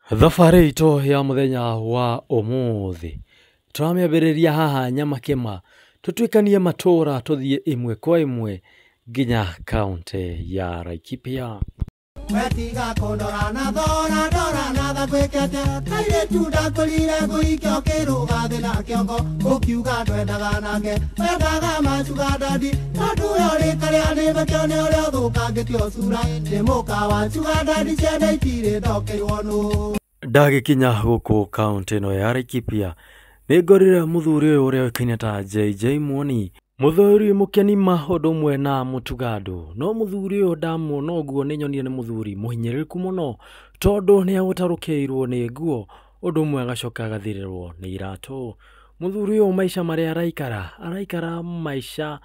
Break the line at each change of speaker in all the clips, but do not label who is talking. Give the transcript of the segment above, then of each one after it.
Thabarĩ itũ ya mũthenya wa ũmũthĩ tũramĩambĩrĩria haha Nyamakĩma, tũtuĩkanie matũra tũthiĩ ĩmwe kwa ĩmwe nginya kaũntĩ ya Laikipia.
Wetiga kũndora na thora ndora na tha gwĩkete kairĩtu ndakwĩrire ngũike ũkĩrũga thĩ na kĩongo ũkiuga ndwendaga nake wendaga macuga ndandi tondũ we ũrĩ karĩa nĩmekĩo nĩ ũrĩa ũthũkangĩtio cura nĩ mũka wa cuga ndandi ciana itirĩ ndokeirwo nũ.
Ndagĩkinya gũkũ kaũntĩ ĩno ya Laikipia nĩngorire mũthuri ũyũ ũrĩa ũĩkaine ta JJ Muoni, mũthuri mũkeni ma ũndũ ũmwe na mũtugandũ. No mũthuri ũyũ ndamuona ũguo nĩnyonire nĩ mũthuri mũhinyĩrĩrĩku mũno tondũ nĩagũtarũkĩirwo nĩ nguo ũndũ ũmwe agacoka agathirĩrwo nĩ iratũ. Mũthuri ũyũ maica marĩa araikara, araikara maica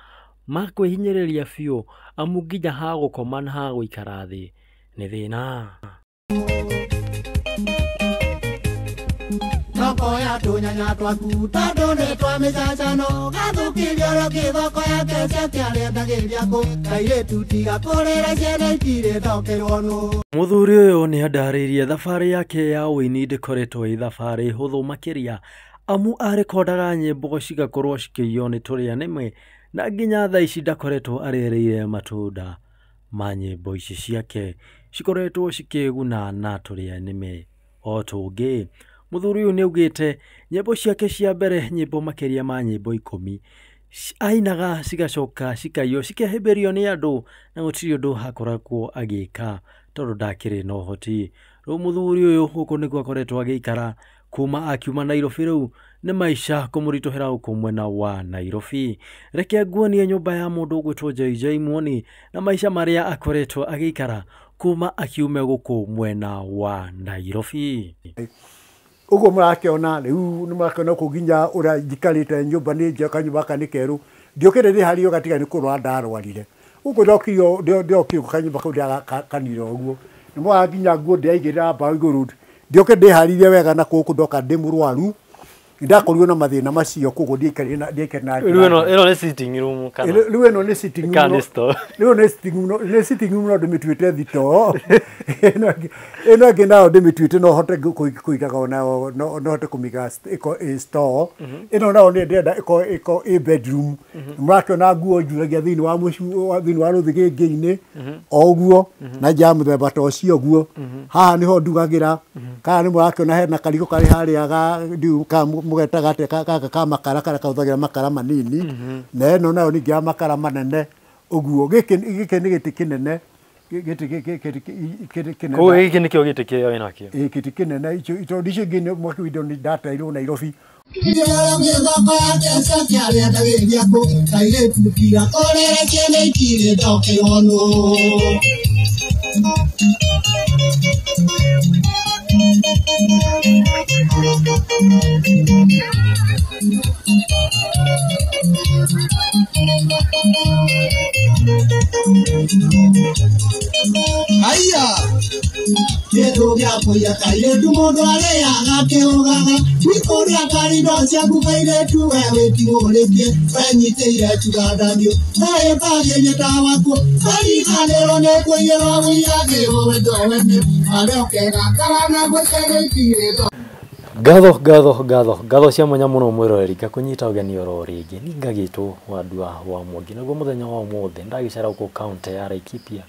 ma kwĩhinyĩrĩria biũ amu nginya ha gũkoma na ha gũikara thĩ nĩ thĩna.
Thoko ya tũnyanya twaku tondũ nĩ twa mĩcacano gathũkirie ũrĩa kĩthoko yake ciake arendagĩria kũ kairĩtu tiga kũrĩra ciana itirĩ ndokeirwo nũ.
Mũthuri ũyũ nĩ andarĩirie thabarĩ yake ya ũini ndĩkoretwo ĩ thabarĩ hũthũ makĩria amu arekondaga nyĩmbo cigakorwo cikĩiywo nĩ tũrĩa nĩme na nginya thaa ici ndakoretwo arĩrĩire matunda ma nyĩmbo ici ciake cikoretwo cikĩguna na tũrĩa nĩme o tũngĩ. Mũthuri ũyũ nĩaugĩte nyĩmbo ciake cia mbere nyĩmbo makĩria ma nyĩmbo 10 ainaga cigacoka cikaiywo cikehĩmbĩrio nĩ andũ na gũtirĩ ũndũ akoragwo agĩka tondũ ndakĩrĩ na ũhoti. Rĩu mũthuri ũyũ gũkũ nĩkuo akoretwo agĩikara kuma akiuma Nairobi rĩu nĩ maica kũmũritũhĩra gũkũ mwena wa Nairobi. Reke nguonie nyũmba ya mũndũ ũgwĩtwo JJ Muoni na maica marĩa akoretwo agĩikara kuma akiume gũkũ mwena wa Nairobi.
Ũguo mũrakĩona rĩu nĩ mũrakĩona kũ nginya ũrĩa njikarĩte nyũmba nĩ njega kanyũmba gaka nĩ kerũ ndiũkĩte ndĩ harĩ gatiga nĩ kũrwara ndarwarire gũkũ ndokire kanyũmba kau ndĩrakanire ũguo nĩ mwona nginya nguo ndĩraigĩrĩra mbaũ igũrũ ndiũkĩte ndĩharĩirie wega na gũkũ ndoka ndĩ mũrwaru ndakorirwo na mathĩna macio koguo ndiaikarire na
Rĩu ĩno nĩ sitting room kana
rĩu ĩno nĩ sitting room
kana store?
Rĩu nĩ sitting room nĩ sitting room no ndĩmĩtuĩte thitoo ĩno ĩngĩ nayo ndĩmĩtuĩte no hote kũigaga onayo no hote kũmĩiga ĩ store ĩno nayo nĩ ndĩrenda ĩkorwo ĩ bedroom. Mũrakĩona nguo njuragia thĩinĩ wa thĩinĩ wa rũthĩgĩngĩ-inĩ o ũguo na nja ya mũthemba ta ũcio ũguo. Haha nĩho ndugagĩra kana nĩ mũrakĩona hena kariko karĩ harĩa ga ndiũ ka mũgetaga atĩa gaka ka makara karĩa kahũthagĩra makara manini na ĩno nayo ningĩ ya makara manene ũguo. Gĩkĩ nĩ gĩtĩ kĩnene gĩtĩ kĩnene.
Koguo gĩkĩ nĩkĩo gĩtĩ kĩrĩa wĩnakĩo?
Ĩĩ gĩtĩ kĩnene icio tondũ icio ingĩ mwaki window nĩ ndateirwo Nairobi.
Thoko yake ciake arendagĩria kũ kairĩtu tiga kũrĩra ciana itirĩ ndokeirwo nũ. Haiya kĩndũ gĩa kũiya kairĩtu mũndũ arĩaga akĩũgaga ti kũrĩa karindo ciaku kairĩtu we wĩtigũrĩtie wenyitĩire cuga ndanio wĩbagĩrie tawakuo wariganĩrwo nĩ kũiyĩrwo wĩiyagĩrwo wendo wene harĩa ũkegakara naguo ciana itirĩ ndo.
Ngatho ngatho ngatho ngatho cia mwanya mũno mwĩroreri ngakũnyita ũgeni oro rĩngĩ ni ngagĩtwo Wandua wa Mwangi naguo mũthenya wa ũmũthĩ ndagĩcara gũkũ kaũntĩ ya Laikipia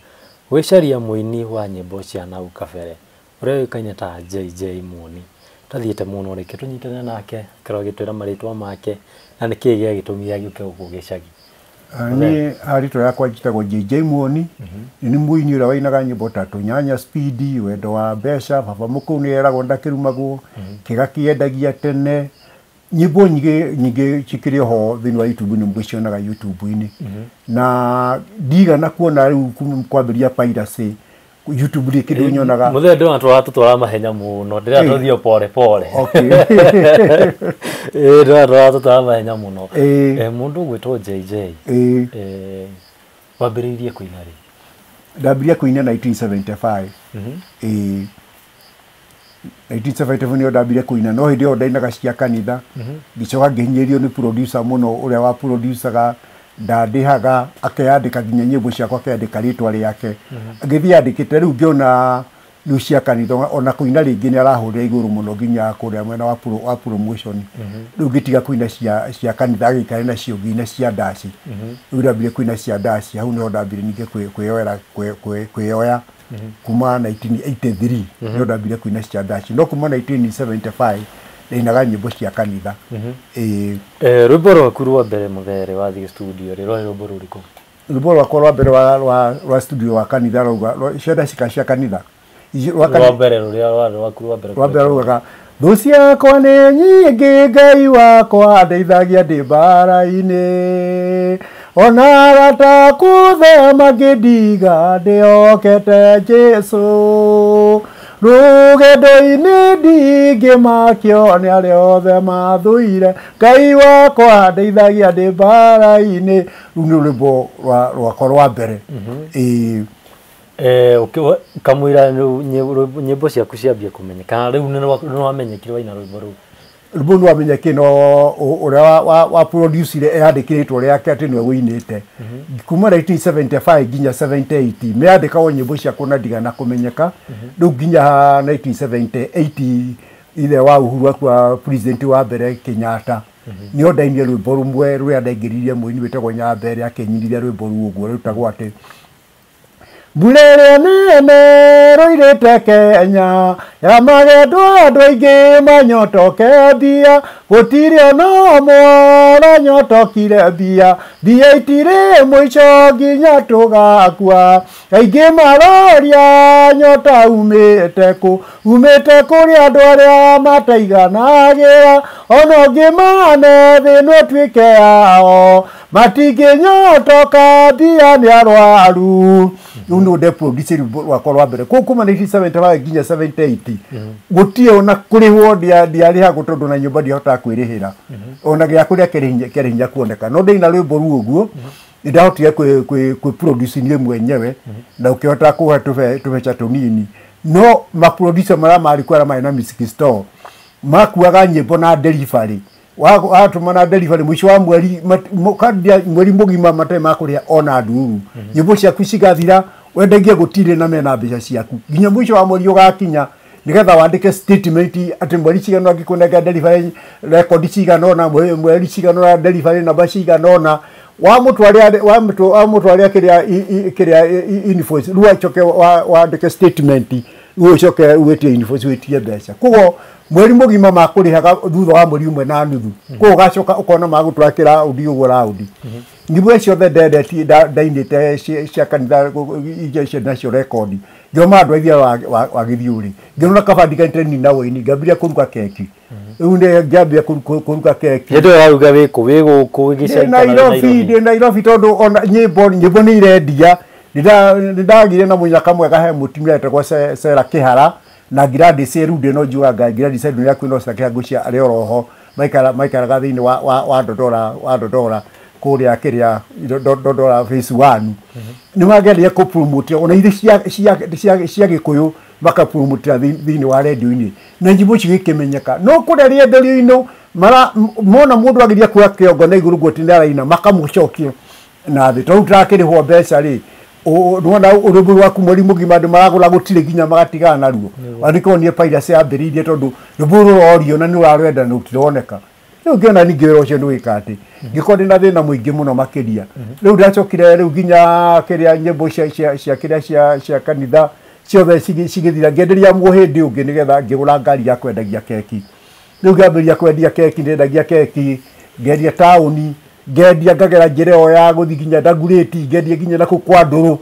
gwĩcaria mũini wa nyĩmbo cia nau kabere ũrĩa ũĩkaine ta JJ Muoni. Tathiĩte mũno reke tũnyitane nake akorwo agĩtwĩra marĩtwa make na nĩkĩĩ gĩagĩtũmire agĩũke gũkũ gĩcagi.
Niĩ rĩtwa rĩakwa njĩtagwo JJ Muoni nĩ mũini ũrĩa wainaga nyĩmbo ta Tũnyanya Speed, Wendo wa Mbeca, Baba Mũkũrũ nĩeragwo ndakĩrumagwo, Kĩga kĩendagia tene, nyĩmbo nyingĩ nyingĩ cikĩrĩ ho thĩinĩ wa YouTube nĩ mũgĩcionaga YouTube-inĩ. Na ndigana kuona rĩu kwambĩrĩria piracy YouTube ndĩ kĩndũ nyonaga.
Mũthenya ndĩrona tũratũtwara mahenya mũno ndĩrona tũthiĩ pole pole. Ĩĩ ndĩrona tũratũtwara mahenya mũno. Mũndũ ũgwĩtwo JJ wambĩrĩirie kũina rĩ?
Ndambĩrĩria kũina 1975. Ĩĩ 1975 nĩyo ndambire kũina no hĩndĩ ĩyo ndainaga cia kanitha ngĩcoka ngĩhinyĩrĩrio nĩ producer mũno ũrĩa wa producaga ndandĩhaga akeyandĩka nginya nyĩmbo ciakwa akeyandĩka rĩtwa rĩake ngĩthiĩ andĩkĩte rĩu ngĩona Rĩu cia kanitha ona kũina rĩngĩ nĩ arahũrĩra igũrũ mũno nginya kũrĩa mwena wa promotion. Rĩu ngĩtiga kũina cia kanitha agĩikare nacio nginya cia ndaci. Rĩu ndambire kũina cia ndaci hau nĩho ndambire ningĩ kwĩyoya kuma 1983 nĩho ndambire kũina cia ndaci, no kuma 1975 ndainaga nyĩmbo cia kanitha.
Rwĩmbo rwaku rwa mbere mũthere wathiĩ studio rĩ rwarĩ rwĩmbo rũrĩkũ?
Rwĩmbo rwakwa rwa mbere rwa studio wa kanitha rauga cia ndaci kana cia kanitha?
Rwa mbere rũrĩa rwarĩ rwaku rwa mbere.
Rwa mbere raugaga thũ ciakwa nĩ nyingĩ Ngai wakwa ndeithagia ndĩ mbara-inĩ, ona arata aku othe mangĩndiga ndĩhokete Jesũ, rũgendo-inĩ ndingĩmakio nĩ arĩa othe mathũire, Ngai wakwa ndeithagia ndĩ mbara-inĩ. Rũu nĩ rwĩmbo rwakwa rwa mbere.
Kamũira nyĩmbo ciaku ciambie kũmenyeka kana rĩu nĩ wamenyekire waina rwĩmbo rũu?
Rwĩmbo nĩ wamenyekire no ũrĩa wa producire eyandĩkĩrĩtwo rĩake atĩ nĩwe wũinĩte. Kuma 1975 nginya 78 meyandĩkagwo nyĩmbo ciakwa na ndigana kũmenyeka. Rĩu nginya 1978 ithe wa Uhuru akua president wa mbere Kenyatta nĩho ndainire rwĩmbo rũmwe rũrĩa ndaingĩririe mũini wĩtagwo Nyambere akĩnyinithia rwĩmbo rũu ũguo rũtagwo atĩ mbura ĩrĩa nene rũirĩte Kenya ya magendwo andũ aingĩ manyotoke mbia, gũtirĩ ona ũmwe ũranyotokire mbia, mbia itirĩ mũico nginya tũgakua, aingĩ maroria nyota umĩte kũ, umĩte kũrĩ andũ arĩa mataiganagĩra, ona ũngĩ mane thĩ no ĩtuĩke yao, matingĩnyotoka mbia nĩ arwaru. Rĩu nĩguo ndeproduce rwĩmbo rwakwa rwa mbere. Koguo kuma 1975 nginya 78 gũtirĩ ona kũrĩhwo ndiarĩhagwo tondũ na nyũmba ndiahotaga kwĩrĩhĩra, ona gĩa kũrĩa kĩarĩ hinya kuoneka, no ndaina rwĩmbo rũu ũguo nĩndahotire kwĩproduce niĩ mwenyewe na ũkĩhota kũhe tũbeca tũnini. No maproducer marĩa marĩ kuo arĩa marĩ na music store makuaga nyĩmbo na delivery, watũma na delivery mũico wa mweri mweri mũgima matarĩ makũrĩha ona ndururu, nyĩmbo ciaku cigathira wendagie gũtirĩ na mena mbeca ciaku nginya mũico wa mweri ũgakinya nĩgetha wandĩke statement atĩ mweri cigana ũngĩkũnengera delivery record cigana ũna, mweri cigana ũna delivery namba cigana ũna, wamũtwarĩra kĩrĩa invoice rĩu acoke wandĩke statement rĩu ũcoke wĩtie invoice wĩtie mbeca. Koguo mweri mũgima makũrĩhaga thutha wa mweri ũmwe na nuthu, koguo ũgacoka ũkona magũtwara kĩraũndi ũguo raũndi. Nyĩmbo ciothe ndendetie ndainĩte cia kanitha iria cia nacio rekondi ngĩona andũ aithia wa gĩthiũrũrĩ, ngĩona kaba ndiganĩte nina wũini ngĩambĩrĩria kũruga keki. Rĩu nĩ ngĩambia kũruga keki.
Hĩndĩ ĩyo waruga wĩkũ? Wĩ gũkũ gĩcagi kana wĩ
Nairobi? Ndĩ Nairobi tondũ ona nyĩmbo nĩ irendia. Nĩndagĩire na mũnyaka mwega he mũtumia wetagwo Sera Kĩhara na Gladys Erude, no njugaga Gladys Erude nĩ kwĩna Sera Kĩhara ngwĩciria arĩ oroho maikaraga thĩinĩ wa Dodora wa Dodora kũrĩa kĩrĩa Dodora phase 1. Nĩ mageria kũpromote ona ithe cia Gĩkũyũ makapromote thĩinĩ wa redio-inĩ na nyĩmbo cigĩkĩmenyeka, no kũrĩa rĩenderio-inĩ mara mona mũndũ ageria kuoya kĩongo na igũrũ guo nĩ araina makamũcokia na thĩ tondũ tũrakĩrĩhwo mbeca rĩ nĩwona rwĩmbo rwaku mweri mũgima andũ maragũra gũtirĩ nginya magatigana naruo. Andĩkorwo niĩ piracy yambĩrĩirie tondũ rwĩmbo rũrorio na nĩ ũrarwenda na rũtironeka. Rĩu ngĩona ningĩ wĩra ũcio nĩ wĩka atĩ ngĩkorwo ndĩna thĩna mũingĩ mũno makĩria. Rĩu ndacokire rĩu nginya kĩrĩa nyĩmbo cia kĩrĩa cia kanitha ciothe cigĩthira, ngĩenderia mũhĩndĩ ũngĩ nĩgetha ngĩgũra ngari ya kwendagia keki. Rĩu ngĩambĩrĩria kwendia keki, ndendagia keki ngendia taũni, ngendia ngagera njĩra ĩyo ya gũthiĩ nginya Dagoretti, ngendia nginya nakũu kwa Ndũrũ.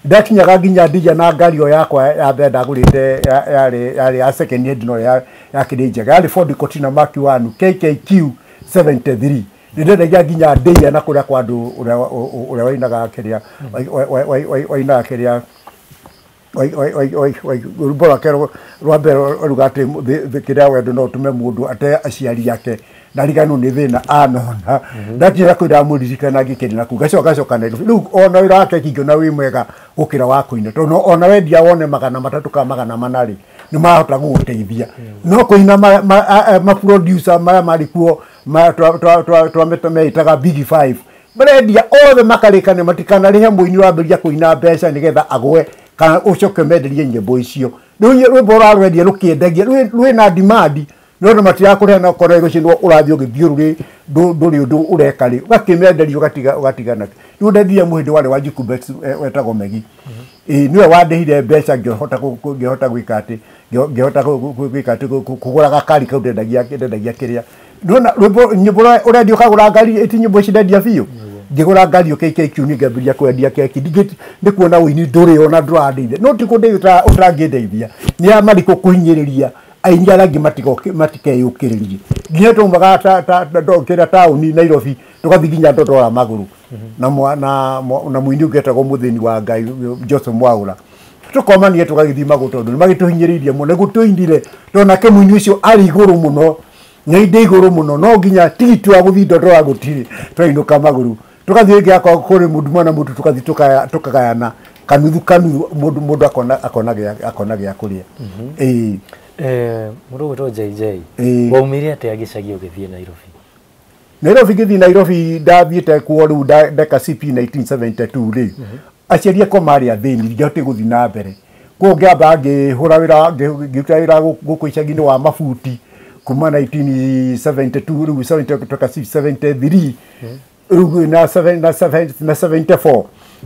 Ndakinyaga nginya Ndija na ngari ĩyo yakwa ya mbere ndagũrĩte yarĩ ya second hand no yakĩrĩ njega, yarĩ Ford Cortina Mark 1 KKQ 73. Nĩndendagia nginya Ndija na kũrĩa kwa andũ ũrĩa wainaga kĩrĩa wainaga kĩrĩa rwĩmbo rwake rwa mbere ruga atĩ kĩrĩa wendo no ũtũme mũndũ ate aciari ake na riganwo nĩ thĩna anona. Ndakinya kũu ndamũririkana ngĩkĩrĩ naku ngacoka ngacoka Nairobi. Rĩu ona wĩra wa keki ngĩona wĩ mwega gũkĩra wa kũina tondũ ona wendia wone 300 kana 400 rĩ nĩ marahota gũgũteithia. No kũina ma-producer marĩa marĩ kuo meĩtaga Big Five marendia othe makarĩkane matikanarĩhe mũini wambĩrĩria kũina mbeca nĩgetha agwe kana ũcoke menderie nyĩmbo icio. Rĩu rwĩmbo ũrarwendia rũkĩendagia rwĩna demand no andũ matirakũrĩha na ũkona wĩra ũcio ũrathiĩ ũgĩthiũrũrĩ ndũrĩ ũndũ ũreka rĩ ũgakĩmenderia ũgatiga nakĩo. Rĩu ndendirie mũhĩndĩ warĩ wa Jukubet wetagwo Megi. Ĩĩ nĩwe wandĩhire mbeca ngĩhota gwĩka atĩ ngĩhota gwĩka atĩ kũgũra gakari kau ndendagia kĩrĩa. Nĩwona rwĩmbo nyĩmbo ũrendia ũkagũra ngari ĩti nyĩmbo ici ndendia biũ. Ngĩgũra ngari ĩyo KKQ ngĩambĩrĩria kwendia keki. Nĩ kuona ũini ndũrĩ ona ndũrandeithia. No ti kũndeithia ũtangĩndeithia. Nĩ a marikũ kũhinyĩrĩria aini arĩa angĩ matikeyũkĩrĩrie. Nginya twaumaga kĩrĩa taũni Nairobi tũgathiĩ nginya Ndondora magũrũ na mũini ũngĩ etagwo Mũthĩni wa Ngai Joseph Mwaũra. Tũkomania tũgagĩthiĩ magũrũ tondũ nĩ magĩtũhinyĩrĩirie mũno. Nĩguo tũinire tondũ nake mũini ũcio arĩ igũrũ mũno na inde igũrũ mũno no nginya tigiti wa gũthiĩ Ndondora gũtirĩ twainũka magũrũ. Tũgathiĩ rĩngĩ akorwo kũrĩ mũndũ mwana mũndũ tũgathiĩ tũkagayana kanuthu kanuthu mũndũ akona gĩa kũrĩa. Ĩĩ.
Mũndũ ũgwĩtwo JJ waumire atĩa gĩcagi ũgĩthiĩ Nairobi?
Nairobi ngĩthiĩ Nairobi ndathiĩte kuo rĩu ndeka CP 1972 rĩ aciari akwa marĩ athĩni ndingĩahotire gũthiĩ na mbere. Koguo ngĩamba ngĩhũra wĩra ngĩruta wĩra gũkũ icagi-inĩ wa mabuti kuma 1972 rĩu 73 rĩu na 74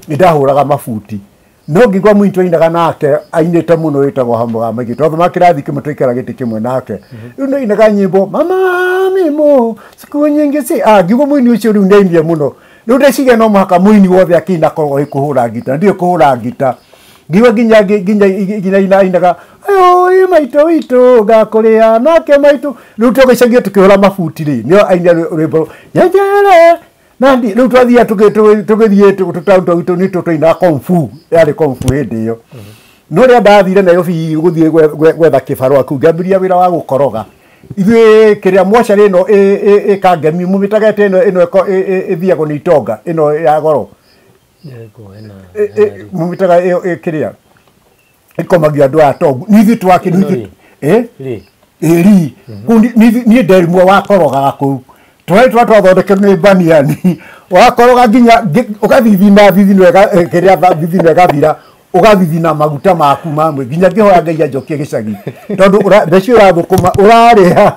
nĩndahũraga mabuti. No ngĩigua mũini twainaga nake ainĩte mũno wĩtagwo Hamwe wa Maingĩ twathoma kĩrathi kĩmwe twaikara gĩtĩ kĩmwe nake. Rĩu nĩainaga nyĩmbo mama mimo siku nyingi si ngĩigua mũini ũcio rĩu nĩainire mũno. Rĩu ndeciria no mũhaka mũini wothe akĩina akorwo oĩ kũhũra ngita ndiũĩ kũhũra ngita. Ngĩigua nginya ainaga oi maitũ witũ ngakũrĩa nake maitũ. Rĩu tũgĩcagia tũkĩhũra mabuti rĩ nĩo ainire rwĩmbo nyenjere nandi. Rĩu twathiaga tũgĩthiĩ tũtaũni twitũ nĩ tũtwainaga kung fu yarĩ kung fu hĩndĩ ĩyo. No rĩrĩa ndathire Nairobi gũthiĩ gwetha kĩbarũa kũu ngĩambĩrĩria wĩra wa gũkoroga. Ithuĩ kĩrĩa mocarĩ ĩno ĩkangemi mũmĩtaga ĩno ĩno ĩthiagwo nĩ itonga ĩno ya goro. Mũmĩtaga ĩyo kĩrĩa ĩkomagio andũ aya atongu. Nĩ ithuĩ twakĩ ĩri kũu niĩ nderimwe wakorogaga kũu. Twarĩ twathondekerwo nĩ baniani wakoroga nginya ũgathithina thithino kĩrĩa thithino ĩgathira ũgathithina maguta maku mamwe nginya ngĩhoya Ngai anjokie gĩcagi tondũ mbeca ũrathũkũma ũrarĩa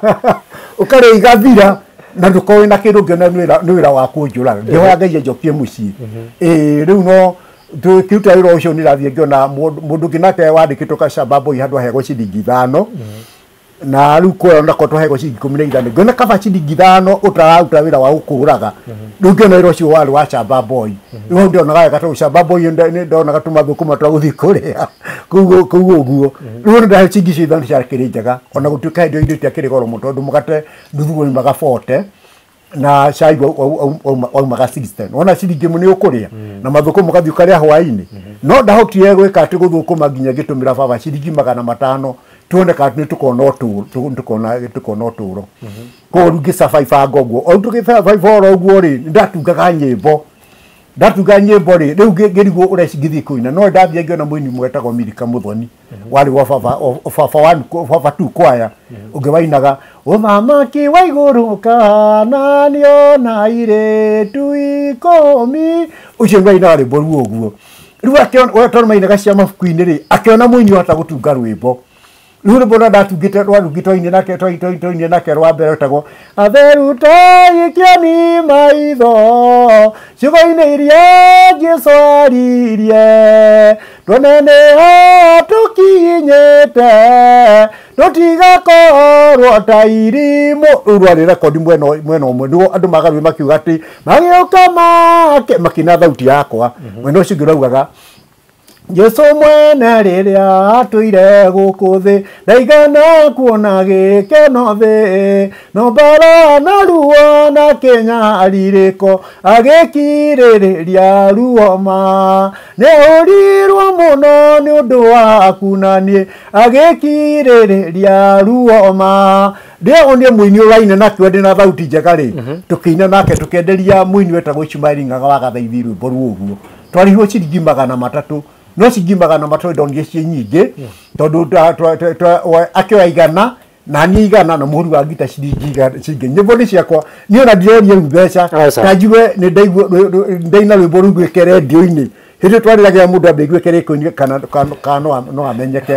ũkarĩa igathira na ndũkorwo wĩna kĩndũ ũngĩona nĩ wĩra wa kũnjũraga. Ngĩhoya Ngai anjokie mũciĩ. Ĩĩ rĩu no tũkĩruta wĩra ũcio nĩndathiĩ ngĩona mũndũ ũngĩ nake wandĩkĩtwo Kashamba Boy handũ aheagwo ciringi 5 na rĩu kũrĩa onako twaheagwo ciringi 15 ngĩona kaba ciringi 5 ũtararuta wĩra wa gũkũraga. Rĩu ngĩona wĩra ũcio warĩ wa Shamba Boy. Rĩu hau ndionaga wega tondũ Shamba Boy ndonaga tũmathũkũma twa gũthiĩ kũrĩa kũu ũguo. Rĩu ndahe ciringi icio 5 ciakĩrĩ njega ona gũtuĩka hĩndĩ ĩyo indo itiakĩrĩ goro mũno tondũ mũgate nuthu waumaga 40 na cai waumaga 60. Wona ciringi ĩmwe nĩ ũkũrĩa na mathũkũma ũgathiĩ ũkarĩa hwaĩ-inĩ. No ndahotire gwĩka atĩ gũthũkũma nginya ngĩtũmĩra baba ciringi 500 tuone kana nĩ tũkona ũtũro. Koguo rĩu ngĩcabaibanga ũguo. O rĩu tũgĩcabaibanga oro ũguo rĩ nĩndatungaga nyĩmbo. Ndatunga nyĩmbo rĩ rĩu ngĩrigwo ũrĩa cingĩthiĩ kũina. No ndathiĩ ngĩona mũini ũmwe wetagwo Milika Mũthoni warĩ wa baba tu kwaya ũngĩ wainaga ũthamaki wa igũrũ kana nĩona airĩtu 10 ũcio nĩwe wainaga rwĩmbo rũu ũguo. Rĩu akĩona tondũ mainaga cia mabuku-inĩ rĩ akĩona mũini ũhota gũtunga rwĩmbo. Rĩu rwĩmbo rũrĩa ndatungĩte rwarungĩte twainire nake rwa mbere rwĩtagwo atheru taikiani maitho ciugo-inĩ iria Jesũ aririe tuone nĩho tũkinyĩte tũtigakorwo ta irimũ. Rũu rwarĩ rekondi mwena ũmwe nĩguo andũ magarũrire makiuga atĩ magĩũka make makĩina thauti yakwa. Mwena ũcio ũngĩ ũraugaga Jesũ mwene rĩrĩa atũire gũkũ thĩ ndaigana kuona gĩkeno thĩ no mbara na ruo na kĩnyarirĩko agĩkirĩrĩria ruo ma nĩahũrirwo mũno nĩ ũndũ waku na niĩ agĩkirĩrĩria ruo ma. Ndĩronire mũini ũraina nakĩo ndĩ na thauti njega rĩ tũkĩina nake tũkĩenderia mũini wetagwo Ishumaeli Ng'ang'a wa Gathaithi rwĩmbo rũu ũguo. Twarĩhirwo ciringi 300 no ciringi 300 ndonire ciĩ nyingĩ tondũ akĩoya 100 na niĩ 100 na mũhũri wa ngita ciringi 100 nyĩmbo nĩ ciakwa niĩ ona ndiroria rĩu mbeca ta njigue nĩ ndaigua ndaina rwĩmbo rũu gwĩke rendio-inĩ Hĩndĩ twarĩragia mũndũ ambe aigue kĩrĩko-inĩ kana kana no amenyeke.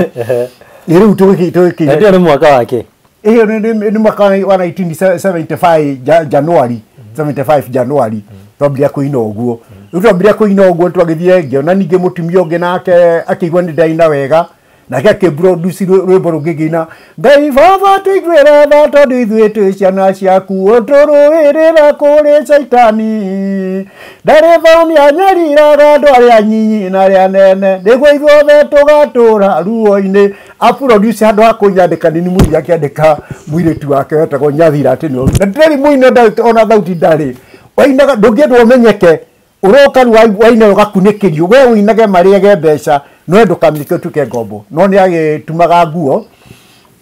Rĩu tũgĩkinya.
Hĩndĩ ĩyo nĩ mwaka wake?
Ĩyo nĩ mwaka wa 1975 January, 75 January twambiria kũina ũguo. Rĩu twambiria kũina ũguo, twagĩthiĩ, ngĩona ningĩ mũtumia ũngĩ nake akĩigua nĩ ndaina wega, nake akĩproduce rwĩmbo rũngĩ ngĩina, Ngai baba tũiguĩre tha tondũ ithuĩ twĩ ciana ciaku, ũtũrũĩrĩre kũrĩ caitani, ndarĩ thoni anyariraga andũ arĩa nyinyi na arĩa nene, nĩguo ithuothe tũgatũra ruo-inĩ. Aproduce handũ ha kũnyandĩka nini mũini, akĩandĩka mũirĩtu wake wetagwo Nyathira, atĩ nĩwe. Na ndarĩ mũini ona thauti ndarĩ wainaga, ndũngĩendwo ũmenyeke, ũroka rĩu waina ũgakunĩkĩrio, we ũinage marĩage mbeca, no ndũkamenyeke ũtuĩke ngombo. No nĩ agĩtumaga nguo.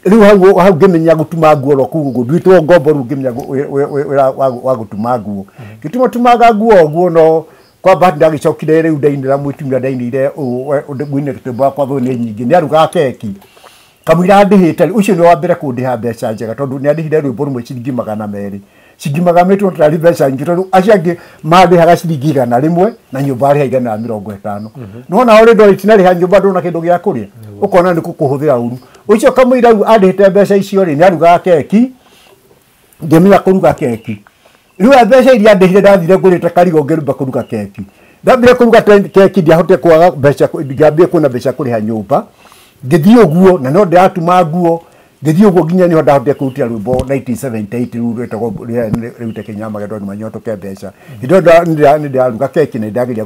Rĩu hau ngĩmenya gũtuma nguo ro kũu ũguo nduĩtwo ngombo. Rĩu ngĩmenya wĩra wa gũtuma nguo, ngĩtuma tumaga nguo ũguo. No kwa bahati ndagĩcokire rĩu ndainĩra mũtumia ndainĩire ngũinĩra rwĩmbo rwakwa thũ nĩ nyingĩ. Nĩ arugaga keki kamũira andĩhĩte. Ũcio nĩ wa mbere kũndĩha mbeca njega, tondũ nĩ andĩhire rwĩmbo rũmwe ciringi 200. Ciringi 200 tũtarĩ mbeca nyingĩ, tondũ acio angĩ mandĩhaga ciringi 100 na nyũmba arĩha 150. Nona ũrĩ ndorĩ itinarĩha nyũmba, ndũna kĩndũ gĩa kũrĩa, ũkona nĩ kũkũhũthĩra ũru. Ũcio kamũira rĩu andĩhĩte mbeca icio rĩ, nĩ arugaga keki, ngĩmenya kũruga keki. Rĩu mbeca iria andĩhire, ndathire ngũrĩte karigo ngĩrumba kũruga keki. Ndambire kũruga keki, ndiahotire kwaga mbeca, ngĩambia kuona mbeca kũrĩha nyũmba. Ngĩthiĩ ũguo na no ndĩratuma nguo, ngĩthiĩ ũguo nginya nĩho ndahotire kũrutĩra rwĩmbo 1978 rĩu rwĩtagwo rĩu te Kĩnyama gĩtwo nĩmanyotoke mbeca. Hĩndĩ ĩyo nĩ ndĩraruga keki na nĩndageria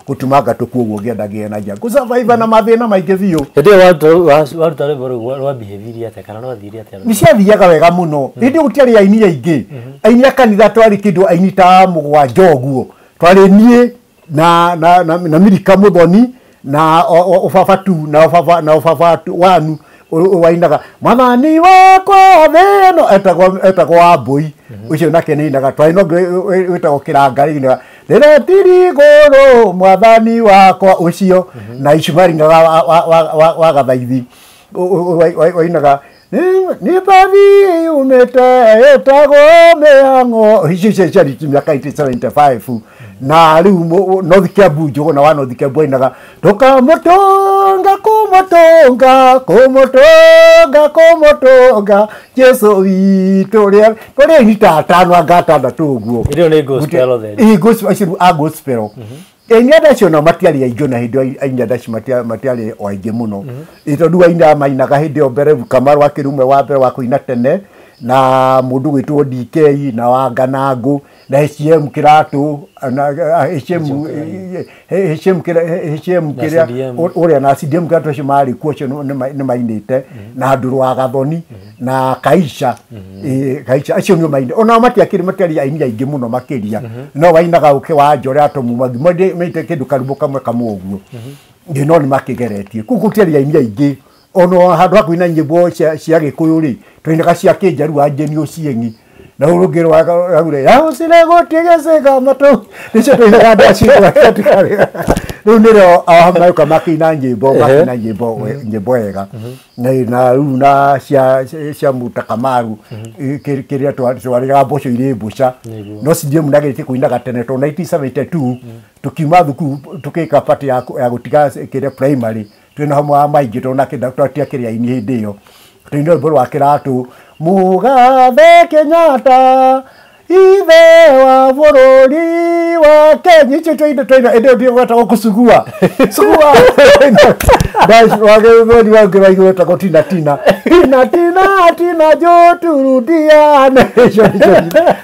gũtuma ngatũku ũguo, ngĩenda ngĩe na njia gũsurvive na mathĩna maingĩ biũ.
Hĩndĩ ĩyo waruta rwĩmbo rũu rwambihĩvirie atĩa kana rwathire atĩa?
Nĩ ciathiaga wega mũno. Hĩndĩ ĩyo gũtiarĩ aini aingĩ, aini a kanitha twarĩ kĩndũ aini ta 7 ũguo. Twarĩ niĩ na Mirika Mũthoni na ũbaba tu na ũbaba na ũbaba tu wanu wainaga mwathani wakwa thĩ ĩno, etagwo Wambũi, ũcio nake nĩ ainaga. Twarĩ na ũngĩ wĩtagwo Kĩranga ainaga rĩretiri igũrũ mwathani wakwa, ũcio na Ishmaeli wa Gathaithi wainaga nĩ mbathi yumĩte ĩtagwo mĩhang'o. Icio ciarĩ mĩaka 1975. Na rĩu North Kiambu, Njũgũna wa North Kiambu ainaga tũkamũtũnga kũmũtũnga kũmũtũnga kũmũtũnga Jesu witũ rĩa tũrĩ aini ta 5 anga 6 ũguo.
Hĩndĩ ĩyo nĩ gospel then?
Ĩĩ, gospel, acio a gospel. Aini andũ acio nao matiarĩ aingĩ, ona hĩndĩ ĩyo aini andũ acio matiarĩ o aingĩ mũno. Ĩ tondũ aini aya mainaga hĩndĩ ĩyo mbere, Kamaru akĩrĩ ũmwe wa mbere wa kũina tene, na mũndũ gwĩtwo DK na Wanganangũ na HM Kĩratũ na HM HM HM kĩrĩa ũrĩa na CDM Kĩratũ, acio marĩ kuo, acio nĩ mainĩte, na Ndũrũ wa Gathoni na Kaisha, Kaisha, acio nĩo mainĩte. Onao matiakĩrĩ matiarĩ aini aingĩ mũno makĩria, no wainaga ũkĩ wa Njore Atomu maite kĩndũ karumbo kamwe kamwe ũguo. Ĩ no nĩ makĩgeretie kũu, gũtiarĩ aini aingĩ. Ona handũ ha kũina nyĩmbo cia Gĩkũyũ rĩ, twainaga cia Kĩnjaruo, Anjeni Ochieng'i na rũu rũngĩ rwaure yaũcire gũtigĩcĩga matũ, nĩcio twainaga andũ acio. Rĩu nĩrĩo maũka makĩina nyĩmbo, makĩina nyĩmbo wega na rĩu na cia Muta Kamaru kĩrĩa twarĩaga mboco irĩ mbũca. No CDM ndageretie kũinaga tene, tondũ 1972 tukiuma thukuru tukĩka party ya gũtiga kĩrĩa primary, twĩna hamwe wa maingĩ, tondũ nake twatiakĩrĩ aini hĩndĩ ĩyo. Tũina rwĩmbo rwa Kĩratũ, Mũgathe Kenyatta ithe wa bũrũri wa Kenya, icio twaina hĩndĩ ĩyo gwetagwo kũcugua cugua wagĩthoni wangĩ waigua wetagwo tina tina tina tina tina joturudiane, icio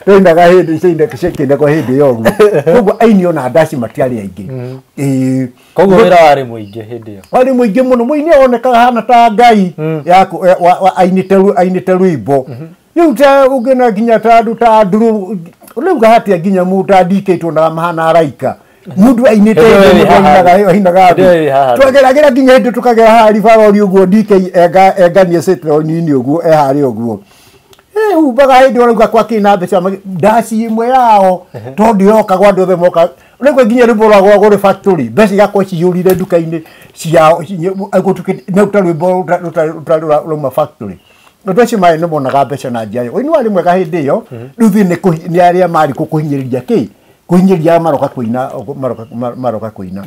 twainaga hĩndĩ ciakinagwo hĩndĩ ĩyo ũguo. Koguo aini ona ndaci matiarĩ aingĩ. Ĩĩ.
Koguo wĩra warĩ mũingĩ hĩndĩ ĩyo?
Warĩ mũingĩ mũno. Mũini onekaga hana ta Ngai yaku ainĩte rwĩmbo rĩu ta ũngĩona nginya ta andũ ta Ndũrũ rĩu gahatia nginya mũndũ ta DK tuonaga mahana araika mũndũ ainĩte ainaga, twageragĩra nginya hĩndĩ tũkagera haha ribarori ũguo, DK enganie citroni-inĩ ũguo eharĩa ũguo humbaga hĩndĩ ũrauga kwakĩna mbeca ndaci ĩmwe yao tondũ yoka gwa andũ othe moka rĩu nginya rwĩmbo rwagwa rũrĩ factory, mbeca igakorwo ciyũrire nduka-inĩ ciao, gũtuĩkĩte rwĩmbo rũtarĩ rũrauma factory. Andũ acio marĩ nĩ monaga mbeca na njia ĩyo. Ũini warĩ mwega hĩndĩ ĩyo. Rĩu thĩ nĩ arĩa marĩ kũhinyĩrĩria kĩ kũhinyĩrĩria maroka kũina, maroka kũina.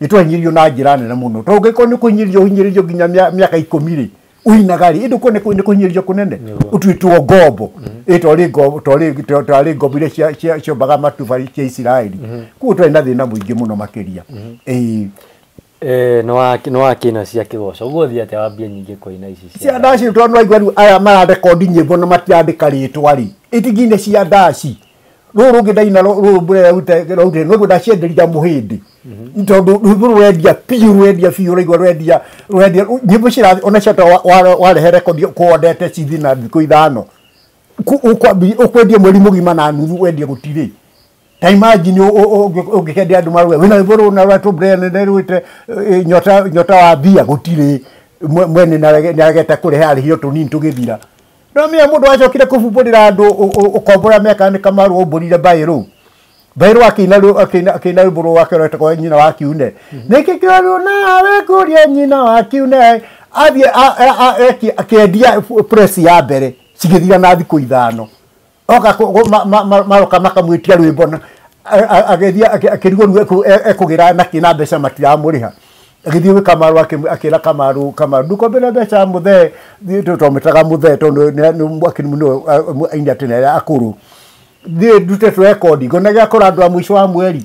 Nĩ twahinyĩrĩirio na njĩra nene mũno. Tondũ ũngĩkorwo nĩ kũhinyĩrĩrio ũhinyĩrĩirio nginya mĩaka 10 rĩ, ũinaga rĩ, ĩndĩ nĩ kũhinyĩrĩrio kũnene. Ũtuĩtwo ngombo. Ĩ torĩ ngombo, torĩ ngombo iria ciombaga matuba cia Isiraeli. Koguo twarĩ na thĩna mũingĩ mũno makĩria. Ĩĩ.
Nĩ wakĩina cia kĩgoco. Ũgũthiĩ atĩa wambie nyingĩ kũina ici
cia ndaci? Tondũ nĩwaigua rĩu aya mararekondi nyĩmbo na matirandĩka rĩtwa rĩ, ĩtingine cia ndaci. Rũrũ rũngĩ ndaina rũrũ mbura yaute nĩguo ndacienderia mũhĩndĩ. Tondũ rwĩmbo rũrendia biũ, rũrendia biũ, ũraigua rũrendia, rũrendia nyĩmbo cirathi ona ciata warehe rekondi kũondete cithi na thikũ 5. Ũkwendia mweri mũgima na nuthu wendie gũtirĩ. Ta imagine ũngĩkendia andũ maruga wĩna rwĩmbo rũrũ na rwetwo mbura nene rwĩte nyota wa mbia gũtirĩ. Mwene nĩaregete kũrehe arĩhio tũnini tũgĩthira. No mĩa mũndũ acokire kũbumbũrĩra andũ ũkombo ũrĩa mekaga nĩ Kamaru waumbũrire Mbairũ. Mbairũ akĩina rwĩmbo rwake rwetagwo Nyina wa Kiune. Nĩkĩ kĩoru nawe kũria nyina wa Kiune. Athiĩ akĩendia press ya mbere cigĩthira na thikũ 5. Oka maroka makamwĩtia rwĩmbo na agĩthiĩ akĩrigwo rĩu ekũgĩra nakĩ na mbeca matiramũrĩha. Agĩthiĩ gwĩ Kamaru akĩra Kamaru, Kamaru ndũkombere mbeca mũthee, twamwĩtaga mũthee tondũ nĩ mwakĩrĩ nĩwe aini a tene arĩa akũrũ. Thiĩ ndute tũrekondi, ngona gĩakũra andũ a mũico wa mweri.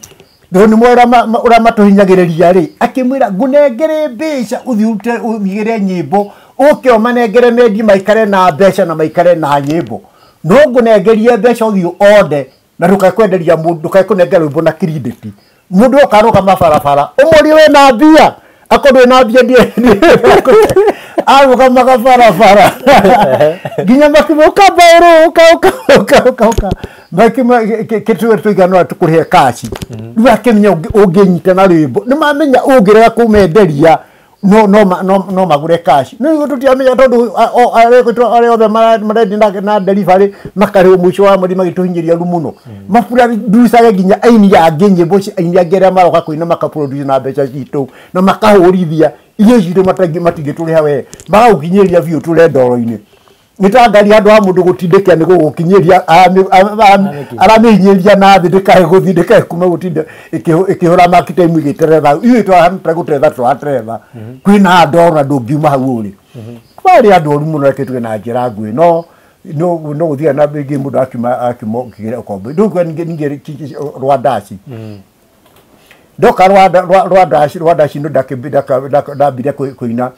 Tondũ nĩ moĩ ũrĩa matũhinyagĩrĩria rĩ, akĩmwĩra ngũnengere mbeca ũthiĩ ũrute ũthigĩre nyĩmbo, ũke ũmanengere mendie maikare na mbeca na maikare na nyĩmbo. No ngũnengerie mbeca ũthiĩ onde na ndũkae kwenderia mũndũ, ndũkae kũnengera rwĩmbo na credit. Mũndũ oka arũgama barabara, ũmũrie wĩna mbia, akorwo wĩna mbia arũgamaga barabara. Nginya makiuga, ũka Mbairũ, ũka, ũka, ũka, ũka, ũka. Makiuga, kĩtue tũigana tũkũrĩhe kaci. Rĩu akĩmenya ũngĩnyita na rwĩmbo. Nĩ mamenya ũngĩrega kũmenderia, no magũre kaci. No ithuĩ tũtiramenya tondũ arĩa othe marendia na delivery makarĩhwo mũico wa mweri magĩtũhinyĩria rĩu mũno. Maproducage nginya aini angĩ nyĩmbo cia aini angĩ arĩa maroka kũina makaproduce na mbeca citũ na makahũrithia irio citũ matingĩtũrĩha we, magagũkinyĩria biũ tũre ndoro-inĩ. Nĩ ta ngari handũ ha mũndũ gũtindĩkia nĩ gũgũkinyĩria, aramĩhinyĩrĩria na thĩ ndĩkae gũthiĩ, ndĩkae kuma gũtinda ĩkĩhũra maki time ĩgĩteretha. Ithuĩ tũrateretha gũteretha tũrateretha. Kwĩna ndoro na ndũngiuma hau ũrĩ. Kwarĩ andũ oru mũno reke tuge na njĩra nguhĩ, no no gũthiaga na mbere nginya mũndũ akiuma ũkĩgĩra ũkombo. Rĩu ningĩ rwa ndaci. Ndoka rwa ndaci no ndambire kũina.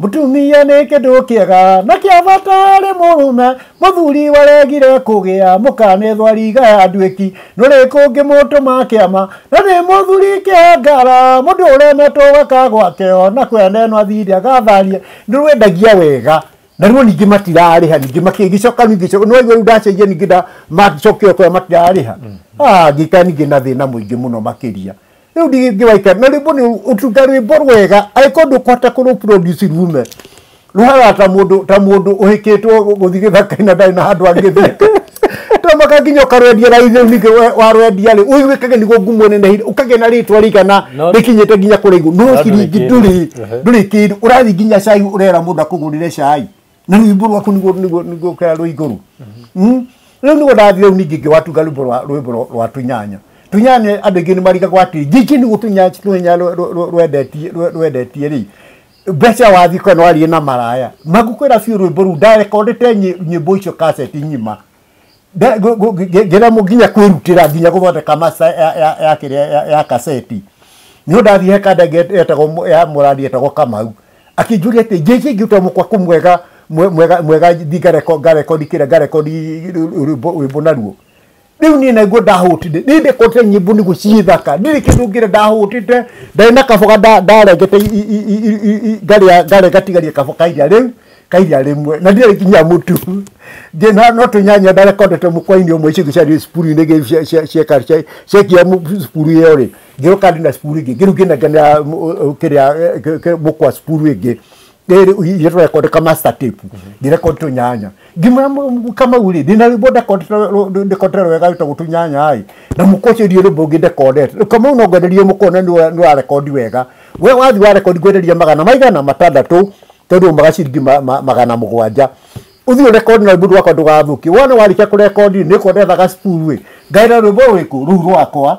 Mũtumia nĩ kĩndũ kĩega na kĩa bata harĩ mũrũme, mũthuri waregire kũgĩa mũkane thwariga ya nduĩki, nũrĩ kũngĩ mũtũma kĩama na nĩ mũthuri kĩangara, mũndũ ũremetwo gaka gwake ona kwene no athire agatharie. Nĩ rwendagia wega na rĩu ningĩ matirarĩha, ningĩ makĩgĩcoka ningĩ nĩ waigua rĩu ndacenjia ningĩ macokio kũrĩa matirarĩha. Ngĩikara ningĩ na thĩna mũingĩ mũno makĩria. Rĩu ndingĩwaikara na rwĩmbo nĩ ũtunga rwĩmbo rwega, angĩkorwo ndũkũhota kũrũ-produce rume, rũhana ta mũndũ ũhĩkĩtwo gũthiĩ gĩthaka-inĩ na ndarĩ na handũ angĩthiĩ. To maka nginya ũkarwendia raithi rĩu ningĩ warwendia rĩ, ũiguĩkage nĩguo ngumo nene, ũkagĩa na rĩtwa rĩigana rĩkinyĩte nginya kũrĩa igũrũ. No ciringi ndũrĩ kĩndũ, ũrathiĩ nginya cai ũrera mũndũ akũgũrĩre cai na rwĩmbo rwaku nĩguo ũkera rwĩ igũrũ. Rĩu nĩguo ndathiĩ rĩu ningĩ ngĩwatunga rwĩmbo rwa tũnyanya. Tũnyanya andũ aingĩ nĩ marigagwo atĩ njinji nĩguo tũnyanya rwendetie rĩ, mbeca wathiĩ kwena warie na maraya. Magũkwĩra biũ rwĩmbo rũu ndarekondete nyĩmbo icio kaseti ng'ima. Ngĩremwo nginya kwĩrutĩra nginya gũthondeka master ya kĩrĩa ya kaseti. Nĩ ndathiĩ he kanda ĩngĩ etagwo ya mũrandi etagwo Kamau. Akĩnjũria atĩ njĩke ingĩruta mũkwa mwega mwega mwega thiĩ ngarekondi kĩrĩa ngarekondi rwĩmbo naruo. Rĩu niĩ naiguo ndahũtire, niĩ ndekotire nyĩmbo nĩguo ciĩthaka, ndirĩ kĩndũ ngĩra ndahũtĩte, ndarĩ na kaboga ndarengete ngarĩa ngatigaria kaboga kairia rĩu, kairia rĩmwe, na ndirĩ nginya mũtu. Ngĩna no tũnyanya ndarekondete mũkwa-inĩ ũmwe icio ingĩ ciarĩ cukuru-inĩ ciekia cukuru ĩyo rĩ, ngĩũka ndĩ na cukuru ĩngĩ, ngĩrĩu ngĩnenganĩra kĩrĩa mũkwa cukuru ĩngĩ. Iria tũrekondeka master tape, ngĩrekondi tũnyanya. Ngĩmwĩra Kamau rĩ, ndĩna rwĩmbo ndekondete rwega rwĩtagwo tũnyanya ĩ, na mũkwa ũcio ndirĩ rwĩmbo rũngĩ ndekondete. Kamau no ngwenderie mũkwa na nĩ warekondi wega. We wathiĩ warekondi ngwenderia magana maigana matandatũ, tondũ umaga ciringi 700. Ũthiĩ ũrekondi na rwĩmbo rwakwa ndũgathũkie. Wona warĩkia kũrekondi nĩ kwendethaga cukuru ĩ, ngaĩra rwĩmbo rũrĩkũ rũu rwakwa.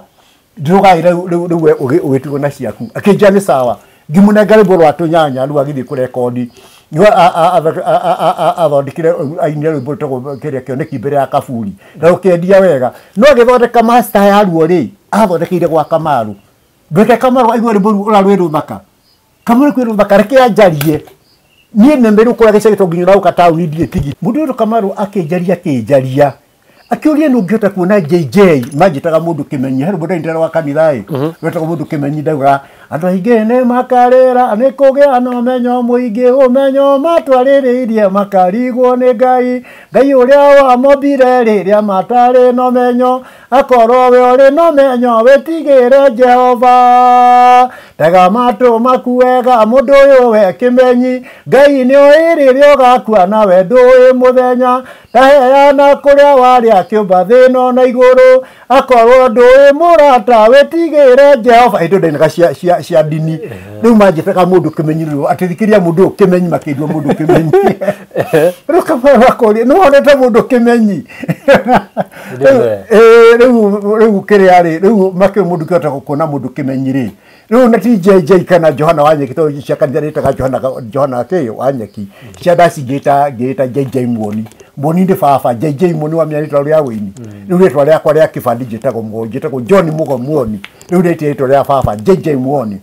Ndĩrũgaĩre rĩu we ũgĩtigwo na ciaku. Akĩnjĩra nĩ sawa. Ngĩmũnengera rwĩmbo rwa tũnyanya rĩu agĩthiĩ kũrekondi. Nĩwe athondekire ainire rwĩmbo rwĩtagwo kĩrĩa kĩoneki mbere ya kaburi na rũkĩendia wega. No agĩthondeka master yaruo rĩ, athondekeire gwa Kamaru. Ndweke Kamaru aigue rwĩmbo rũu ũrarwĩ rũthaka. Kamaru kwĩ rũthaka, reke anjarie. Niĩ nĩmĩrũ kũrĩa gĩcagi tondũ nginya ũraũka taũni ndirĩ tigiti. Mũndũ ũyũ Kamaru akĩnjaria akĩũria nĩ ũngĩhota kuona JJ manjĩtaga mũndũ kĩmenyi he rwĩmbo ndainĩte rwa kanitha ĩ rwetagwo mũndũ kĩmenyi ndaugaga andũ aingĩ nĩ makarĩra nĩ kũgĩa na ũmenyo mũingĩ ũmenyo matwarĩrĩirie makarigwo nĩ Ngai Ngai ũrĩa wamombire rĩrĩa matarĩ na ũmenyo akorwo we ũrĩ na ũmenyo wĩtigĩre Jehova tega matũ maku wega mũndũ ũyũ we kĩmenyi Ngai nĩ oĩ rĩrĩa ũgakua nawe ndũĩ mũthenya taheana kũrĩa warĩa kĩũmba thĩna na igũrũ akorwo ndũĩ mũrata wĩtigĩre Jehova. Ĩndũ ndainaga cia ndini rĩu manjĩtaga mũndũ kĩmenyi rĩu atĩ thikĩria mũndũ ũyũ kĩmenyi makĩndua mũndũ kĩmenyi rĩu Kamaru akoria nĩ wonete mũndũ kĩmenyi rĩu kĩrĩa rĩ rĩu makĩũĩ mũndũ kĩhota kuona mũndũ kĩmenyi rĩ rĩu na ti JJ kana Johana wa Nyeki tondũ cia kanitha rĩtaga Johana kĩ wa Nyeki cia ndaci ngĩĩta JJ Muoni Muoni nĩ baba JJ Muoni wa menya rĩtwa rĩa wĩini rĩu rĩtwa rĩakwa rĩa kĩbandĩ njĩtagwo John Mugo Muoni rĩu rĩtĩ rĩtwa rĩa baba JJ Muoni.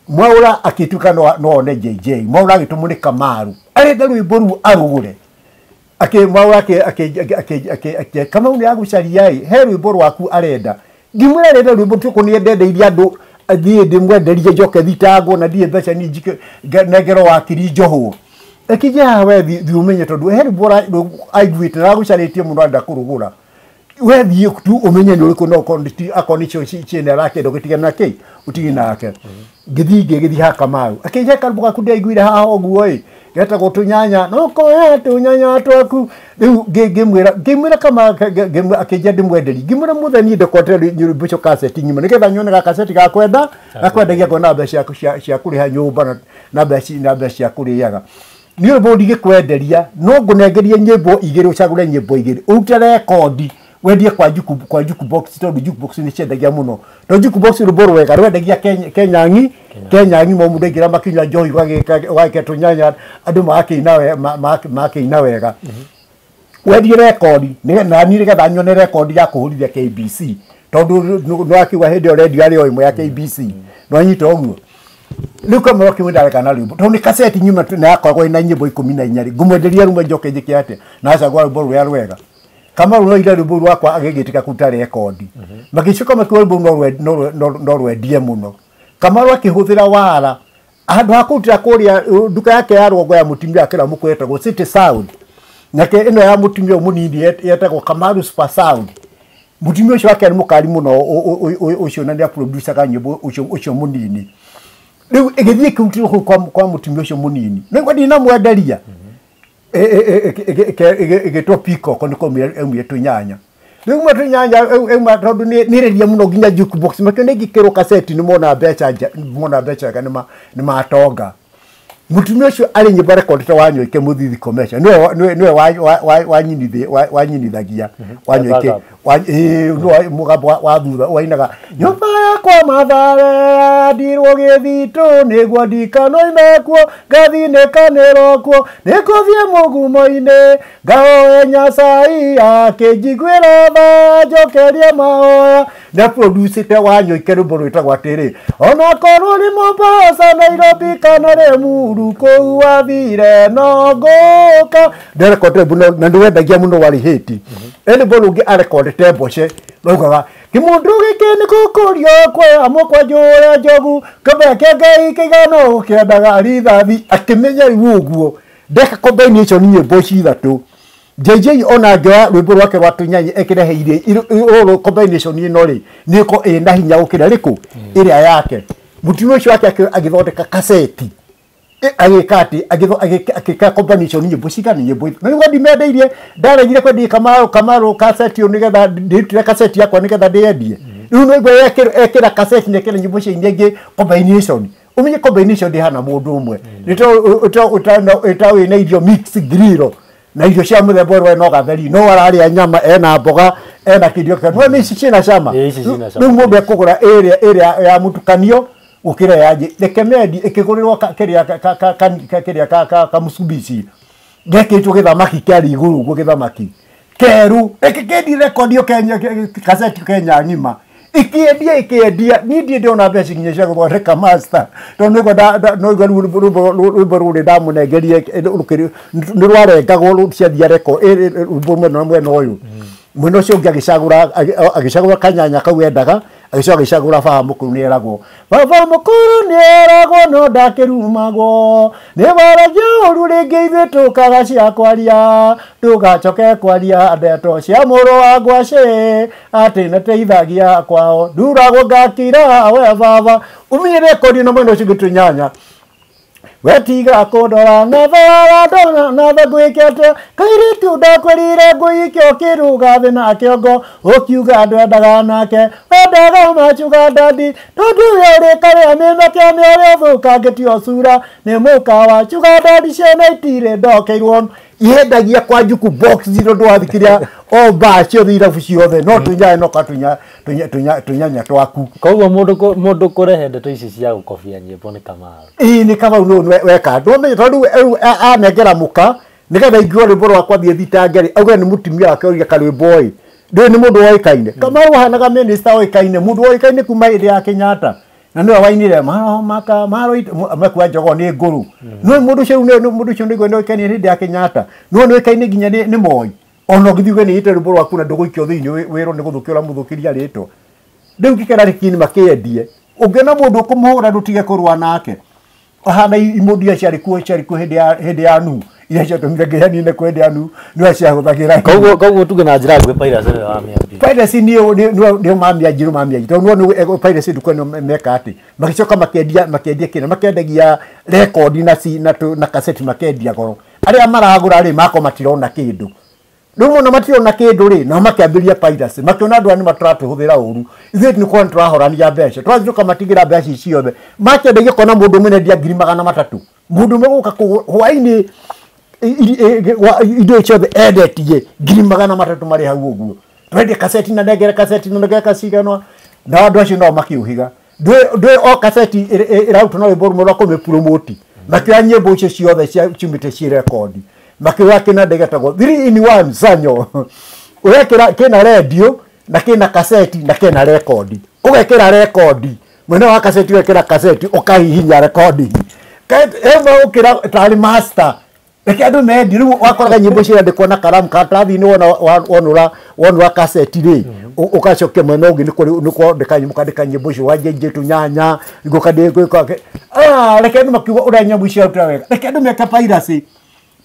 Mwaura akĩtuĩka no one JJ Mwaura agĩtũmwo nĩ Kamaru arenda rwĩmbo rũu arũgũre Mwaura Kamau nĩ agũcaria ĩ he rwĩmbo rwaku arenda ngĩmwĩra arenda rwĩmbo tuĩko nĩ endendeirie andũ thiĩ ndĩmwenderie njoke thitangwo na ndirĩ mbeca niĩ njike nengerwo wakiri njohwo akĩnjĩra haha we thiĩ ũmenye tondũ he rwĩmbo aiguĩte na agũcarĩtie mũno arenda kũrũgũra we thiĩ tu ũmenye nĩ ũrĩkũ no akorwo nĩcio ciene arakĩenda ũgĩtigane na kĩ ũtige nake. Ngĩthiĩ ngĩgĩthiĩ ha Kamaru akĩnjĩra karũmbo gaku ndĩraiguire haha ũguo ĩ getagwo tũnyanya no koya tũnyanya twaku rĩu ngĩmwĩra Kamaru akĩnjĩra ndĩmwenderie ngĩmwĩra mũthenya niĩ ndekwatĩra rwĩmbo ũcio kaseti ng'ima nĩgetha nyone gakaseti gakwenda gakwendagia ngona mbeca cia kũrĩha nyũmba na mbeca cia kũrĩaga. Niĩ rwĩmbo ndingĩkwenderia no ngũnengerie nyĩmbo igĩrĩ ũcagũre nyĩmbo igĩrĩ ũrute rekondi wendie kwa jukebox tondũ jukebox nĩ ciendagia mũno tondũ jukebox rwĩmbo rwega rwendagia Kenya ng'ima mũndũ aingĩra makinyua njohi ũgagĩkĩra tũnyanya andũ magakĩina wega wendie rekondi na niĩ nĩgetha nyone rekondi ya kũhũrithia KBC tondũ nĩwakiuga hĩndĩ ĩyo redio yarĩ o ĩmwe ya KBC nĩwanyita ũguo. Rĩu Kamaru akĩmwĩra ndareka na rwĩmbo tondũ nĩ kaseti ng'ima na yakoragwo ĩna nyĩmbo 14 rĩ ngũmwenderia rũmwe njoke njĩke atĩa na acagũra rwĩmbo rũrĩa rwega. Kamaru no ire rwĩmbo rwakwa agĩgĩtĩka kũruta rekondi magĩcoka makiuga rwĩmbo no rwendie mũno. Kamaru akĩhũthĩra wara handũ ha kũrutĩra kũrĩa nduka yake ya rũgongo ya mũtumia wa Kĩramũkũ yetagwo City Sound nake ĩno ya mũtumia ũyũ mũnini yetagwo Kamaru Super Sound. Mũtumia ũcio wake nĩ mũkari mũno ũcio na nĩaproducaga nyĩmbo ũcio mũnini rĩu ĩgĩthiĩ ĩkĩrutĩrwo kũu kwa mũtumia ũcio mũnini nĩguo ndinamwenderia ĩgĩtwo Peacock nĩko aumire tũnyanya rĩu mwe tũnyanya auma tondũ nĩrĩria mũno nginya jukebox makĩona ingĩkĩrwo kaseti nĩ mona mbeca wega nĩ matonga. Mũtumia ũcio arĩ nyĩmbo arekondete Wanyoike Mũthithi Commercial nĩwe wanyinithagia Wanyoike nĩwe mũgambo wa thutha wainaga nyũmba yakwa Mathare yandirwo gĩthitũ nĩguo ndikanoime kuo ngathinĩkanĩrwo kuo nĩngũthiĩ mũgumo-inĩ ngahoe Nyasaye akĩnjiguĩra tha njokerie mahoya. Nĩaproducĩte Wanyoike rwĩmbo rwĩtagwo atĩrĩ onakorwo nĩ Mombasa Nairobi kana Limuru kũu wathire no ngũka. Nĩarekondete rwĩmbo na nĩwendagia mũno warĩ hĩti. Rwĩmbo rũngĩ arekondete Mboce rwaugaga kĩmũndũ gĩkĩ nĩ gũkũrio kwaya mũkwanjũra njogu kĩmwe kĩa Ngai kĩigana ũkĩendaga rithathi. Akĩmenya rĩu ũguo ndeka combination nyĩmbo ici ithatũ JJ ona angĩoya rwĩmbo rwake rwa tũnyanya ekĩreheire rũrũ combination ĩno rĩ nĩko ĩna hinya gũkĩra rĩkũ ĩrĩa yake. Mũtumia ũcio wake agĩthondeka kaseti agĩka atĩ agĩka combination nyĩmbo cigana nyĩmbo na nĩguo ndimendeirie ndaregire kwendia Kamaru kaseti ĩyo nĩgetha ndĩrutire kaseti yakwa nĩgetha ndĩendie rĩu nĩguo ekĩra kaseti na ekĩra nyĩmbo cia ingĩ combination ũmenye combination ndĩhana mũndũ ũmwe nĩ ta wĩna irio mix grill na irio cia mũthemba ũrĩa no gatheri no ararĩa nyama ena mboga Ena kĩndio kĩa no nĩ ici ciĩna cama. Rĩu mũndũ ekũgũra ĩrĩa ya mũtukanio gũkĩra ya njĩ. Reke mendi ĩkĩgũrĩrwo kĩrĩa kĩrĩa ka Mitsubishi gekĩtwo gĩthamaki kĩarĩ igũrũ ũguo gĩthamaki keru reke kendi rekondi Kenya kaseti Kenya ng'ima ikiendia niĩ ndirĩ ndĩrona mbeca nginya cia gũthondeka master tondũ nĩgwa rwĩmbo rũrĩ ndamũnengerie nĩ rwarengagwo ciathia reko rwĩmbo mwena mwena ũyũ mwena ũcio ũngĩ agĩcagũra kanyanya kau endaga agĩcoka agĩcagũra baba mũkũrũ nĩeragwo baba mũkũrũ nĩeragwo no ndakĩrumagwo nĩ waragia ũru rĩngĩ ithuĩ tũkaga cia kwaria ndũgacoke kwaria ndeto cia mũrũ wa ngwacĩ atĩ nĩteithagia kwao nduragwo ngakira we baba umie rekondi na mwena ũcio ũngĩ tũnyanya wetiga kũndora na thara na ngwĩke atĩa kairĩtu ndakwĩrire ngũike ũkĩruga thĩ na kĩongo ũkiuga ndwendaga nake wendaga machuga dadi tondũ we ũrĩ karĩa mĩnake nĩ ũrĩa ũthũkangĩtio cura nĩ mũkawa chuga dadi ciana itirĩ ndokeirwo ihendagia kwa njuku box zero ndwathikiria o ba ciothe irabu ciothe no tũnyanya no ka tũnyanya twaku
koguo mũndũ kũrehe ndeto ici cia gũkobia nyĩmbo nĩ Kamau.
Ĩĩ nĩ Kamau nĩ weka ndũmenye tondũ rĩu anengera mũka nĩgetha ingiuga rwĩmbo rwakwa thiĩ thitange rĩ auge nĩ mũtumia wake oiga karwĩmbo ĩ ndũĩ nĩ mũndũ woĩkaine. Kamau ahanaga minister woĩkaine mũndũ woĩkaine kuma hĩndĩ ya Kenyatta na nĩwe wainire maka mekua njogoo nĩ ngũrũ no mũndũ ũcio mũndũ ũcio nĩguo nĩoĩkaine hĩndĩ ya Kenyatta no nĩoĩkaine nginya nĩ Moi ona ũngĩthiĩ uge nĩ ĩte rwĩmbo rwaku na ndũgũikio thĩinĩ wĩrwo nĩ gũthũkia ũramũthũkĩria rĩtwa rĩu gĩkera rĩkini makĩendie ũngĩona mũndũ ũkũmũhũra ndũtige kũrũa nake ahana imũndũ iria ciarĩ kuo hĩndĩ ya Nuhu iria ciatũmire nginya nine kuo hĩndĩ ya Nuhu nĩwe ciahũthagĩra.
Koguo tuge na njĩra nguhĩ piracy nĩwe wamĩambia.
Piracy nĩo mamianjirwo tondũ nĩo piracy ndukũ ĩno meka atĩ magĩcoka makendia kĩna makendagia rekondi na kaseti makendia goro arĩa maragũra rĩ mako matirona kĩndũ rĩu mona matirona kĩndũ rĩ nao makĩambĩrĩria piracy makĩona andũ aya nĩ maratũhũthĩra ũru ithuĩ nĩ kuona tũrahorania mbeca tũrathiĩ tũkamatigĩra mbeca ici ciothe makĩendagia ũkona mũndũ ũmwe nĩendia 300,000 mũndũ ũmwe gũka hwainĩ indo ciothe endetie 300,000 marĩ hau ũguo twendia kaseti na nengere kaseti na nengere kaciganwa na andũ acio nao makĩũhiga ndũĩ o kaseti ĩrarutwo na rwĩmbo rũmwe rwa kũmĩpromoti makĩoya nyĩmbo icio ciothe ciumĩte ciĩ rekondi makĩoya kĩna ndĩgetagwo 3 in 1 sanyo ũrekĩra kĩna redio na kĩna kaseti na kĩna rekondi ũgekĩra rekondi mwena wa kaseti ũgekĩra kaseti ũkahihinya rekondi ĩmwe ũkĩra tarĩ master reke andũ mendi rĩu wakoraga nyĩmbo ciandĩkwo na karamu karatathi-inĩ wonũra kaseti rĩ ũgacokia mwena ũngĩ nĩ kwandĩka mũkandĩka nyĩmbo icio wanjenjie tũnyanya reke andũ makiuga ũrĩa nyamũ icio iraruta wega reke andũ meke piracy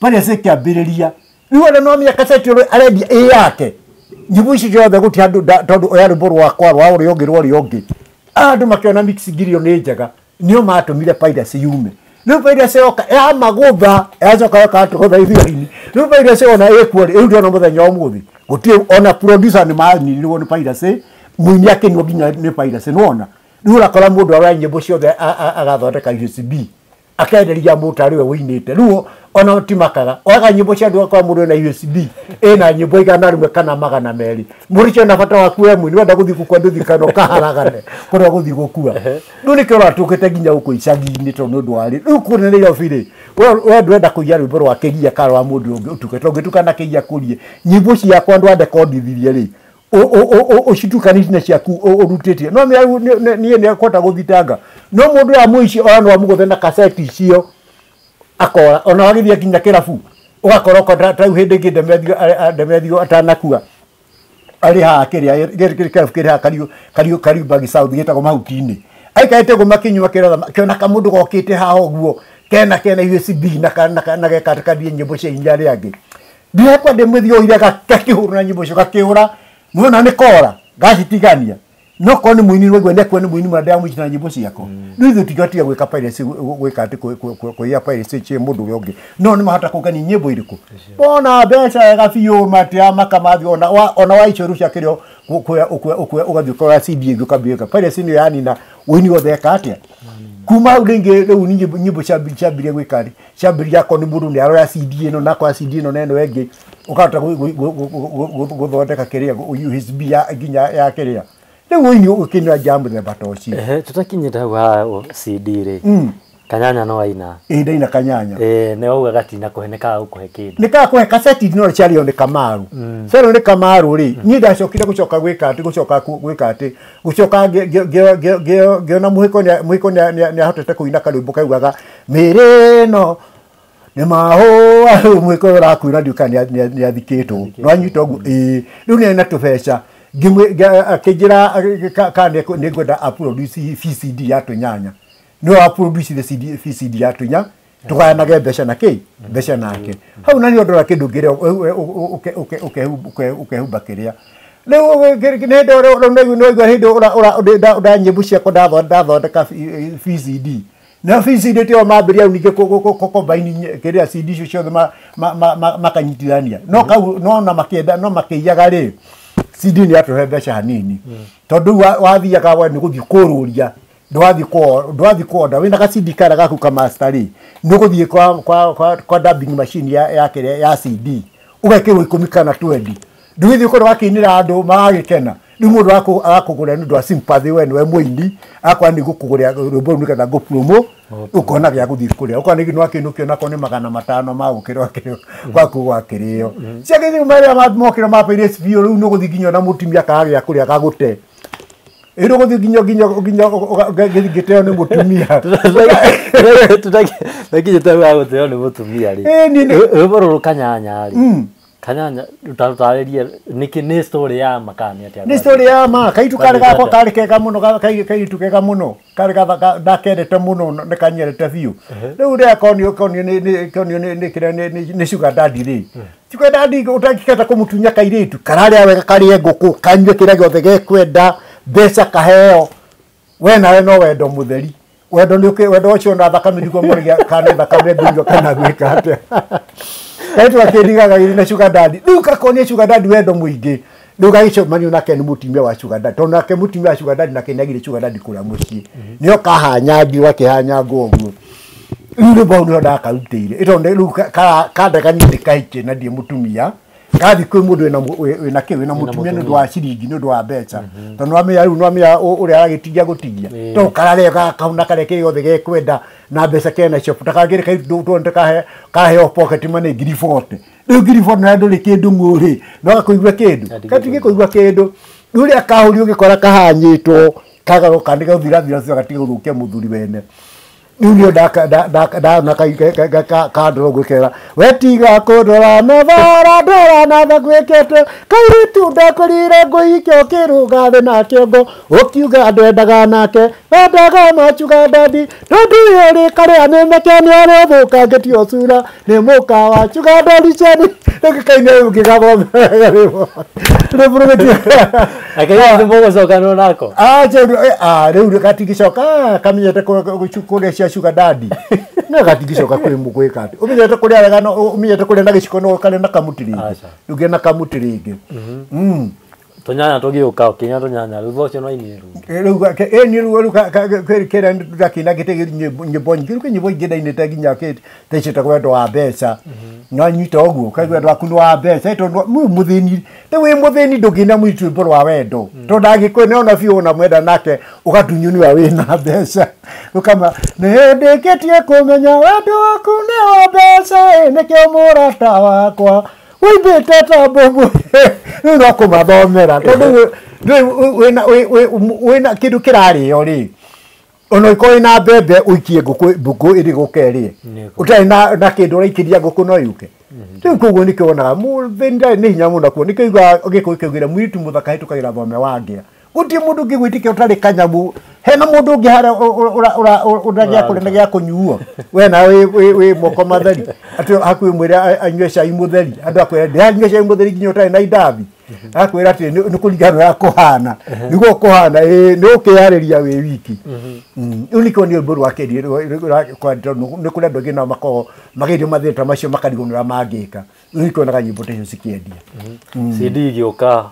piracy ĩkĩambĩrĩria rĩu ona no menya kaseti ũrĩa arendia ĩ yake nyĩmbo icio ciothe gũtirĩ handũ tondũ oya rwĩmbo rwakwa rwa ũrĩa ũngĩ rwa ũrĩa ũngĩ andũ makĩona mix ngirio nĩ njega nĩo matũmire piracy yume rĩu piracy yoka yamagũtha yacoka yoka tũgũtha ithuĩ-inĩ rĩu piracy ona ĩkuo rĩ rĩu ndĩrona mũthenya ũmũthĩ gũtirĩ ona producer nĩ maninirwo nĩ piracy mũini akĩnyua nginya nĩ piracy nĩwona rĩu ũrakora mũndũ aroya nyĩmbo ciothe agathondeka USB akenderia mũndũ tarĩ we wũinĩte rĩu ona timakaga oyaga nyĩmbo cia andũ akora mũndũ ena USB ĩna nyĩmbo 100 kana 200 mũndũ ũcio ena bata waku we mũini wenda gũthiĩ gũkua ndũthiĩ kana ũkaharagane kũrĩa gũthiĩ gũkua rĩu nĩkĩo ũratũkĩte nginya gũkũ icagi-inĩ tondũ nĩ ũndũ wa rĩ rĩu kũrĩa Nairobi rĩ we ndwenda kũiya rwĩmbo rwa kĩgia kana rwa mũndũ ũngĩ ũtuke tondũ ũngĩtukana kĩgia kũrie nyĩmbo ciakwa ndwandekondithirie rĩ ũcitukanĩtie na ciaku ũrutĩtie no niĩ nĩ kwenda gũthitanga no mũndũ ya mũici ona no amũgũthe na kaseti icio akora ona wagĩthiĩ nginya kĩrabu ũgakora ũkora ta rĩu hĩndĩ ĩngĩ Ndemethio atanakua arĩ haha kĩrĩa kĩrabu kĩrĩ haha Kariumbagi South gĩtagwo Mahuti-inĩ aikarĩte ũguo makĩnyua kĩratha akĩona kamũndũ gokĩte haha ũguo kena USB na gekatĩkanie nyĩmbo cia inya arĩa angĩ ndirekwa ndĩmwĩthio oire gakĩhũra na nyĩmbo icio gakĩhũra mwona nĩ kora gacitigania no korwo nĩ mũini waigua nĩ akuo nĩ mũini mũrĩa ndĩramũici na nyĩmbo ciakwa rĩu ithuĩ tingĩhotire gwĩka piracy gwĩka atĩ kũiya piracy ciĩ mũndũ ũrĩa ũngĩ no nĩ mahota kũngania nyĩmbo irĩkũ wona mbeca wega biũ matiramaka mathiĩ ona wa icio rĩu cia kĩrĩa ũgathiĩ ũkoya CD ĩngĩ ũkambia piracy nĩyo yanina ũini wothe eka atĩa kuma hau rĩngĩ rĩu nyĩmbo ciambirie gwĩka ciambĩrĩria akorwo nĩ mũndũ nĩ aroya CD ĩno na akoya CD ĩno na ĩno ĩngĩ Ũkahota gũthondeka kĩrĩa USB ya nginya ya kĩrĩa. Rĩu ũini ũkĩnyua nja mũthemba ta ũcio.
Tũtakinyĩte hau ha CD rĩ. Kanyanya no aina.
Ĩ ndaina kanyanya.
Nĩ wauga gatina kũhe nĩ kaga gũkũhe kĩndũ.
Nĩ kaga kũhe kaseti no ciario nĩ Kamaru. Ciario nĩ Kamaru rĩ, niĩ ndacokire gũcoka gwĩka atĩ gũcoka gwĩka atĩ gũcoka ngĩona mũhĩko nĩ ahotete kũina karwĩmbo kaugaga mĩrĩ ĩno nĩ mahũa rĩu mũhĩko ũrakuĩra ndiũĩ kana nĩ athikĩtwo. Nĩwanyita ũguo? Ĩĩ. Rĩu nĩ na tũbeca akĩnjĩra kana nĩ ngwenda a produce VCD ya tũnyanya. No a produce the CD VCD ya tũnya tugayanage mbeca na kĩ mbeca nake. Hau na nĩ ndora kĩndũ kĩrĩa ũkehumba kĩrĩa. Rĩu nĩ hĩndĩ hĩndĩ ũra nyĩmbo ciakwa ndathondeka VCD. Na VCD tio mambĩrĩria ningĩ kũ-combine kĩrĩa CD icio ciothe makanyitithania. No kau no na makĩenda no makĩiyaga rĩ CD nĩ yatũhe mbeca hanini. Tondũ wathiaga we nĩ gũthiĩ kũrũria ndwathiĩ kuonda wĩna ga CD karĩa gaku ka master rĩ nĩ ũgũthiĩ kwa dubbing machine ya kĩrĩa ya CD ũgekĩrwo 10 kana 20 ndũgĩthiĩ kũrĩa wakĩinĩra andũ magagĩkena. Rĩu mũndũ agakũgũrĩra nĩ ũndũ wa sympathy we nĩwe mũini akwa nĩ ngũkũgũrĩra rwĩmbo rũu nĩgetha ngũpromo ũkona gĩa gũthiĩ kũrĩa ũkona nĩ wakĩinũkio nako nĩ 500 ma gũkĩrwo gwaku gwakĩrĩo. Ciagĩthiĩ marĩa mokĩra ma Pirates biũ rĩu nĩ ũgũthiĩ nginya na mũtumia kaga gĩa kũrĩa gagũte. Ĩrĩ ũgũthiĩ nginya ngĩteo nĩ mũtumia.
Tũtakinyĩte hau ha gũteo nĩ mũtumia rĩ. Rwĩmbo rũrũ kanyanya rĩ. Kanyanya ũtarĩrie nĩkĩ nĩ story ya ma kana nĩ atĩa?
Nĩ story ya ma. Kairĩtu karĩ gakwa karĩ kega mũno kairĩtu kega mũno karĩ ndakendete mũno nĩ kanyendete biũ. Rĩu rĩrĩa konio nĩ kĩrĩa nĩ sugar daddy rĩ. Sugar daddy ũtangĩkenda kũmũtunya kairĩtu kararĩa wega karĩe ngũkũ kanyue kĩrĩa gĩothe gekwenda mbeca kaheo. We nawe no wendo mũtheri. Wendo nĩ wendo ũcio na thakame nĩguo mũrĩa kana thakame ngũnyua kana gwĩka atĩa. Kairĩtu gakĩndigaga gĩthiĩ na sugar daddy. Rĩu gakonia sugar daddy wendo mũingĩ. Rĩu gagĩcemanio nake nĩ mũtumia wa sugar daddy. Tondũ nake mũtumia wa sugar daddy nake nĩagire sugar daddy kũrĩa mũciĩ. Nĩo kahanyangirwo akĩhanyangwo ũguo. Rĩu rwĩmbo hau nĩho ndakarutĩire. Ĩtondũ rĩu kandega niĩ ndĩkahike na ndirĩ mũtumia. Gathiĩ kwĩ mũndũ wĩna kĩ wĩna mũtumia nĩ ũndũ wa ciringi nĩ ũndũ wa mbeca. Tondũ nĩwamenya rĩu nĩwamenya ũrĩa aragĩtigia gũtigia. Tondũ kararĩa kauna karĩa kĩrĩa gĩothe gekwenda na mbeca kena cio. Takangĩrĩ kairĩtu tuonete kaheo pocket money 40,000. Rĩu 40,000 na ndũrĩ kĩndũ ng'ũrĩ. No gakũigua kĩndũ. Gatingĩkũigua kĩndũ. Rĩu rĩrĩa kahũrio ũgĩkora kahanyĩtwo kagaroka nĩ gathirathira thutha gatiga gũthũkia mũthuri wene. Rĩu nĩo ndona kandoro gwĩkĩra we tiga kũndora na thara ndora na tha gwĩkĩte kairĩtu ndakorire ngũike ũkĩrũga thĩ na kĩongo ũkiuga ndwendaga nake wendaga machuga dadi tondũ ũyũ karĩa nĩmeke nĩarĩthũkangĩtio cura nĩ mũka wa chuga dadi ceni rĩu kaine ũngĩgathomera rwĩmbo rũgĩtio.
Akĩrĩa nĩ mũgũcokanwo nako?
Rĩu gatingĩcoka kamenyete kũrĩa cia sugar daddy. No gatingĩcoka kwĩ gwĩka atĩ. Ũmenyete kũrĩa wega no ũmenyete kũrĩa na gĩciko no ũkarĩa na kamũtĩ rĩngĩ. Ndũngĩrĩa na kamũtĩ rĩngĩ.
Tũnyanya tũgĩũka ũkĩnya tũnyanya rwĩmbo ũcio no ainire rũngĩ.
Rĩu niĩ rĩu kĩrĩa ndakĩina ngĩte nyĩmbo nyingĩ rĩu nyĩmbo ingĩ ndainĩte nginya ta icio ta wendo wa mbeca. Nĩwanyita ũguo ũkaigua wendo waku nĩ wa mbeca tondũ mũthĩni rĩu wĩ mũthĩni ndũngĩina mũirĩtu rwĩmbo rwa wendo. Tondũ ndangĩkwenda nĩona biũ ona mwenda nake ũgatunywo nĩwe wĩna mbeca. Ũkama nĩ ndĩkĩtie kũmenya wendo waku nĩ wa mbeca nĩkĩo mũrata wakwa wĩimbĩte ta mbomu. Rĩu no kũmathomera tondũ wĩna kĩndũ kĩrarĩo rĩ ona ũkorwo wĩna mbembe ũikie ngũkũ ĩrĩ gũka ĩrĩe ũtarĩ na kĩndũ ũraikĩria ngũkũ no yũke. Rĩu koguo nĩkĩo wonaga mũthĩni ndarĩ nĩ hinya mũno kuo nĩkĩo ũiguaga Gĩkũyũ kĩaugire mũirĩtu mũthaka ahĩtũkagĩra thome wa ngĩa. Gũtirĩ mũndũ ũngĩgwĩtĩkia ũtarĩ kanyamũ hena mũndũ ũngĩ harĩa ũrĩa gĩa kũrĩa na gĩa kũnyuo we nawe wĩ moko matheri atĩ hakuhĩ mwĩre anyue cai mũtheri andũ akwĩra ndĩranyua cai mũtheri nginya ũtarĩ na indathi akwĩra atĩ nĩ kũringana na ũrĩa kũhana nĩguo kũhana nĩ ũkĩyarĩria wĩ wiki. Rĩu nĩkĩo nĩ rwĩmbo rwakĩria nĩ kũrĩ andũ angĩ nao makoragwo magerio mathĩna ta macio makarigwo nĩ ũrĩa mangĩka. Rĩu ikonaga nyĩmbo ta icio cikĩendia.
CD igĩũka,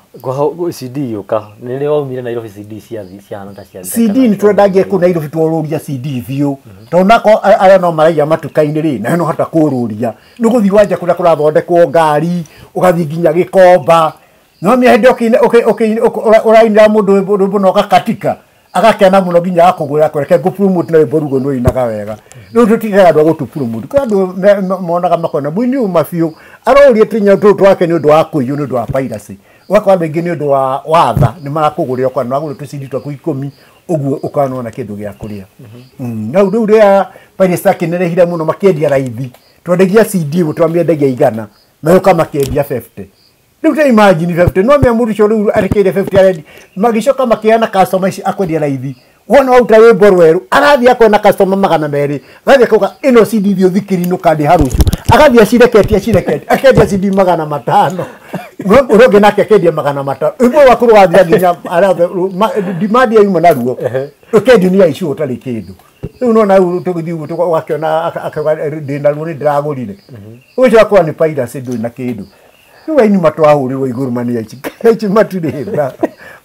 CD igĩũka nĩ waumire Nairobi, CD ciahana ta cia
CD nĩ twendagie kũu Nairobi, tworũria CD biũ, tondũ nako arĩa no maraiya matuka-inĩ rĩ, nayo no hota kũrũria, nĩ ũgũthiĩ wanja kũrĩa kũrathondekwo ngari, ũgathiĩ nginya Gĩkomba, no mĩhĩndĩ ũrainĩra mũndũ rwĩmbo na ũgakatika, agakena mũno nginya akũgũra, kũreke ngũ-promote na rwĩmbo rugo nĩ ũinaga wega. Rĩu tũtigaga andũ a gũtũ-promote, kwĩ andũ monaga makona mũini uma biũ aroria tũnyamũ tũtũ twake nĩ ũndũ wa kũiywo, nĩ ũndũ wa piracy. Ũgakora andũ aingĩ nĩ ũndũ wa watha nĩ marakũgũrĩra, ũkona nĩ wagũra tũcindi twaku 10 ũguo, ũkona wona kĩndũ gĩa kũrĩa. Na rĩu rĩrĩa piracy akĩnenehire mũno, makĩendia raithi, twendagia CD ĩmwe twamĩendagia 100, magĩũka makĩendia 50. Rĩu ta imagine 50, no mĩa mũndũ ũcio rĩu arekeire 50 arendi, magĩcoka makĩana customer ici akwendia raithi. Wona waruta rwĩmbo rwerũ, arathiĩ akona customer 200, agathiĩ akauga ĩno CD thiĩ ũthikĩri nũkandĩha rũciũ, agathiĩ acireketie acireketie, akendia CD 500, ũrĩa ũngĩ nake akendia 500, rwĩmbo rwaku rũgathira nginya arĩa demand yauma naruo, ũkendio nĩ aici ũtarĩ kĩndũ. Rĩu nona rĩu tũgĩthiĩ ũguo ũgakĩona akauga ndĩna ruo nĩ ndĩragũrire, ũcio akorwo nĩ piracy, ndũrĩ na kĩndũ. Rĩu aini matwahũrĩrwo igũrũ mani aici, aici matirĩ tha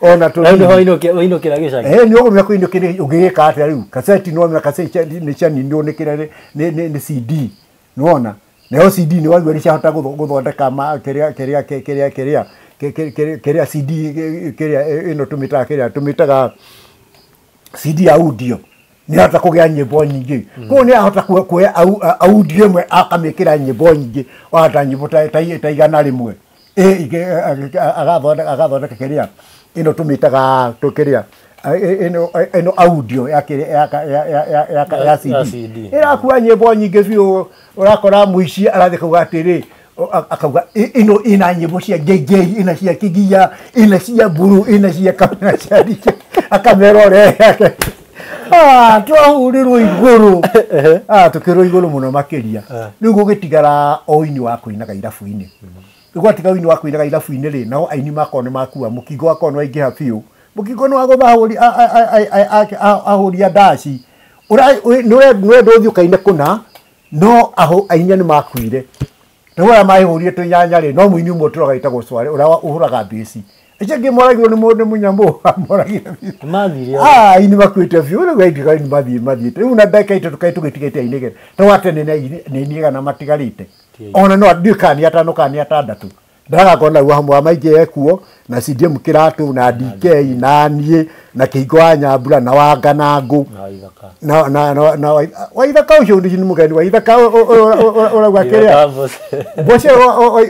ona
Rĩu nĩho wainũkĩra gĩcagi.
Nĩ ũgũmenya kũinũkĩra ũngĩgĩka atĩa rĩu kaseti, no menya kaseti nĩ cianinirwo nĩ kĩrĩa nĩ CD, nĩwona nayo CD nĩ waigua nĩ ciahota gũthondeka kĩrĩa kĩrĩa kĩrĩa kĩrĩa kĩrĩa CD kĩrĩa ĩno tũmĩtaga, kĩrĩa tũmĩtaga CD ya audio, nĩ ahota kũgĩa nyĩmbo nyingĩ, koguo nĩ ahota kuoya audio ĩmwe akamĩkĩra nyĩmbo nyingĩ, wahota nyĩmbo ta 100, agathondeka kĩrĩa ĩno tũmĩtaga kĩrĩa ĩno audio ya CD ĩrakua nyĩmbo nyingĩ biũ. Ũrakora mũici arathiĩ akauga atĩrĩ, akauga ĩno ĩna nyĩmbo cia JJ, ĩna cia Kigia, ĩna cia Mburu, ĩna cia Kamena, cia DJ, akamera ũrĩa twahũrĩrwo igũrũ, tũkĩrwo igũrũ mũno makĩria. Rĩu gũgĩtigara o ũini wa kũinaga irabu-inĩ. Rĩu gwatiga ũini wa kũinaga irabu-inĩ rĩ, nao aini makorwo nĩ makua, mũkingo wakorwo nĩ waingĩha biũ, mũkingo nĩ wagũtha ahũri a ndaci, nĩũrenda ũthiĩ ũkaine kũna, no aini nĩ makuire. Rĩu arĩa mahũrire tũnyanya rĩ, no mũini ũmwe tũroga wĩtagwo Swale ũrĩa ũhũraga mbĩci, acio angĩ moragirwo nĩ mũnyamũ, moragire biũ.
Mathire.
Aini makuĩte biũ, rĩu aini mathiĩ mathiĩte. Rĩu na ndagĩka 3 kaĩ tũgĩtigĩte aini igana, to wa tene nĩ aini 100 matigarĩte, ona no ndiũĩ kana nĩ 5 kana nĩ 6. Ndĩragakorwo na hamwe wa maingĩ ekuo na CDM Kĩratũ na DK na niĩ na Kĩhingo wa Nyambura na Wanganangũ na na na Waithaka ũcio nĩ mũgeni Waithaka ũrauga kĩrĩa Mboce,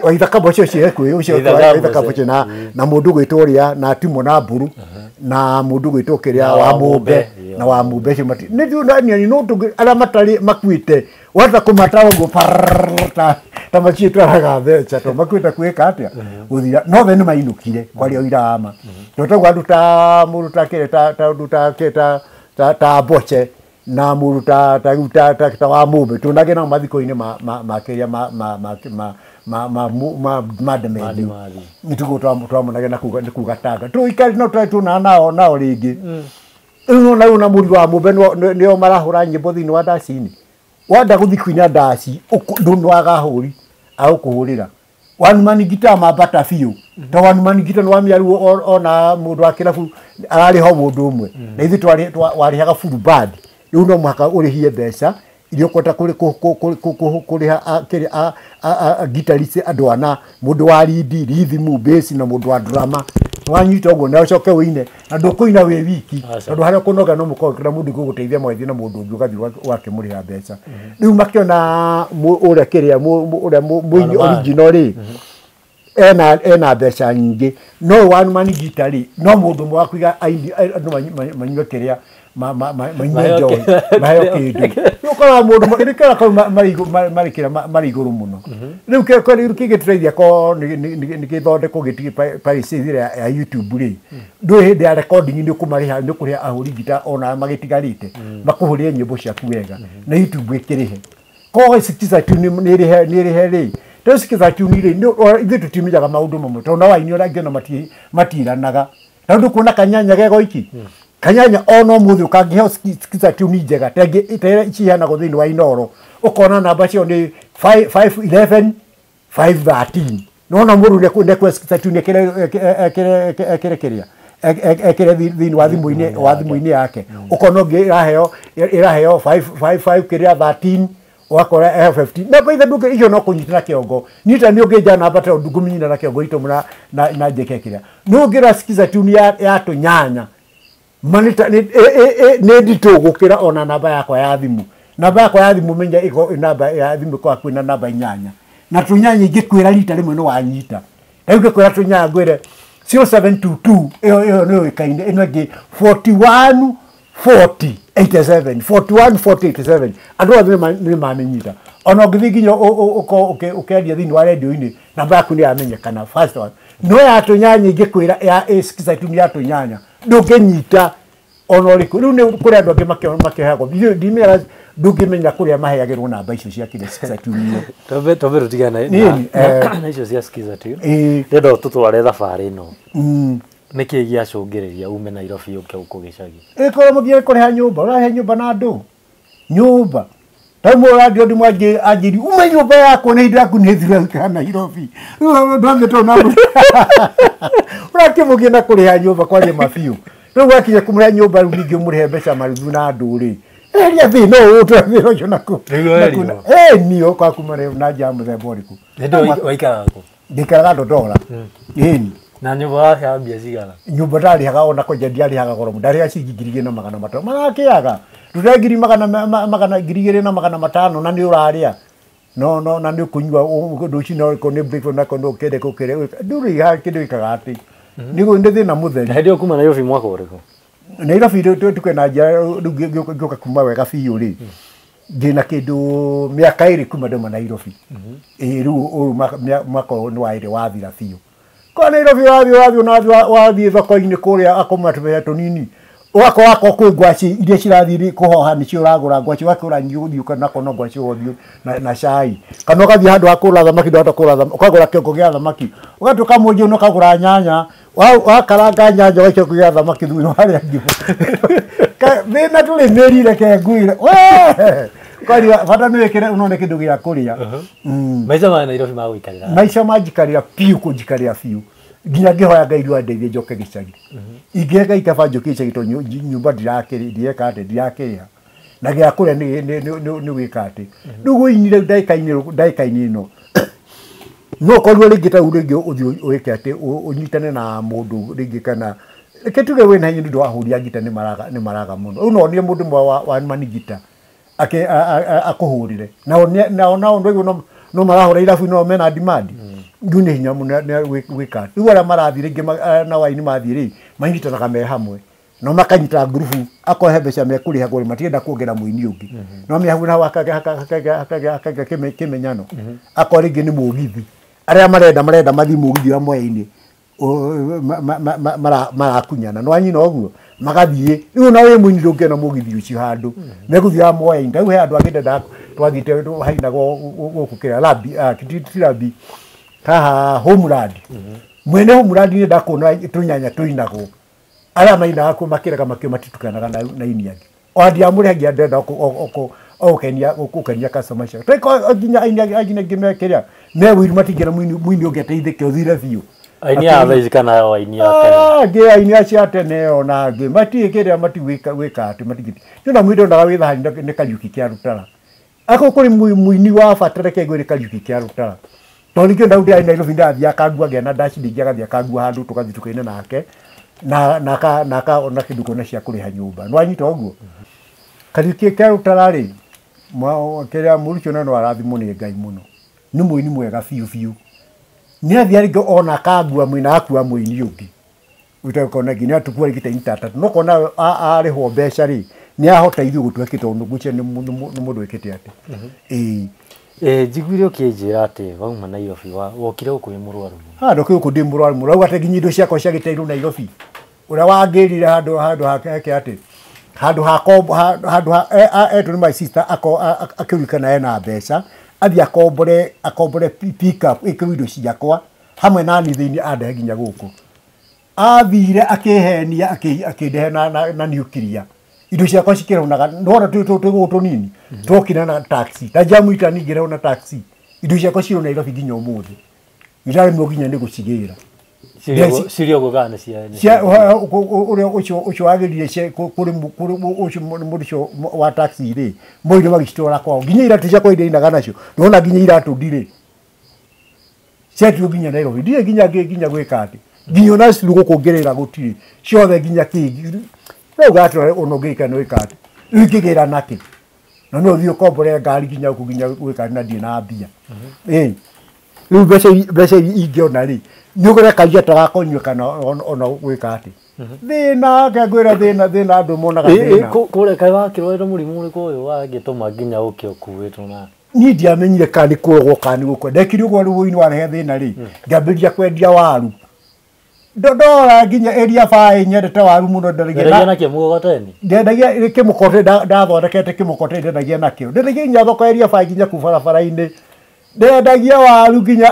Waithaka Mboce ũcio ekuo, ũcio Waithaka Mboce na mũndũ ũgwĩtwo ũrĩa na Timo na Mburu na mũndũ ũgwĩtwo kĩrĩa wa Mũmbe na wa Mũmbe ũcio nĩ no arĩa matarĩ makuĩte wahota kũmatara ũguo ta maciĩtwaraga mbeca to makuĩte kwĩka atĩa gũthira, no the nĩ mainũkire kwaria ũira wa ma, tondũ taguo andũ ta mũndũ ta kĩrĩa ta ũndũ ta kĩrĩa ta Mboce na mũndũ ta ta ta ta wa Mũmbe tũnage nao mathiko-inĩ ma kĩrĩa ma ma ma ma ma ma ma Demethiũ nĩ tũguo twamonage na kũu Gatanga tũikari no tũrĩ tuonana nao nao rĩngĩ. Rĩu nona rĩu na mũriũ wa Mũmbe nĩo marahũra nyĩmbo thĩinĩ wa ndaci-inĩ, wenda gũthiĩ kũina ndaci ndũnwaga ahũri a gũkũhũrĩra, one man guitar mambata biũ, to one man guitar nĩ wamenya rĩu ona mũndũ wa kĩrabu ararĩha mũndũ ũmwe, na ithuĩ warĩhaga full band, rĩu no mũhaka ũrĩhie mbeca iria ũkũhota kũrĩha guitarist andũ ana, mũndũ wa lead, rhythm, bass na mũndũ wa drama, wanyita ũguo na ũcoke ũine, na ndũkũina wĩ wiki, tondũ harĩa ũkũnoga no mũkorwo na mũndũ ũgũgũteithia mũgathiĩ na mũndũ ũngĩ ũgathiĩ ũgakĩmũrĩha mbeca. Rĩu makĩona ũrĩa kĩrĩa ũrĩa mũini original rĩ ena mbeca nyingĩ, no one man guitar rĩ no mũndũ ũmwe wa kũiga aini andũ manyue kĩrĩa manyue njohi maheo kĩndũ, rĩu ũkoraga mũndũ nĩkĩra kau marĩ igũrũ mũno. Rĩu kĩngĩtũteithia korwo nĩ gĩthondekwo gĩtige piracy ya YouTube rĩ, ndũĩ hĩndĩ ya recording nĩ ũkũmarĩha, nĩ ũkũrĩha ahũri ngita ona magĩtigarĩte makũhũrĩre nyĩmbo ciaku wega na YouTube ĩkĩrĩhe. Koguo Skiza Tune nĩ ĩrĩhe rĩ, tondũ Skiza Tune rĩ ithuĩ tũtimenyaga maũndũ mamwe, tondũ na waini ũrĩa angĩ ona matiranaga, tondũ kuona kanyanya gegoiki kanyanya ona ũmũthĩ ũkangĩheo Skiza Tune njega ta ĩrĩa ciheanagwo thĩinĩ wa Inooro, ũkona namba cio nĩ 5 11 513 nona mũndũ nĩekwe tune ekere kĩrĩa ekere thĩinĩ wa thimũ-inĩ yake ũkona ũngĩ ĩraheo 555 kĩrĩa 13 ũgakora 15 na kwa ithe icio no kũnyita na kĩongo nita nĩ ũngĩnja namba ta ndungũmĩnyina na kĩongo itũ na njĩke kĩrĩa nĩ ũngĩra Skiza tune ya tũnyanya manita nĩ nditũ gũkĩra ona namba yakwa ya thimũ namba yakwa ya thimũ menya ĩko namba ya thimũ kwa kwĩna namba inyanya na tũnyanya ingĩkwĩra rita rĩmwe nĩ wanyita rĩu ngĩkwĩra tũnyanya ngwĩre 0722 ĩyo nĩ yũĩkaine ĩno ĩngĩ 41 40 87 41 40 87 andũ othe nĩ mamenyita ona ũngĩthiĩ nginya ũkĩaria thĩinĩ wa redio-inĩ namba yaku nĩ yamenyekana first one no ya tũnyanya ingĩkwĩra ya Skiza tune ya tũnyanya ndũngĩnyita ona ũrĩkũ rĩu nĩ kũrĩ andũ angĩ makĩheagwo ndimera ndũngĩmenya kũrĩa maheagĩrwo namba icio cia kĩrĩa Skiza tune ĩyo
twambe tũtigane na icio cia Skiza tune ndĩrenda tũtware thabarĩ ĩno nĩkĩ gĩacũngĩrĩria ume Nairobi ũke gũkũ gĩcagi
ĩkorwo mũthiĩ kũrĩha nyũmba ũrarĩha nyũmba na andũ nyũmba tarĩu mũradio ndimwe anjĩri ume nyũmba yakwa na ihinda yaku nĩ thira ũikara Nairobi ndwamĩtwo na ũrakĩmũgia na kũrĩha nyũmba kwaria mabiũ rĩu wakinya kũmũrĩha nyũmba rĩu ningĩ ũmũrĩhe mbeca maruthu na andũ rĩ eheria thĩna ũyũ ũtũra ũcio naku niĩ ũkaga kuma na nja ya mũthemba ũrĩkũ
waikaraga kũ
ndikaraga Ndondora ĩni
na nyũmba warĩhaga mbia cigana
nyũmba ndarĩhaga ona kwanja ndiarĩhaga goro ndarĩhaga ciringi 2,500 marakĩaga rute 2,500 na nĩ ũrarĩa no no na nĩ ũkũnyua rũcinĩ okorwo nĩ breakfast na korwo ũkĩende kũkĩrĩa ndũrĩ kĩndũ gĩkaga atĩ nĩguo nĩ thĩna mũtheri
na hĩndĩ ĩyo kuma Nairobi mwaka ũrĩkũ
Nairobi rĩu na njĩra rĩu ngĩũka kuma wega biũ rĩ ndĩna kĩndũ mĩaka ĩrĩ kuma ndauma Nairobi ĩĩ rĩu ũyũ mwaka ũyũ nĩ wa ĩrĩ wathira biũ kwa Nairobi wathiĩ wathiĩ thoko-inĩ kũrĩa akoma tũbeca tũnini ũgakorwo akorwo kwĩ ngwaci iria cirathiĩ kũhoha nĩcio ũragũra ngwaci ũgakĩgũra nyingĩ ũthiĩ nako no ngwaci ũgũthiĩ na cai kana ũgathiĩ handũ ha kũgũra thamaki ndũhota kũgũra thamaki ũkagũra kĩongo gĩa thamaki ũgatuĩka mũnjũ na ũkagũra nyanya wakaranga nyanya ũgaikia kĩongo gĩa thamaki thutha warĩa ngima thĩna ndũrĩ mĩri reke ngwĩre wee kwaria bata nĩ wĩkĩre unone kĩndũ gĩa kũrĩa
maica ma Nairobi magũikarĩra
maica manjikarĩra biũ kũnjikarĩra biũ nginya ngĩhoya Ngai rĩu andeithie njoke gĩcagi ingĩhe Ngai kaba njoke gĩcagi tondũ nyũmba ndireka atĩ ndirakĩrĩha na gĩa kũrĩa nĩ gwĩka atĩ rĩu gũinire ndagĩka-inĩ ĩno no ũkorirwo rĩngĩ ta rĩu rĩngĩ ũthiĩ wĩke atĩ ũnyitane na mũndũ rĩngĩ kana reke tuge wĩna hinya nĩ ũndũ wa ahũri a ngita nĩ maraga mũno rĩu no onire mũndũ ũmwe wa manigita akũhũrĩre nao nao ndũigua no marahũra irabu no mena demand rĩu nĩ hinya mũno gwĩka rĩu arĩa marathiĩ rĩngĩ na waini mathiĩ rĩ manyitanaga me hamwe no makanyita ngurubu akorwo he mbeca mekũrĩhagwo rĩ matirenda kuongerera mũini ũngĩ no me hamwe nao hakagĩa kĩmenyano akorwo rĩngĩ nĩ mũgithi arĩa marenda mathiĩ mũgithi wa Mwea-inĩ marakunyana no anyina ũguo magathiĩ rĩu ona wĩ mũini ndũngĩona mũgithi ũcio handũ megũthiaga Mwea-inĩ rĩu he andũ angĩ ndendaga twathiĩte hainagwo gũkũ kĩrĩa Labi ti Labi haha Homeland mwene Homeland nĩ ndakuona tũnyanya tũinagwo arĩa mainaga kuo makĩrega makĩo matitukanaga na aini angĩ ona ndiamũrĩhagia ndenda gũkenia customer ciake tũiko nginya aini angĩ me kĩrĩa me wĩiru matingĩra mũini ũngĩ ateithĩke ũthire biũ
aini a thaa ici kana aini a tene
angĩ aini acio a tene ona angĩ matirĩ kĩrĩa matigwĩka atĩ matingĩ nĩ mũini ndonaga wĩ thahani nĩ Kariũki kĩa Rũtara akorwo kũrĩ mũini wa bata reke ngwĩre Kariũki kĩa Rũtara tondũ ningĩ ndau ndĩrarĩ Nairobi ndathiaga akangua ngĩona ndaciringi agathiĩ akangua handũ tũgathiĩ tũkaina nake na akaona kĩndũ kuona cia kũrĩha nyũmba nĩ wanyita ũguo Kariũki kĩa Rũtara rĩ kĩrĩa mũndũ ũcio no arathimwo nĩ Ngai mũno nĩ mũini mwega biũ biũ nĩ athiĩ rĩngĩ ona akangua mũini akua mũini ũngĩ ũtakona nginya atukua rĩngĩ ta aini ta atatũ no kona arĩhwo mbeca rĩ nĩ ahota ithuĩ gũtua kĩ tondũ ngwĩciria nĩ mũndũ wĩkĩte atĩ ĩĩ
njiguire ũkĩnjĩra atĩ wauma Nairobi wokire gũkũ wĩ mũrwaru mũno
ndokire gũkũ ndĩ mũrwaru mũno rauga atĩ nginya indo ciakwa ciagĩteirwo Nairobi ũrĩa wangĩrire handũ hake atĩ handũ ha handũ ha etwo nĩ my sister akĩririkana ena mbeca athiĩ akombore pick-up ĩkĩrwo indo ciakwa hamwe na niĩ thĩinĩ andehe nginya gũkũ athire akĩhenia akĩndehe na nuclear indo ciakwa cikĩraunaga nĩwona twĩ gũkũ tũnini twokire na taxi ta njamuita ningĩrehwo na taxi Indo ciakwa cirĩ Nairobi nginya ũmũthĩ. Ndiraremwo nginya nĩ gũcigĩra.
Cirio gũgana cia
cia ũrĩa ũcio wagĩrire kũrĩ ũcio mũndũ ũcio wa taxi rĩ, moire magĩcitwara kwao. Nginya iratũ ciakwa iria inaga nacio, nĩwona nginya iratũ ndirĩ. Ciatirwo nginya Nairobi, ndirĩ nginya nginya gwĩka atĩ. Nginya ona cukuru gũkũ ngĩrĩra gũtirĩ. Ciothe nginya kĩ. Rĩu gatwara ona ũngĩka nĩ wĩka atĩ. Rĩu ingĩgĩra nakĩ? Na no ũthiĩ ũkombore ngari nginya gũkũ nginya gwĩka na ndirĩ na mbia. Ĩĩ. Rĩu mbeca ingĩona rĩ, nĩ ũgũre karia ta gakũnyua kana ona gwĩka atĩ. Thĩna, ngwĩra thĩna andũ monaga thĩna.
Kũrĩa kaĩ wakĩrwarire mũrimũ ũrĩkũ ũyũ wagĩtũma nginya ũke ũkuĩtwo na
niĩ ndiamenyire kana nĩ kũrogwo kana nĩ gũkua. Ndekire ũguo rĩu ũini warehe thĩna rĩ, ngĩambĩrĩria kwendia waru. Ndora nginya area 5 nyendete waru mũno
ndendagia nakĩo mũgogoteni.
Ndendagia kĩmũkote ndathondekete kĩmũkote ndendagia nakĩo. Ndendagia nginya thoko area 5 nginya kũu barabara-inĩ. Ndendagia waru nginya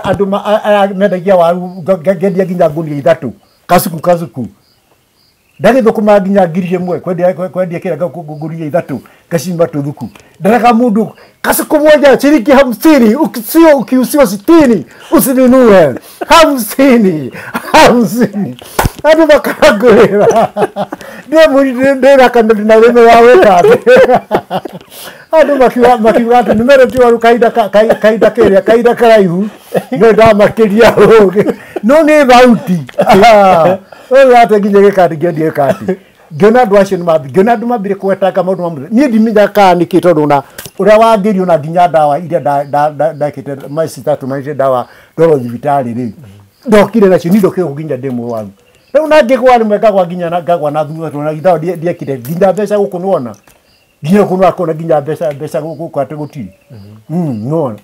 andũ aya mendagia waru ngendia nginya ngunia 3 kasuku kasuku. Ndagĩthũkũma nginya 1,000 kwendia kĩrĩa ngunia 3 ngacimba tũthuku. Ndareka mũndũ kasuku moja shilingi 50 ukisio ukiusiwa 60 usinunue 50 50 andũ makangũrĩra. Ndĩra kana ndĩna rĩmwe wa wĩka andũ makiuga atĩ nĩmendete waru kahinda kĩrĩa kahinda karaihu no ndamakĩria ũgĩ no nĩ thauti. Ũyũ ate nginya gĩkati ngĩendia gĩkati. Ngĩona andũ acio ngĩona andũ mambire kũgwetanga maũndũ ma mũthemba. Niĩ ndimenyaga kana nĩkĩ tondũ ona ũrĩa wangĩrio na nginya ndawa iria ndekĩte my sister tũmanĩte ndawa ndorwo thibitarĩ rĩ, ndokire nacio niĩ ndokire nginya ndĩ mũrwaru. Rĩu na ngĩgwa rĩmwe ngagwa nginya ngagwa na thutha tondũ na ndawa ndiekire nginya mbeca gũkũ nĩwona. Nginya gũkũ nĩwakona nginya mbeca gũkũ atĩ gũtirĩ. Nĩwona.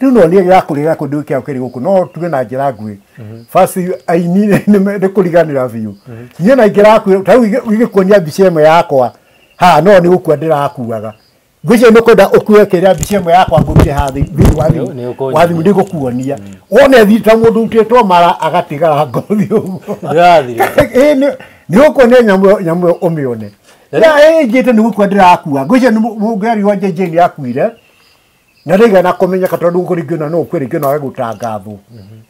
Rĩu no nĩ gĩakũrĩa gĩakũ kĩao kĩrĩ gũkũ no tuge na njĩra nguhĩ. First aini nĩ kũriganĩra biũ. Niĩ na njĩra nguhĩ ta rĩu igĩkuonia mbica ĩmwe yakwa haha no nĩ gũkua ndĩrakuaga. Ngwĩciria nĩ ũkwenda ũkue kĩrĩa mbica ĩmwe yakwa ngũrute haha thĩinĩ wa thimũ ndĩgũkuonia. Wone thiĩ ta mũndũ ũrutĩtwo mara agatigara ngothi ũguo. Nĩ ũkuonia nyamũ ĩyo ũmĩone. Njĩte nĩ gũkua ndĩrakua. Ngwĩciria mũngĩaria wa JJ nĩ akuire. Na ndaigana kũmenyeka tondũ kũringana no ũkue no wage gũtangathwo.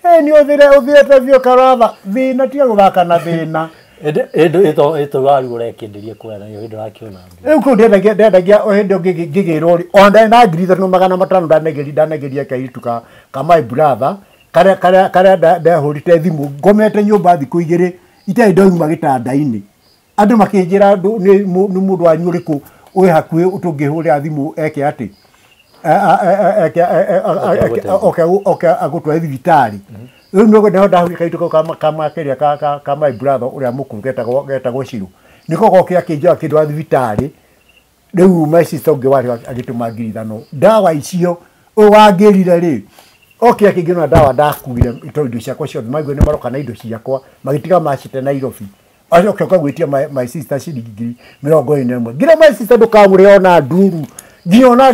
Nĩ ũthirĩte biũ karatha. Thĩna tiga gũthaka na thĩna.
Ĩndĩ waru ũrekĩenderia kũrĩa nayo hĩndĩ wakĩona.
Rĩu kũu ndendagia o hĩndĩ ngĩgĩrwo rĩ, ona ndarĩ na 3,500 ndanegeria kairĩtu ka my brother karĩa ndehũrĩte thimũ ngomete nyũmba thikũ 2 itarĩ ndoima gĩtanda-inĩ. Andũ makĩnjĩra nĩ mũndũ wanyu ũrĩkũ wĩ hakuhĩ tũngĩhũrĩra thimũ eke atĩ oke agũtware thibitarĩ. Rĩu nĩguo ndahũrire kairĩtu kau kama ka my brother ũrĩa mũkũrũ getagwo Shiro. Nĩko gokire akĩnjoya akĩndwara thibitarĩ. Rĩu my sister ũngĩ warĩ agĩtũma 5,000. Ndawa icio ũyũ wangĩrire rĩ, oke akĩngĩona ndawa ndakuire tondũ indo ciakwa ciothe maigua nĩ maroka na indo ciakwa magĩtiga macite Nairobi. Acoke oka gwĩtia my sister ciringi 21. Ngira my sister ndũkamũrĩhe ona nduru. Nginya ona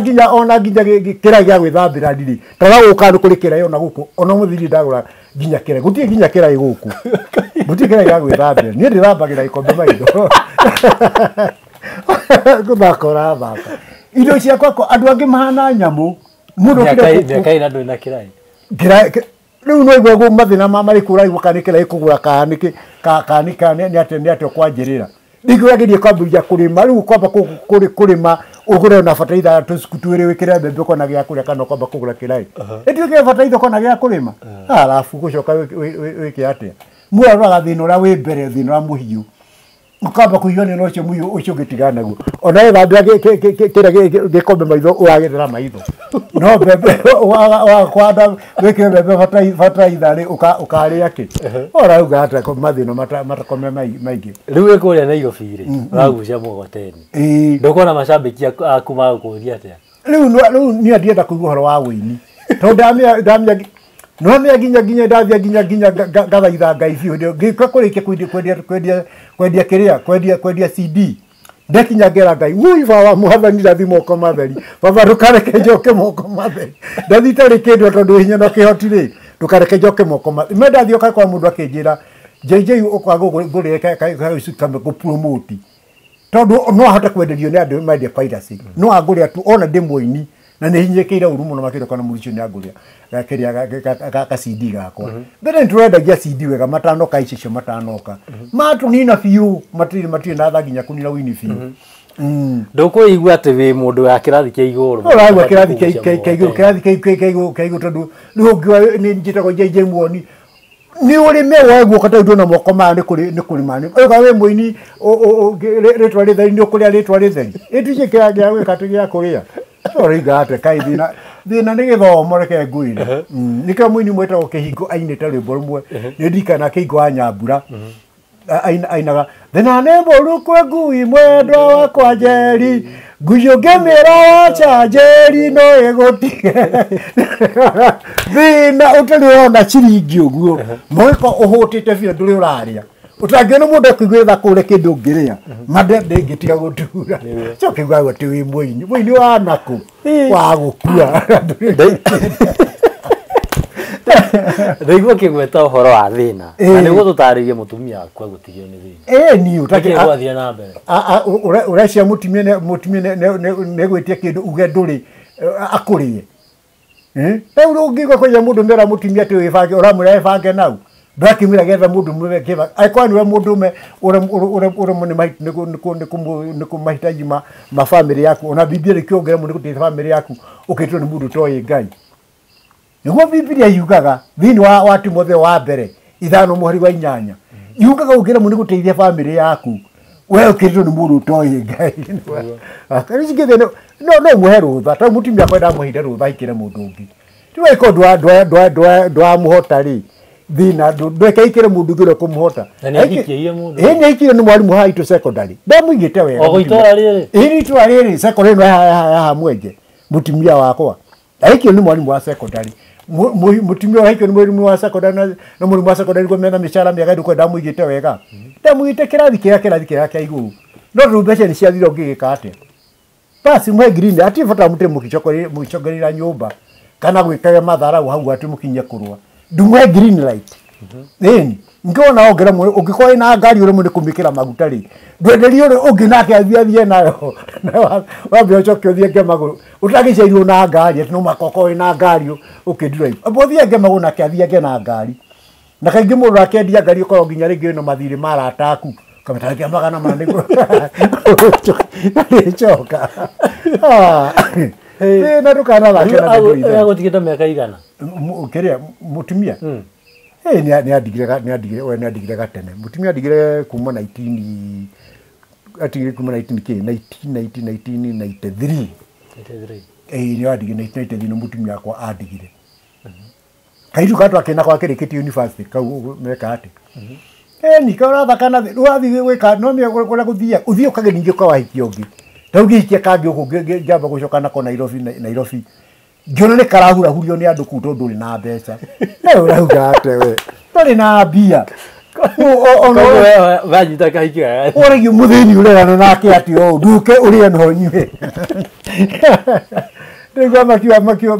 nginya kĩraĩ gĩa gwĩthambĩra ndirĩ. Tara gũka nĩ kũrĩ kĩraĩ ona gũkũ ona mũthiri ndagũra nginya kĩraĩ. Gũtirĩ nginya kĩraĩ gũkũ. Gũtirĩ kĩraĩ gĩa gwĩthambĩra. Niĩ ndĩthambagĩra ikombe maitho. Gũthaka ũrathaka. Indo ciakwa andũ angĩ mahana nyamũ. Mũndũ
mĩaka ĩna ndũrĩ na kĩraĩ.
Kĩraĩ rĩu no igua mathĩna marĩkũ ũraigua kana nĩ kĩraĩ kũgũra kana nĩ kana nĩ atĩa ũkwanjĩrĩra. Ndingĩgeria kwambĩrĩria kũrĩma rĩu kwamba kũrĩma ũgũre ona bataraitha tũcuku twĩrĩ wĩkĩre mbembe ũkona gĩa kũrĩa kana ũkwamba kũgũra kĩraĩ. Ĩtuĩke bataraitha ũkona gĩa kũrĩma. Arabu gũcoka wĩke atĩa. Mũndũ aroraga thĩna ũrĩa wĩ mbere thĩna ũrĩa mũhiũ. Ũkamba kũhiũrania na ũcio mũhiũ ũcio ũngĩtigana naguo. Ona wethambĩra kĩrĩa gĩkombe maitho ũragethera maitho. No mbembe wakwanda wĩkĩre mbembe bataraitha rĩ ũkarĩa kĩ. Ũrauga atĩa mathĩna matakome maingĩ.
Rĩu wĩ kũrĩa Nairobi rĩ, ũragucia mũgogoteni. Ndũkuona macambĩki aku magũkũria atĩa?
Rĩu niĩ ndienda kũigua ũhoro wa ũini. Tondũ ndamenya no nginya ndathiĩ nginya ngathaitha Ngai biũ ngĩũka kũrĩkia kwendia kĩrĩa kwendia CD. Ndekinya ngera Ngai wui baba mwathani ndathi moko matheri baba ndũkareke njoke moko matheri ndathi itarĩ kĩndũ tondũ hinya na kĩhoti rĩ ndũkareke njoke moko matheri. Me ndathiĩ ũka kwa mũndũ akĩnjĩra JJ ũka ngũrĩre kamwe gũpromote tondũ no ahote kwenderio nĩ andũ mendia piracy no angũrĩra tu ona ndĩ mũini Na nĩ hinyĩkĩire ũru mũno makĩria kana mũndũ ũcio nĩ angũria gakĩrĩa ga CD gakwa. Mbere nĩ tũrendagia CD wega matanoka ici icio matanoka. Matũnina biũ, matirĩ na tha nginya kũnina wini biũ.
Ndũkũigua atĩ wĩ mũndũ wa kĩrathi kĩa igũrũ.
Ũraigua kĩrathi kĩa igũrũ, kĩrathi kĩa igũrũ tondũ nĩ ũngiuga nĩ njĩtagwo JJ Muoni. Nĩ ũrĩme woe guoko tondũ na moko maya nĩ kũrĩma. Ũga wĩ mũini rĩtwa rĩtheri nĩ ũkũrĩa rĩtwa rĩtheri. Ĩtuĩke kĩrĩa gĩa gwĩka atĩ gĩa kũrĩa. Ũraiga atĩ kaĩ thĩna nĩ gĩthomo reke ngwĩre. Nĩkĩo mũini mwĩtagwo Kĩhingo ainĩte rwĩmbo rũmwe. Nĩ ndirikana Kĩhingo wa Nyambura. Ainaga thĩna nĩ mũru kwĩ ngui mwendwa wakwa Njeri, ngui ũngĩmĩra wacha Njeri no ĩgũtige. Thĩna ũtarĩ ũrona ciringi ũguo mwĩko ũhũtĩte biũ ndũrĩ ũrarĩa ũtangĩona mũndũ akũiguĩra kũrĩa kĩndũ ũngĩrĩa mande ndĩngĩtiga gũtura. Coka ũkaigua atĩ wĩ mũini mũini wa nakũ wa gũkua.
Ndaigua ũkĩgweta ũhoro wa thĩna na nĩguo tũtarĩrie mũtumia waku agũtigio nĩ thĩna.
Ĩni
ũtakĩ gwathiĩ na mbere.
Ũrecia mũtumia nĩgwĩtia kĩndũ uge ndũrĩ akũrĩe. Rĩu ũngĩigua kũiya mũndũ mera mũtumia atĩ wĩbange ũramwĩra ĩbange nau ndũrakĩmwĩra getha mũndũ mũme kĩbange angĩkorwo nĩwe mũndũ ũme ũremwo nĩ kũmahitaji ma bamĩrĩ yaku ona Biblia nĩkĩo ũngĩremwo nĩ gũteithia bamĩrĩ yaku ũkĩtwo nĩ mũndũ ũtoĩ Ngai. Nĩguo Biblia yugaga thĩinĩ wa Timotheo wa mbere 5:8 yugaga ũngĩremwo nĩ gũteithia bamĩrĩ yaku we ũkĩtwo nĩ mũndũ ũtoĩ Ngai. No mũhe rũtha tondũ mũtumia akwa ndamũheire rũtha aikĩre mũndũ ũngĩ. Ti weka ndwamũhota rĩ thĩna ndweke aikĩre mũndũ ũngĩ ũrĩa ũkũmũhota.
Na nĩ ahikĩire mũndũ.
Ĩĩ nĩ ahikĩire nĩ mwarimũ haha itũ secondary. Ndamũigĩte wega.
O itũra rĩrĩ?
Ĩĩ itũra rĩrĩ secondary ĩno haha Mwenje mũtumia wakwa. Ahikĩire nĩ mwarimũ wa secondary. Mũtumia ahikĩire nĩ mwarimũ wa secondary na mwarimũ wa secondary nĩguo mena mĩcara mĩega ndũkwenda ndamũigĩte wega. Ndamũigĩte kĩrathi kĩrĩa kĩa igũrũ. No rĩu mbeca nĩ ciathira ũngĩgĩka atĩa? Basi mwe green ati bata mũtĩ mũgĩcokerera nyũmba kana gwĩkaga matharau hau atĩ mũkinye kũrũa. Ndumwe green light. Ĩni ngĩona ongerera ũngĩkorwo wĩna ngari ũremwo nĩ kũmĩkĩra maguta rĩ ndwenderie ũrĩa ũngĩ nake athiĩ nayo wambe ũcoke ũthiĩ magũrũ ũtagĩciarirwo na ngari atĩ no mũhaka ũkorwo wĩna ngari ũkĩ drive amba ũthiange magũrũ nake athiange na ngari. Na kaingĩ mũndũ akendia ngari ũkorwo nginya rĩngĩ wĩna mathirĩ ma arata aku kamĩtaragia 400 nĩguo nĩcoka. Thĩna ndũkanathake na ndeto ithe.
Agũtigĩte mĩaka igana?
Kĩrĩa mũtumia? Ĩĩ nĩ andigire gatene. Mũtumia andigire kuma 19 atigire kuma 1993. Ĩĩ nĩ andigire 1993 nĩ mũtumia wakwa andigire. Kairĩtu karĩa twakĩrĩ nako akĩrĩkĩtie university kau meka atĩ. Ĩni ũrathaka na ũrathiĩ gwĩka no ũrĩa gũthiaga ũthiĩ ũkage ningĩ ũkawahikia ũngĩ. Ta ũngĩhikia kangĩ gũkũ ngĩamba gũcoka nako Nairobi ngĩona nĩ karahurahurio nĩ andũ kũu tondũ ndũrĩ na mbeca. We ũrauga atĩ we ndũrĩ na mbia.
Wanyita kahiki gaka.
Ũragia mũthĩni ũrerana nake atĩ o nduke ũrĩe na ũnyue. Rĩu makiuga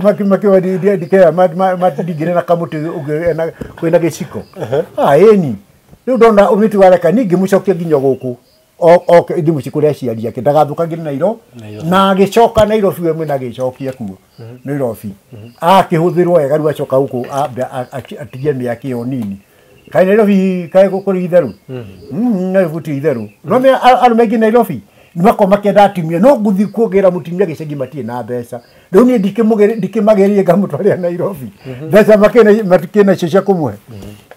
ndikera matingĩrĩ na kamũtĩ kwĩna gĩciko. Ĩni rĩu ndona ũmĩtu wareka ningĩ mũcokie nginya gũkũ oke ndĩmũciĩ kũrĩa aciari ake ndagathũkangĩre Nairobi na agĩcoka Nairobi we mwene agĩcokia kuo Nairobi akĩhũthĩrwo wega rĩu acoka gũkũ atigie mĩaka ĩyo nini. Kaĩ Nairobi kaĩ kũrĩ itherũ? Nairobi ti itherũ. No arũme aingĩ Nairobi nĩ makoragwo makĩenda atumia no ngũthiĩ kuongerera mũtumia gĩcagi matirĩ na mbeca. Rĩu niĩ ndikĩmagerie ngamũtwarĩra Nairobi mbeca matikĩrĩ nacio cia kũmũhe.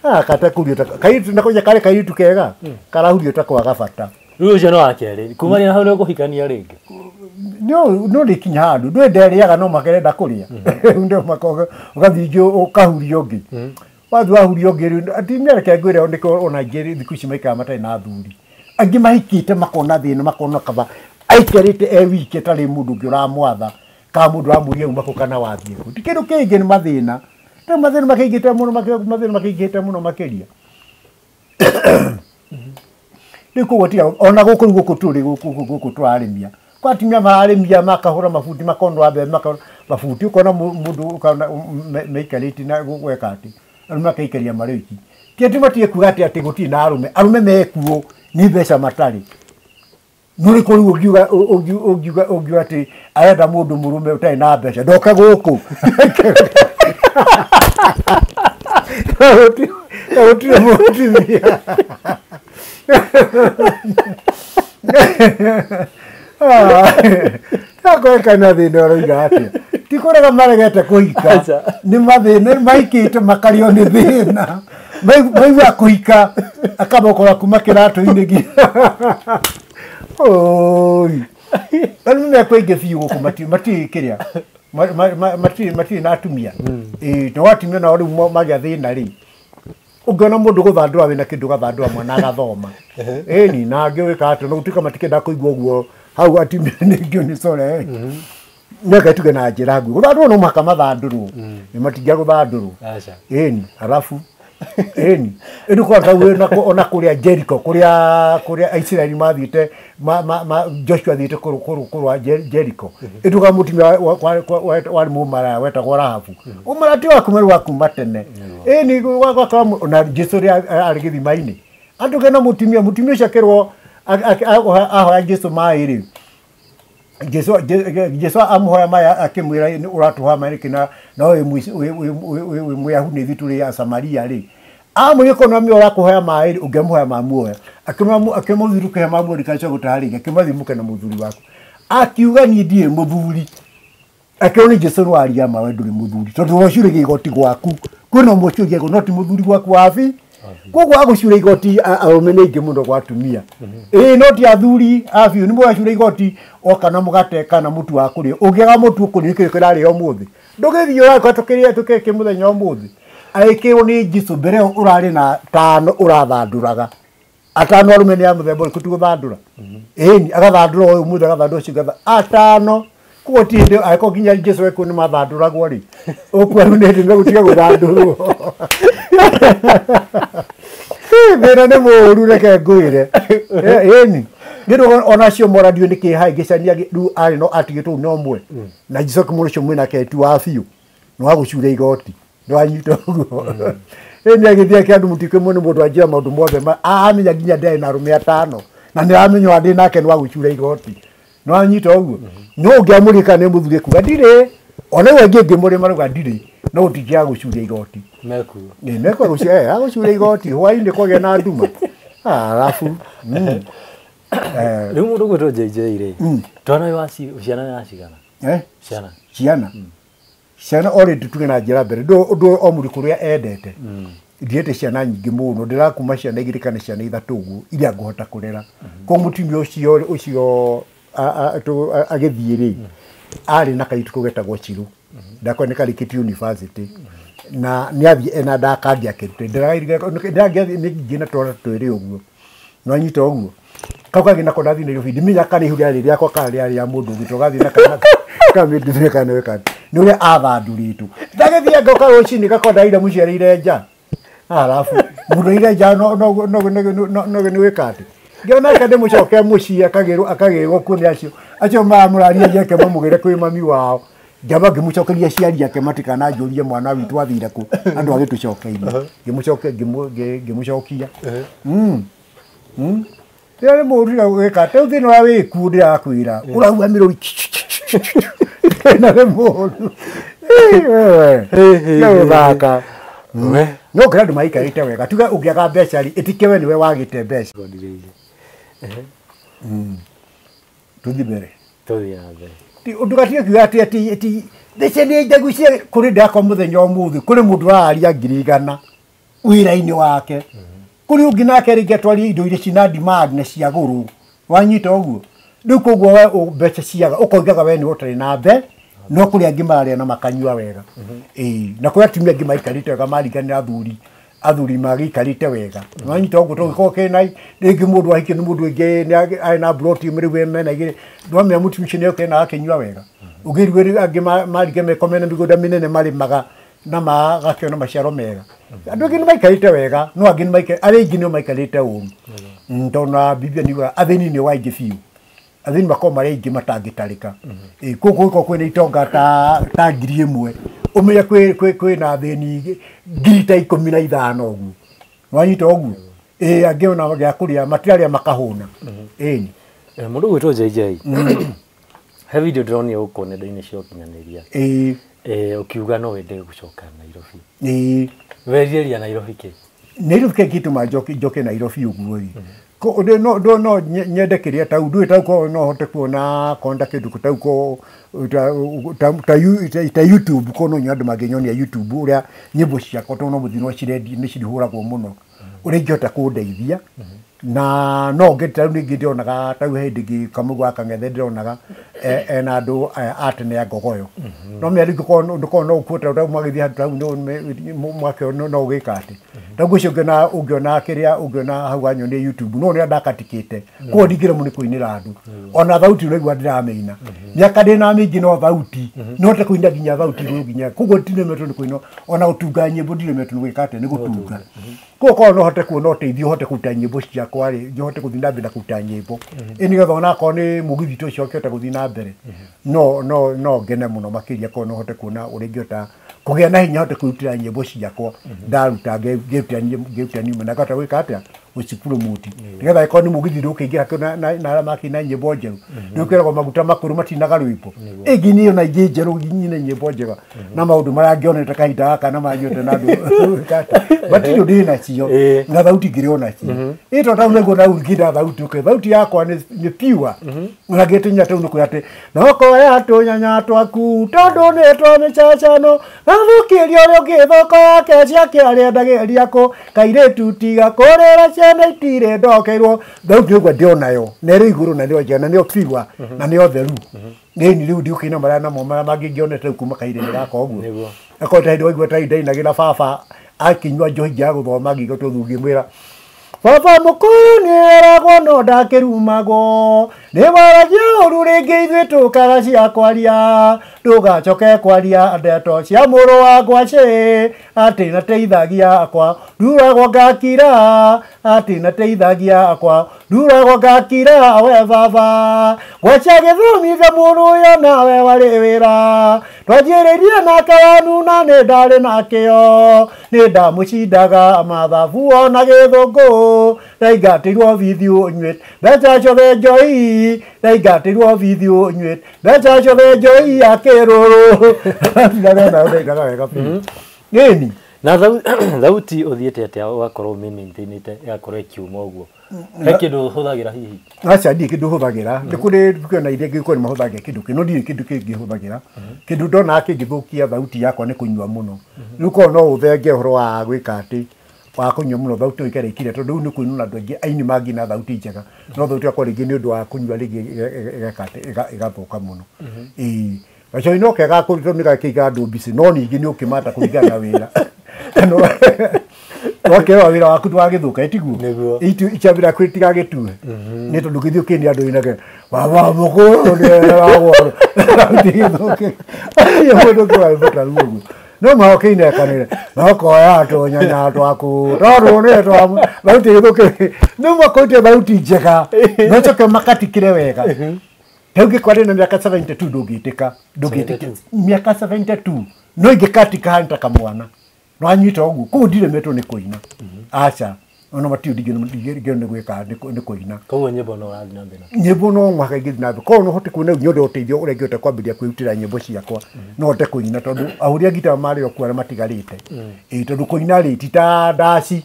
Kate ta kairĩtu nako karĩ kairĩtu kega karahurio ta kwaga bata.
Rĩu ũcio nĩ wa kerĩ kuma rĩ hau nĩ ũkũhikania rĩngĩ?
No rĩkinya handũ ndũĩ nderĩaga no makerenda kũrĩa. Rĩu ndio ũgathiĩ ingĩ ũkahuria ũngĩ. Wathiĩ wahuria ũngĩ rĩu atumia reke ngwĩre nĩkĩo ona aingĩ thikũ ici maikaraga matarĩ na athuri. Angĩ mahikĩte makona thĩna makona kaba aikarĩte e wiki atarĩ mũndũ ũngĩ ũramwatha kana mũndũ ũramũria uma kũ kana wathiĩ kũ. Ti kĩndũ kĩngĩ nĩ mathĩna. Rĩu mathĩna makĩingĩhĩte mũno mathĩna makĩingĩhĩte mũno makĩria. Rĩu koguo tiga ona gũkũ rĩu gũkũ tũrĩ gũkũ tũrarĩmia. Kwa atumia mararĩmia makahũra mabuti makonora mbembe makahũra mabuti ũkona mũndũ ũkona maikarĩte na gweka atĩ arũme makaikaria marĩ oiki. Ti atĩ matige kuga atĩ gũtirĩ na arũme, arũme mekuo nĩ mbeca matarĩ. Nuri kuri ungiuga ungiuga ungiuga ati arenda mundu murume utari na mbeca ndoke guku. Gutire mutumia. Takweka na thina ũroiga atĩa? Ti kũrega maregete kũhika, nĩ mathĩna maikĩte makario nĩ thĩna. Maigua kũhika akamokora kuma kĩratũ-inĩ nginya. Oi. Arũme mekũingĩ biũ gũkũ matirĩ kĩrĩa. Matirĩ na atumia. Ĩĩ no atumia nao rĩu magĩa thĩna rĩ. Ũngĩona mũndũ gũthandũra wĩna kĩndũ gathandũra mwana agathoma. Ĩni na angĩ wĩka atĩa no gũtuĩka matikenda kũigua ũguo hau atumia nĩngĩ nĩ core. Nĩreke tuge na njĩra nguhĩ. Gũthandũrwo no mũhaka mathandũrwo. Nĩ matingĩa gũthandũrwo. Ĩni arabu ĩni ĩndĩ kwa ona kũrĩa Jericho kũrĩa Aisiraeli mathiĩte Joshua athiĩte kũrũa Jericho. Ĩndĩ kwa mũtumia warĩ mũmaraya wetagwo Rahabu. Ũmaraya ti wa kuma wa kuma tene. Ĩni gwakora ona Jesũ rĩrĩa arĩ gĩthima-inĩ. Andũ kena mũtumia ũcio akĩrwo ahoya Jesũ maĩ rĩ. Jesũ amũhoya maĩ akĩmwĩra ũratũhoya maĩ nĩkĩ na wĩ Mũyahudi ithuĩ tũrĩ a Samaria rĩ. Amwĩrire korwo nĩ ũrakũhoya maĩ rĩ ũngĩamũhoya mamuoya. Akĩmũthuri ũkĩhe mamuoya ndikacoke gũtaha rĩngĩ. Akĩmwĩra thiĩ mũke na mũthuri waku. Akiuga niĩ ndirĩ mũthuri. Akĩrwo nĩ Jesũ nĩwaria ma we ndũrĩ mũthuri tondũ ũgũcuria igoti gwaku. Kwĩna ũmwe ũcuria igoti no ti mũthuri gwaku wabi. Koguo agũcuria igoti arũme nĩ aingĩ mũno gwa atumia. Ĩĩ no ti athuri a biũ nĩ mũgacuria igoti oka na mũgate kana mũtu wa kũrĩa. Ũngĩaga mũtu ũkũrĩa nĩkĩo kĩrarĩa ũmũthĩ. Ndũgĩthiĩ ũrakora tũkĩrĩa tũkeke mũthenya ũmũthĩ. Agĩkĩrwo nĩ Jesũ mbere ĩyo ũrarĩ na tano ũrathandũraga. Atano arũme nĩ a mũthemba ũrĩkũ ti gũthandũra. Ĩni agathandũra ũyũ mũthĩ agathandũra ũcio atano. Koguo ti hĩndĩ angĩkorwo nginya Jesũ ekuo nĩ mathandũragwo rĩ. Ũkuo rĩu nĩ hĩndĩ megũtiga gũthandũrwo. Thĩna nĩ mũũru reke ngwĩre. Ĩni nĩ ona acio morandio nĩ kĩ hangĩcania rĩu arĩ no atigĩtwo no ũmwe. Na Jesũ akĩmwĩra ũcio mwĩnake ti wa biũ. Nĩ wa gũcuria igoti. Nĩ wanyita ũguo. Ĩni agĩthiĩ akĩra andũ mũtikĩmwe nĩ mũndũ anjĩra maũndũ mothe amenya nginya ndarĩ na arũme atano. Na nĩ aramenya ndĩ nake nĩ wa gũcuria igoti. Nĩ wanyita ũguo. No ũngĩamũrĩka nĩ mũthuri ekuga ndirĩ. Ona rĩu angĩ ngĩmũrĩ marauga ndirĩ. No ũtingĩaga gũcuria igoti.
Mekuo.
Ĩ mekuo gũcuria igoti hwainĩ kwagĩa na nduma. Arabu.
Rĩu mũndũ ũgwĩtwo JJ rĩ. Twana wa ciana nĩ cigana? Ciana.
Ciana. Ciana already tuge na njĩra mbere. Ndũ o mũndũ kũrĩa endete. Ndiete ciana nyingĩ mũno ndĩrakuma ciana igĩrĩ kana ciana ithatũ ũguo iria ngũhota kũrera. Koguo mũtumia ũcio agĩthiĩ rĩ arĩ na kairĩtu kau getagwo Chiru. Ndakwa nĩ karĩkĩtie university. Na nĩ athiĩ ena ndakangĩakĩrute. Ndĩrangĩathiĩ nĩ na twana twĩrĩ ũguo. Nĩ wanyita ũguo. Kau kangĩ nako ndathiĩ Nairobi ndimenya kana ihu rĩarĩ rĩakwa kana rĩarĩ rĩa mũndũ ũngĩ tondũ gathiĩ na kana kamĩndũ kana wĩka. Nĩ ũrĩa athandũrĩtwo. Ndagĩthiĩ ngoka rũcinĩ gakora ndaire mũciarĩire nja. Arabu mũndũ aire nja no nĩ wĩka atĩ. Ngĩona eka ndĩmũcoke mũciĩ akagĩrwo kuo nĩ acio maramũraria njeke mamũgĩre kwĩ mami wao. Njamba ngĩmũcokeria aciari ake matikananjũrie mwana witũ athire kũ andũ agĩtũcokeirie. Ngĩmũcokia. Rĩrĩa nĩ mũũru gwĩka atĩ rĩu thĩna ũrĩa wĩkuo ndĩrakwĩra ũrahuha mĩrũri thĩna nĩ mũũru. Gũthaka. No kũrĩ andũ maikarĩte wega tuge ũngĩaga mbeca rĩ ĩtike we nĩwe wagĩte mbeca. Tũthiĩ mbere.
Tũthiĩ na mbere.
Ndũgatige kuuga atĩ mbeca nĩ njagũ cia kũrĩ ndakwa mũthenya ũmũthĩ kũrĩ mũndũ ũraria 100,000 wĩra-inĩ wake. Kũrĩ ũngĩ nake rĩngĩ atwarie indo iria cina demand na cia goro. Wanyita ũguo. Rĩu koguo we mbeca ciaga ũkoigaga we nĩwe ũtarĩ na mbe no kũrĩ angĩ mararĩa na makanyua wega. Ĩĩ na kũrĩ atumia angĩ maikarĩte wega mariganĩra athuri magĩikarĩte wega. Wanyita ũguo tondũ gĩkorwo kĩna rĩngĩ mũndũ ahikio nĩ mũndũ ũngĩ nĩ arĩ na plot ĩmwe rĩu mena igĩrĩ ndwamenya mũtumia ũcio nĩoke na akĩnyua wega. Ũngĩrigwo angĩ marige mekome na mĩgũnda mĩnene marĩmaga na magakĩona maciaro mega. Andũ angĩ nĩ maikarĩte wega no angĩ nĩ maikarĩte arĩa aingĩ nĩo maikarĩte ũru. Tondũ na Biblia nĩ yugaga athĩni nĩo aingĩ biũ. Athĩni makoragwo marĩ aingĩ matangĩtarĩka. Koguo gũkorwo kwĩna itonga ta 1,000 ũmenye kwĩna athĩni 15,000 ũguo. Nĩwanyita ũguo? Ĩĩ angĩ ona gĩa kũrĩa matirarĩa makahũna. Ĩni.
Mũndũ gwĩtwo JJ he video ndĩronire gũkũ nenda-inĩ cia ũkinyanĩria ũkiuga no wende gũcoka Nairobi. Werirĩria Nairobi kĩ?
Nairobi kĩ gĩtũma njoke Nairobi ũguo ĩ. No nyende kĩrĩa tau ndũĩ tau ko no hote kuona konda kĩndũ tau ko ta YouTube ko no andũ mangĩnyonia YouTube ũrĩa nyĩmbo ciakwa tondũ no mũthiĩ no cirendi nĩ cirĩhũragwo mũno ũrĩa ingĩhota kũndeithia na no ngĩ tau ningĩ ndĩronaga tau hĩndĩ ĩngĩ Kamau wa Kang'ethe ndĩronaga ena andũ a tene a Ngogoyo no mĩario ndũkorwo no ũkuo tau magĩthiĩ handũ tau mwake no ũgĩka atĩ tau ũcio ũngĩona kĩrĩa ũngĩona hau wanyonia YouTube no nĩ ndakatikĩte koguo ndingĩremwo nĩ kũinĩra andũ ona thauti ũraigua ndĩramĩina mĩaka ndĩna mĩingĩ no thauti no hote kũina nginya thauti igũrũ nginya koguo ndiremetwo nĩ kũina ona gũtunga nyĩmbo ndiremetwo nĩ gwĩka atĩ nĩ gũtunga koguo korwo no hote kuona ũteithio hote kũruta nyĩmbo ciakwa rĩ hote gũthiĩ na mbere na kũruta nyĩmbo ĩ nĩgetha ona akorwo nĩ mũgithi ũcio ũkĩhota gũthiĩ na mbere no ngene mũno makĩria korwo no hote kuona ũrĩa ingĩhota kũgĩa na hinya hote kwĩrutĩra nyĩmbo ciakwa ndaruta ngĩruta nyuma na ngahota gwĩka atĩa gũcipromote nĩgetha ĩkorwo nĩ mũgithi ndũkĩingĩra na arĩa makĩina nyĩmbo njerũ nĩ ũkĩragwo maguta makũrũ matinaga rwĩmbo ĩngĩ niĩ ona ingĩ njerũ nyine nyĩmbo njega na maũndũ marĩa ngĩonete kahinda gaka na manyuĩte na andũ matirĩ ndĩ nacio na thauti ngĩrĩ o nacio ĩ tondũ tau nĩguo nau ngĩnda thauti ũkĩ thauti yakwa nĩ pure ona ngĩtinya tau nĩ kwĩra atĩ no koya tũnyanya twaku tondũ nĩ twa mĩcacano gathũkĩria ũrĩa ũngĩ thoko yake ciake arĩendagĩria kũ kairĩtu tiga kũrĩra ciana itirĩ ndokeirwo thauti ũguo ndĩonayo na ĩrĩ igũrũ na nĩyo njega na nĩyo pure na nĩyo theru nĩni rĩu ndiũkĩina marĩa namo marĩa mangĩ ngĩonete rĩu kuma kahinda-inĩ gaka ũguo akorwo ta hĩndĩ waigua ta ndainagĩra baba akĩnyua njohi ngĩaga gũthoma ngĩigua tũthu ngĩmwĩra baba mũkũrũ nĩeragwo no ndakĩrumagwo nĩ waragia ũru rĩngĩ ithuĩ tũkaga cia kwaria ndũgacoke kwaria ndeto cia mũrũ wa ngwacĩ atĩ nateithagia akwa nduragwo ngakira atĩ nateithagia akwa nduragwo ngakira we baba ngwacĩ agĩthomithia mũrũ ũyũ nawe warĩ wĩra twanjĩrĩirie nake wanuna nĩ ndarĩ nakĩo nĩ ndamũcindaga mathabu ona gĩthũngũ ndaingatĩirwo bithi ũnyuĩte mbeca ciothe njohi ndaingatĩirwo bithi ũnyuĩte mbeca ciothe njohi ya kĩrũrũ ndainaga wega biũ ĩni
na thauti ũthiĩte atĩa ũgakorwo ũmĩmaintainĩte ĩgakorwo ĩkiuma ũguo he kĩndũ ũhũthagĩra hihi
aca ndirĩ kĩndũ hũthagĩra nĩ kũrĩ kwĩna iria ingĩkorwo nĩ mahũthagĩra kĩndũ kĩ no ndirĩ kĩndũ kĩngĩ hũthagĩra kĩndũ ndonaga kĩngĩthũkia thauti yakwa nĩ kũnyua mũno rĩu korwo no ũthenge ũhoro wa gwĩka atĩ wa kũnyua mũno thauti ĩikare ĩkire tondũ rĩu nĩ kũinwo na andũ aingĩ aini mangĩ na thauti njega no thauti yakwa rĩngĩ nĩ ũndũ wa kũnyua rĩngĩ ĩgeka atĩ ĩgathũka mũno ĩĩ gacohi no kega tondũ nĩ gakĩiga andũ mbici no ningĩ nĩ ũkĩmata kũringana na wĩra wakĩrora wĩra waku ndũgagĩthũka ĩtiguo icambĩra kwĩ tigagĩtue nĩ tondũ ũngĩthiĩ ũkĩnia andũ inake baba mũkũrũ nĩeragwo tigĩthũke mũndũ ũngĩwabata ruo ũguo no mũhaka ũkĩinekanĩre no koya tũnyanya twaku tondũ nĩ twa thauti ĩgĩthũke no mũhaka ũrute thauti njega na ũcoke makatikĩre wega rĩu ngĩkorwo ndĩna mĩaka 72 ndũngĩtĩka ndũngĩtĩka mĩaka 72 no ingĩkatika hana ta kamwana no anyita ũguo koguo ndiremetwo nĩ kũina aca ona matirĩ ndingĩremwo nĩ gwĩka nĩ kũina
koguo nyĩmbo no ũrathiĩ na mbere
nyĩmbo no mũhaka ingĩthiĩ na mbere koguo no hote kuona nyende ũteithio ũrĩa ingĩhota kwambĩrĩria kwĩrutĩra nyĩmbo ciakwa no hote kũina tondũ ahũri a ngita marĩ o kuo arĩa matigarĩte ĩĩ tondũ kũina rĩ ti ta ndaci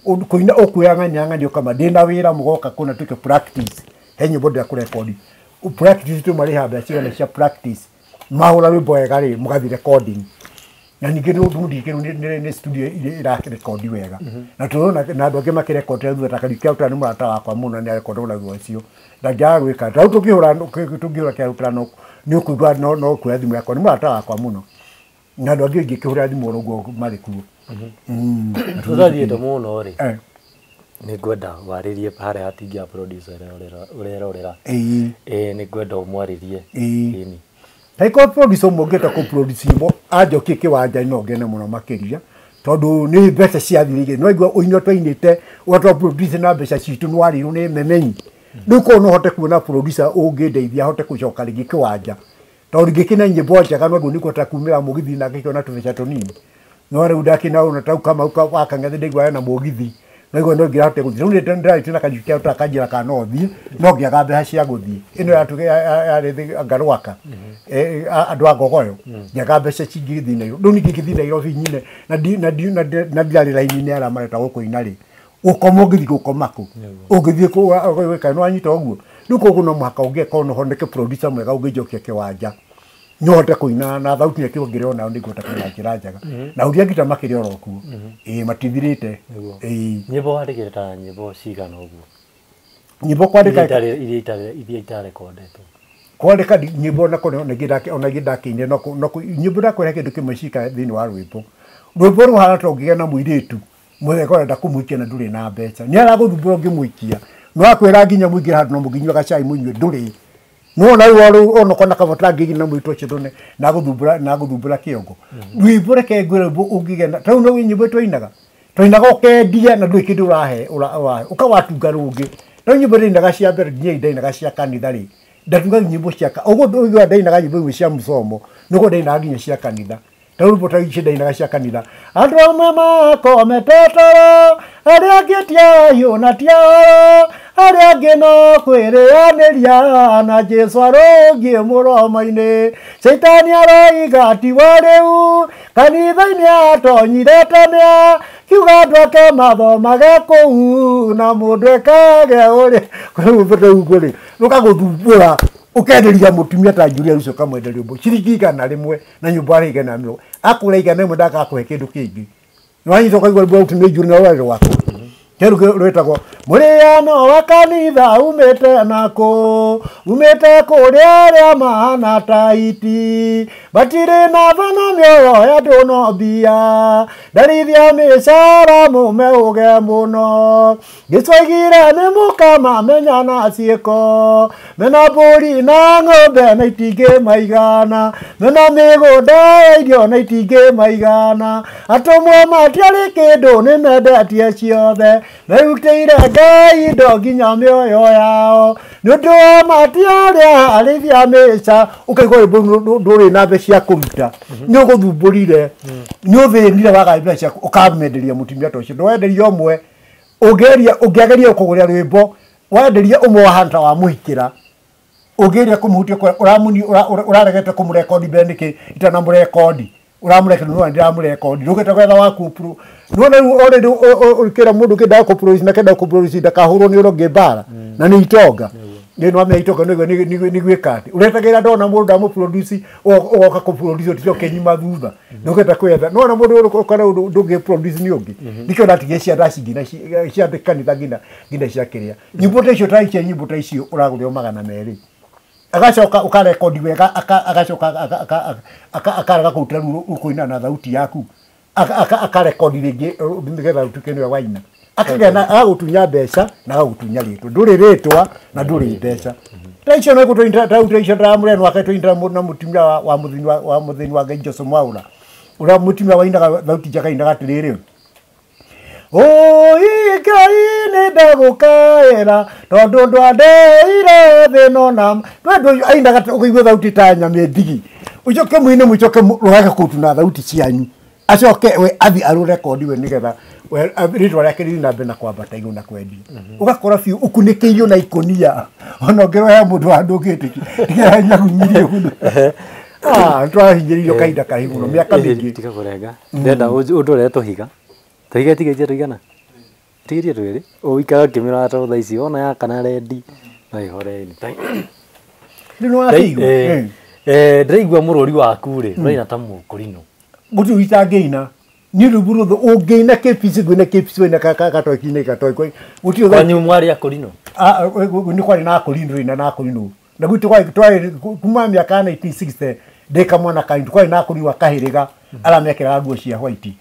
kũina ũkuoya ng'ania ng'ania ũkama ndĩna wĩra mũgoka kũna twĩke practice he nyĩmbo ndĩra kũrekondi practice tũmarĩha mbeca cigana cia practice mahũra rwĩmbo wega rĩ mũgathiĩ recording na ningĩ nĩ nĩ studio ĩrarekondi wega na tũrona na andũ angĩ makĩrekondera thutha ta Kariuki Kĩarũtara nĩ mũrata wakwa mũno nĩ arekonda ona thutha ũcio ndangĩaga gwĩka ta rĩu tũngĩhũra Kĩarũtara nĩ ũkũigua no kuoya thimũ yakwa nĩ mũrata wakwa mũno na andũ angĩ ingĩkĩhũra thimũ oro ũguo marĩ kuo
tũthathiĩte mũno rĩ nĩ ngwenda warĩrie harĩa hatingĩa producer ũrerorera nĩ ngwenda ũmwarĩrie ĩni
taiko producer ũmwe ũngĩhota kũ-produce nyĩmbo anjokie kĩwanja no ngene mũno makĩria tondũ nĩ mbeca ciathirire no igua ũinio twainĩte ũrĩa produce na mbeca citũ nĩ warĩirwo nĩ memenyi rĩu korwo no hote kuona producer ũngĩndeithia hote gũcoka rĩngĩ kĩwanja tondũ ngĩkĩna nyĩmbo njega no guo nĩkũhota kumĩra mũgithi na ngĩkĩona tũbeca tũnini no rĩu ndakĩna ona tau Kamau wa Kang'ethe ndaigua ena mũgithi No igua no ngĩrahotire gũthiĩ. Rĩu nĩ ndĩrarĩtie na kanyukia ta kanjĩra ka no thiĩ, no ngĩaga mbeca cia gũthiĩ. Ĩno yarĩ Ngarwaka, andũ a Ngogoyo, ngĩaga mbeca cingĩthiĩ Nairobi. Rĩu ningĩ ngĩthiĩ Nairobi nyine na ndirarĩ raini-inĩ arĩa mareta gũkũina rĩ, gũkoma ũngĩthiĩ gũkoma kũ? Ũngĩthiĩ gwĩka nĩ wanyita ũguo. Rĩu koguo no mũhaka ũngĩkorwo no honeke producer mwega ũngĩnjokia kĩwanja, no hote kũina na thauti nĩ kĩo ngĩrĩ onayo nĩngũhota kũina njĩra njega. Na ũrĩa ngita makĩrĩ oro kuo. Ĩĩ matithirĩte. Ĩĩ.
Nyĩmbo wandĩkĩte ta nyĩmbo cigana ũguo?
Nyĩmbo kwandĩka
iria itarekondetwo.
Kwandĩka nyĩmbo na kũrĩ ona ingĩ ndakĩinire no nyĩmbo ndakwĩra kĩndũ kĩmwe cika thĩinĩ wa rwĩmbo. Rwĩmbo rũhana ta ũngĩgĩa na mũirĩtu mwega ũrenda kũmũhikia na ndũrĩ na mbeca. Nĩ aragũthumbũra ũngĩmũhikia. No akwĩra nginya mũingĩre handũ no mũngĩnyua gacai mũnyue ndũrĩ. No na rĩu ona kona kabota ngĩgĩ na mũirĩtu ũcio ndone na gũthumbũra kĩongo. Rwĩmbo reke ngwĩre rwĩmbo ũngĩgĩa na ta rĩu no nyĩmbo twainaga. Twainaga ũkendia na ndũrĩ kĩndũ ũrahe ũkawatunga rũngĩ. No nyĩmbo ndainaga cia mbere nginya ndainaga cia kanitha rĩ. Ndatunga nyĩmbo cia ũguo ũiguaga ndainaga nyĩmbo imwe cia mũcomo nĩguo ndainaga nginya cia kanitha. Ta rĩu rwĩmbo ta ici ndainaga cia kanitha. Andũ amwe makomete toro, arĩa angĩ ti ahiũ na ti ahoro, arĩa angĩ no kwĩrĩanĩria na Jesũ arũngiĩ mũromo-inĩ. Caitani aroiga ti wa rĩu, kanitha-inĩ atonyire tene, kiuga andũ ake mathomage kũu na mũndũ ekage ũrĩa. Rwĩmbo ta rũu rĩ, rũkagũthumbũra ũkenderia mũtumia ta Julia ũcio ũkamwenderia ũmwe ciringi 100 na nyũmba arĩ 120 akũra 100 ndagakũhe kĩndũ kĩngĩ. Nĩwanyita ũkaigua rwĩmbo rũu nĩ njũru na rwarĩ rwaku. Kĩu rwĩtagwo mũrĩano wa kanitha umĩte nakũ, umĩte kũrĩa arĩa mahana ta iti, matirĩ na tha na mĩoyo ya andũ no mbia, ndarithia mĩcara mũmeũge mũno. Jesũ oigire nĩ mũkamamenya na ciĩko, mena mbũri na ng'ombe na itingĩmaigana, mena mĩgũnda ya irio na itingĩmaigana, atũmwo matiarĩ kĩndũ nĩmendetie ciothe, merutĩire Ngai indo nginya mĩoyo yao, nĩ ũndũ wa matiarĩa arĩithia mĩca. Ũkaigua rwĩmbo ndũrĩ na mbeca cia kũruta, nĩ ũgũthumbũrire, nĩ ũthĩnire waga mbeca cia ũkamenderia mũtumia ta ũcio. Ndwenderia ũmwe, ũngĩageria kũgũra rwĩmbo, wenderia ũmwe wahana ta wamũhikĩra, ũngĩgeria kũmũhutia ũraregete kũmũrekondi mbere nĩkĩ itanamũrekondi. Ũramũrekondi no ndĩramũrekondi ndũgĩte gwetha waku pro. No rĩu already ũkĩra mũndũ kĩendaga kũproduce na kĩendaga kũproduce ndakahũrwo nĩ ũrĩa ũngĩ mbara na nĩ itonga. Nĩ no amenya itonga nĩ gwĩka atĩ. Ũretagĩra ndona mũndũ ndamũproduce ũgoka kũproduce ũticoke ũkĩnyima thutha. Ndũgĩte kwetha. No ona mũndũ ũkora ndũngĩproduce nĩ ũngĩ. Nĩkĩo ndatigire cia ndaci nginya cia kanitha nginya cia kĩrĩa. Nyĩmbo ta icio ta icio nyĩmbo ta icio ũragũrĩrwo 200. Agacoka ũkarekondi wega agacoka akarega kũruta rĩu ũkũina na thauti yaku akarekondi rĩngĩ nĩgetha ũtuĩke nĩwe waina. Akagĩa na agagũtunya mbeca na agagũtunya rĩtwa. Ndũrĩ rĩtwa na ndũrĩ mbeca. Ta icio no gũtũinda ta icio ndĩramũrĩa wake tũinda na mũtumia wa mũthĩni wa Ngai Joseph Mwaũra. Ũrĩa mũtumia wainaga thauti njega ainaga atĩrĩrĩ, Oi Ngai nĩ ndagũkaĩra tondũ ndwandeire thĩ no na tondũ ainaga ũkaigua thauti ta nyamĩ ndigi. Ũcoke mũine mũcoke rũrage kũtu na thauti cianyu. Acoke we athi arũrekondi we nĩgetha rĩtwa rĩake rĩthiĩ na mbere na kwambata igũrũ na kwendia. Ũgakora biũ ũkunĩkĩirio na ikũnia. Ona ũngĩroya mũndũ wa ndũngĩtĩkia. Tiga nyagunyirie mũno. Nĩtwahinyĩrĩirio kahinda karaihu mũno mĩaka mĩingĩ.
Tiga kũrenga. Ndĩrenda ũndorere tũhiga. Tũhiga tigĩtie tũigana? Tigĩtie twĩrĩ. Ũikara ũkĩmĩrora tondũ thaa ici wona yakana rendi no ĩhore anytime.
Rĩu nĩwakĩigua?
Ndĩraigua mũrũri waku rĩ, ũraina ta mũkũrinũ.
Gũtirĩ itangĩina. Niĩ rwĩmbo ruothe ũngĩina KPC ngũina KPC waina gatoki-inĩ gatoki. Gũtirĩ
Kwanyu mwarĩ akũrinũ?
Nĩ kwarĩ na akũrinũ rĩ na akũrinũ. Na gwitũ twarĩ kuma mĩaka ya 1960 ndĩ kamwana kanini kwarĩ na akũrinũ a kahĩrĩga arĩa mekĩraga nguo cia white.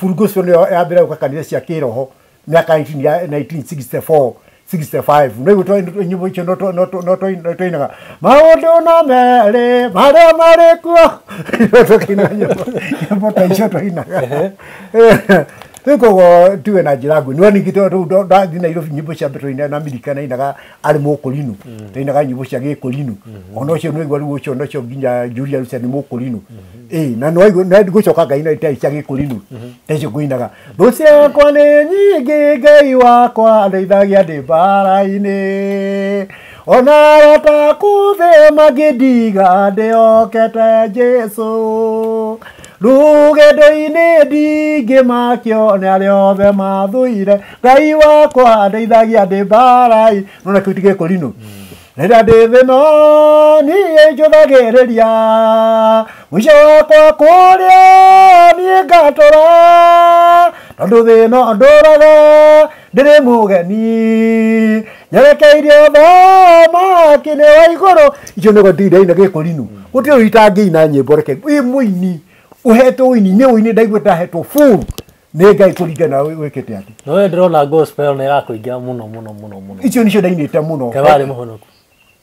Burungu ũcio nĩyo ya mbere gũka kanitha cia kĩroho mĩaka ya 1964 65. Nĩguo nyĩmbo icio no twainaga maũndũ no merĩ marĩa marĩ kuo. Tũkaina nyĩmbo ta icio twainaga. Rĩu koguo tuge na njĩra nguhĩ no ningĩ tondũ ndathiĩ Nairobi nyĩmbo cia mbere twainaga na Amerika nainaga arĩ mũkũrinũ twainaga nyĩmbo cia gĩkũrinũ ona ũcio nĩwaigua rĩu ũcio nocio nginya Julius nĩ mũkũrinũ na nĩwaigua na ngũcoka ngaina itarĩ cia gĩkũrinũ ta icio ngũinaga thũ ciakwa nĩ nyingĩ Ngai wakwa ndeithagia ndĩ mbara-inĩ ona arata kũthĩ mangĩndiga ndĩhokete Jesũ rũgendo-inĩ ndingĩmakio nĩ arĩa othe mathũire Ngai wakwa ndeithagia ndĩ mbara-inĩ nona kĩu ti gĩkũrinũ rĩrĩa ndĩ thĩna niĩ njũthagĩrĩria mũico wakwa kũrĩa niĩ ngatũra tondũ thĩna ndũraga ndĩrĩ mũgeni nyerekeirie ũthamaki-inĩ wa igũrũ icio nĩguo ndindaina gĩkũrinũ gũtirĩ itangĩina nyĩmbo reke wĩ mũini uhetwo ũini nĩ ũini ndaigua ndahetwo full nĩ Ngai kũringana wĩkĩte atĩ
no we ndĩrona gospel nĩ ĩrakũingĩra mũno mũno mũno mũno
icio nĩcio ndainĩte mũno
kewarĩ mũhonoku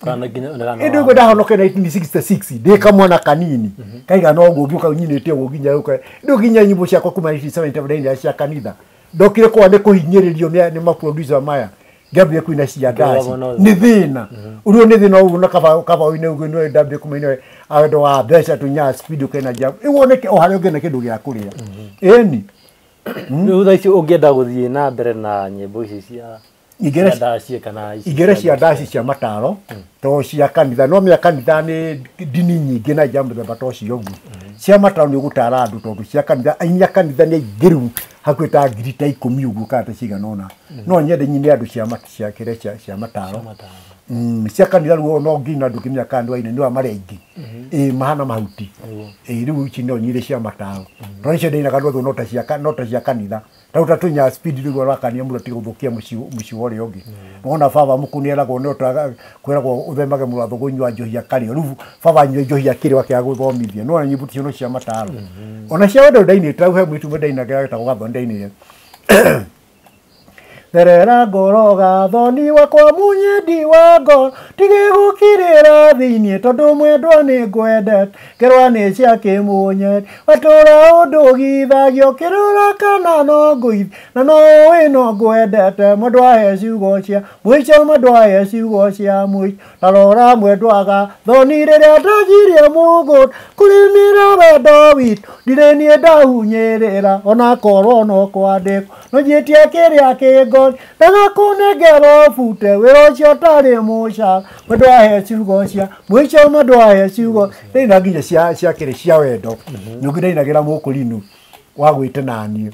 kana nginya
ĩndĩ ũguo ndahonoke 1966 ndĩ kamwana kanini kaigana ũguo ngĩũka nyinĩte ũguo nginya ũka rĩu nginya nyĩmbo ciakwa kuma 1977 ndainĩra cia kanitha ndokire kwa nĩ kũhinyĩrĩrio nĩ maproducer maya ngĩambia kũina cia ndaci nĩ thĩna ũrĩa nĩ thĩna ũguo na kaba ũine ũguo nĩ ndambia kũmaina wendo wa mbeca tũnyaa speed ũkena jam woneke o harĩa ũngĩona kĩndũ gĩa kũrĩa ĩni
rĩu thaa ici ũngĩenda gũthiĩ na mbere na nyĩmbo ici cia ndaci kana
igĩrĩ cia ndaci cia mataro to cia kanitha no mĩa kanitha nĩ ndini nyingĩ na ija mũthemba ta ũcio ũguo cia mataro nĩ ũgũtara andũ tondũ cia kanitha aini a kanitha nĩ aingĩ rĩu hakuhĩ ta ngiri ta ikũmi ũguo kana ta cigana ũna no nyende nyine andũ cia kĩrĩa cia mataro cia kanitha rĩu no nginya andũ kĩmenya kana nĩ waina nĩ wa marĩa aingĩ ĩ mahana mahuti ĩ rĩu ici no nyire cia mataro tondũ icio ndainaga rwetho no ta cia kanitha ta ta tunya speed rĩu ũrakania mũno tiga gũthũkia mũciĩ wa ũrĩa ũngĩ wona baba mũkũ nĩeragwo no kwĩragwo ũthemage mũratho kũnyua njohi akarĩo rĩu baba anyua njohi akĩrĩo akĩaga gũthomithia no nyĩmbo icio no cia mataro ona cia wendo ndainĩte hau he mũitu ndainaga getagwo Gathoni ndainĩre therera ngoro Gathoni wakwa munyendi wa ngoro tige gũkirĩra thĩiniĩ tondũ mwendwa nĩ ngwendete kerwa nĩ cia kĩmũnyeri watũra ũndũgithagio kĩrora kana no ngũithi na no ũĩ no ngwendete mwendwa he ciugo cia mũico mwendwa he ciugo cia mũico ta rora mwendwa Gathoni rĩrĩa ndanjirie mũgũnda kũrĩmĩra wendo witũ ndirĩ niĩ ndahunyĩrĩra ona korwo no kwandĩkwo no njĩtie kĩrĩa kĩngori ndagakũnengera bute wĩra ũcio ũtarĩ mũcara mwendwa he ciugo cia mũico mwendwa he ciugo ndaina nginya cia kĩrĩ cia wendo nyũngĩ ndainagĩra mũkũrinũ wa gwĩte naniĩ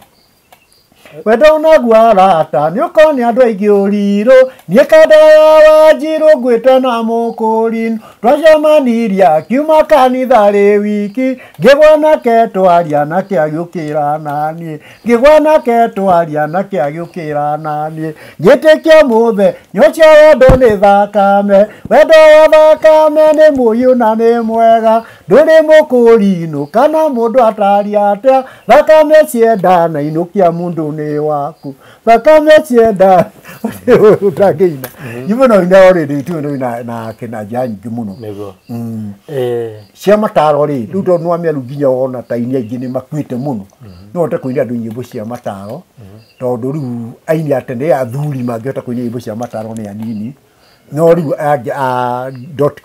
wendo naguo arata nĩ ũkorwo nĩ andũ aingĩ ũrirũ niĩ kanda ya Wanjirũ ngwĩte na mũkũrinũ twacemanirie akiuma kanitha rĩ wiki ngĩgwa nake twaria nake agĩũkĩra naniĩ ngĩgwa nake twaria nake agĩũkĩra naniĩ ngĩtĩkia mũthenya ũcio wendo nĩ thakame wendo wa thakame nĩ mũhiũ na nĩ mwega ndũrĩ mũkũrinũ kana mũndũ ataria atĩa thakame ciendana inũkia mũndũ nĩ waku thakame cienda ũtangĩina nyĩmbo no ina already tu no ina na kena njĩra nyingĩ mũno
nĩguo
cia mataro rĩ rĩu tondũ nĩwamenya rĩu nginya wona ta aini aingĩ nĩ makuĩte mũno no ũhote kũina andũ nyĩmbo cia mataro tondũ rĩu aini a tene athuri mangĩhota kũina nyĩmbo cia mataro nĩ anini no rĩu angĩ a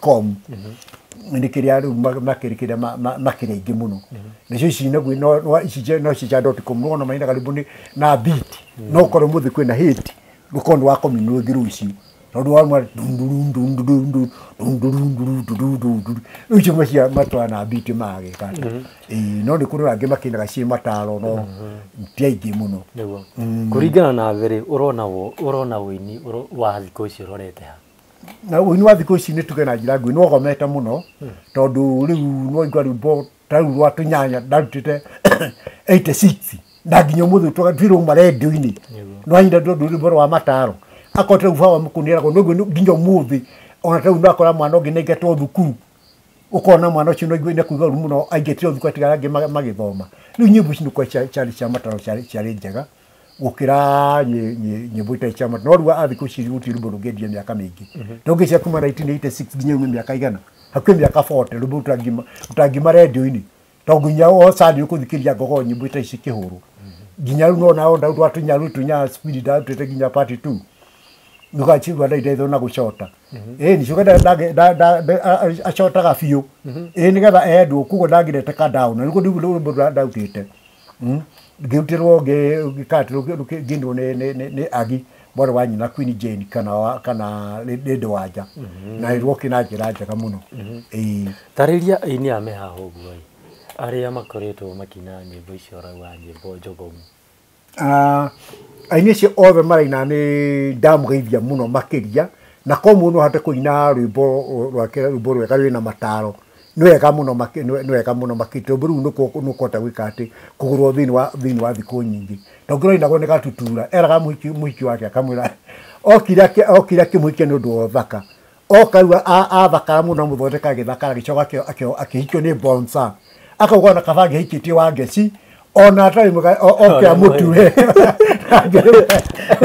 .com nĩ kĩrĩa rĩu makĩrĩ kĩrĩa makĩrĩ aingĩ mũno nacio ici naguo no ici no ici cia .com nĩwona mainaga rwĩmbo nĩ na beat no ũkorwo mũthĩ kwĩna hit rũkorwo nĩ wakominwo rũngĩ rũciũ tondũ wa rĩu icio macia matwara na beat magĩka ĩĩ no nĩ kũrĩ angĩ makĩinaga ciĩ mataro no ti aingĩ mũno
nĩguo kũringana na mbere ũrona ũini wa thikũ ici ũrorete ha
na ũini wa thikũ ici nĩ tuge na njĩra nguhĩ nĩ wogomete mũno tondũ rĩu nĩwaigua rwĩmbo ta rĩu rwa tũnyanya ndarutĩte 86 na nginya ũmũthĩ twĩrũma rendio-inĩ nĩwanyita tondũ rwĩmbo rwa mataro akorwo ta rĩu baba mũkũ nĩeragwo nĩguo nginya ũmũthĩ ona ta rĩu nĩwakora mwana ũngĩ nĩaingatwo thukuru ũkona mwana ũcio nĩ kũigua ũru mũno aingatire thukuru atigara angĩ magĩthoma rĩu nyĩmbo ici nĩkuo ciarĩ cia mataro ciarĩ njega gũkĩra nyĩmbo itarĩ cia mataro no rĩu a thikũ ici gũtirĩ rwĩmbo rũngĩendia mĩaka mĩingĩ ndũngĩcia kuma 1986 nginya ume mĩaka igana hakuhĩ mĩaka 40 rwĩmbo rũtangima rendio-inĩ tondũ nginya o Sunday ũkũthikĩrĩria ngogoyo nyĩmbo itarĩ cikĩhũrwo Nginya rĩu no nao ndau twatunya rĩu tunya speed ndarutĩte nginya part 2 nugachigua ndaiteithio na gũcota ĩĩ nicoke acotaga biũ ĩĩ nĩgetha endwo koguo ndangĩrete ka down na nĩguo rĩu rwĩmbo ndautĩte ngĩrutĩrwo ngĩinwo nĩ Agi mwarĩ wa nyina Queen Jane kana Lady Wanja na rwoki na njĩra njega mũno. Ĩĩ
Tarĩria aini a me haha ũguo ĩ, arĩa makoretwo makĩina nyĩmbo icio ũrauga nyĩmbo njogomu.
Aini acio othe maraina nĩ ndamũgeithia mũno makĩria na ko mũndũ no ahote kũina rwĩmbo rwake rwĩmbo rwega rwĩna mataro nĩ wega mũno nĩ wega mũno makĩria tondũ rĩu nĩũkũhota gwĩka atĩ kũgũrwo thĩinĩ wa thikũ nyingĩ tondũ kĩrainagwo nĩ Gatutura eraga mũhiki wake akamwĩra okire akĩmũhikia nĩ ũndũ wa ũthaka oka rĩu athakara mũno amũthondeka agĩthakara agĩcoka akĩhikio nĩ Bonsa akauga ona kaba angĩhikĩtie wa Ngeci ona atarĩ mwega oke amũture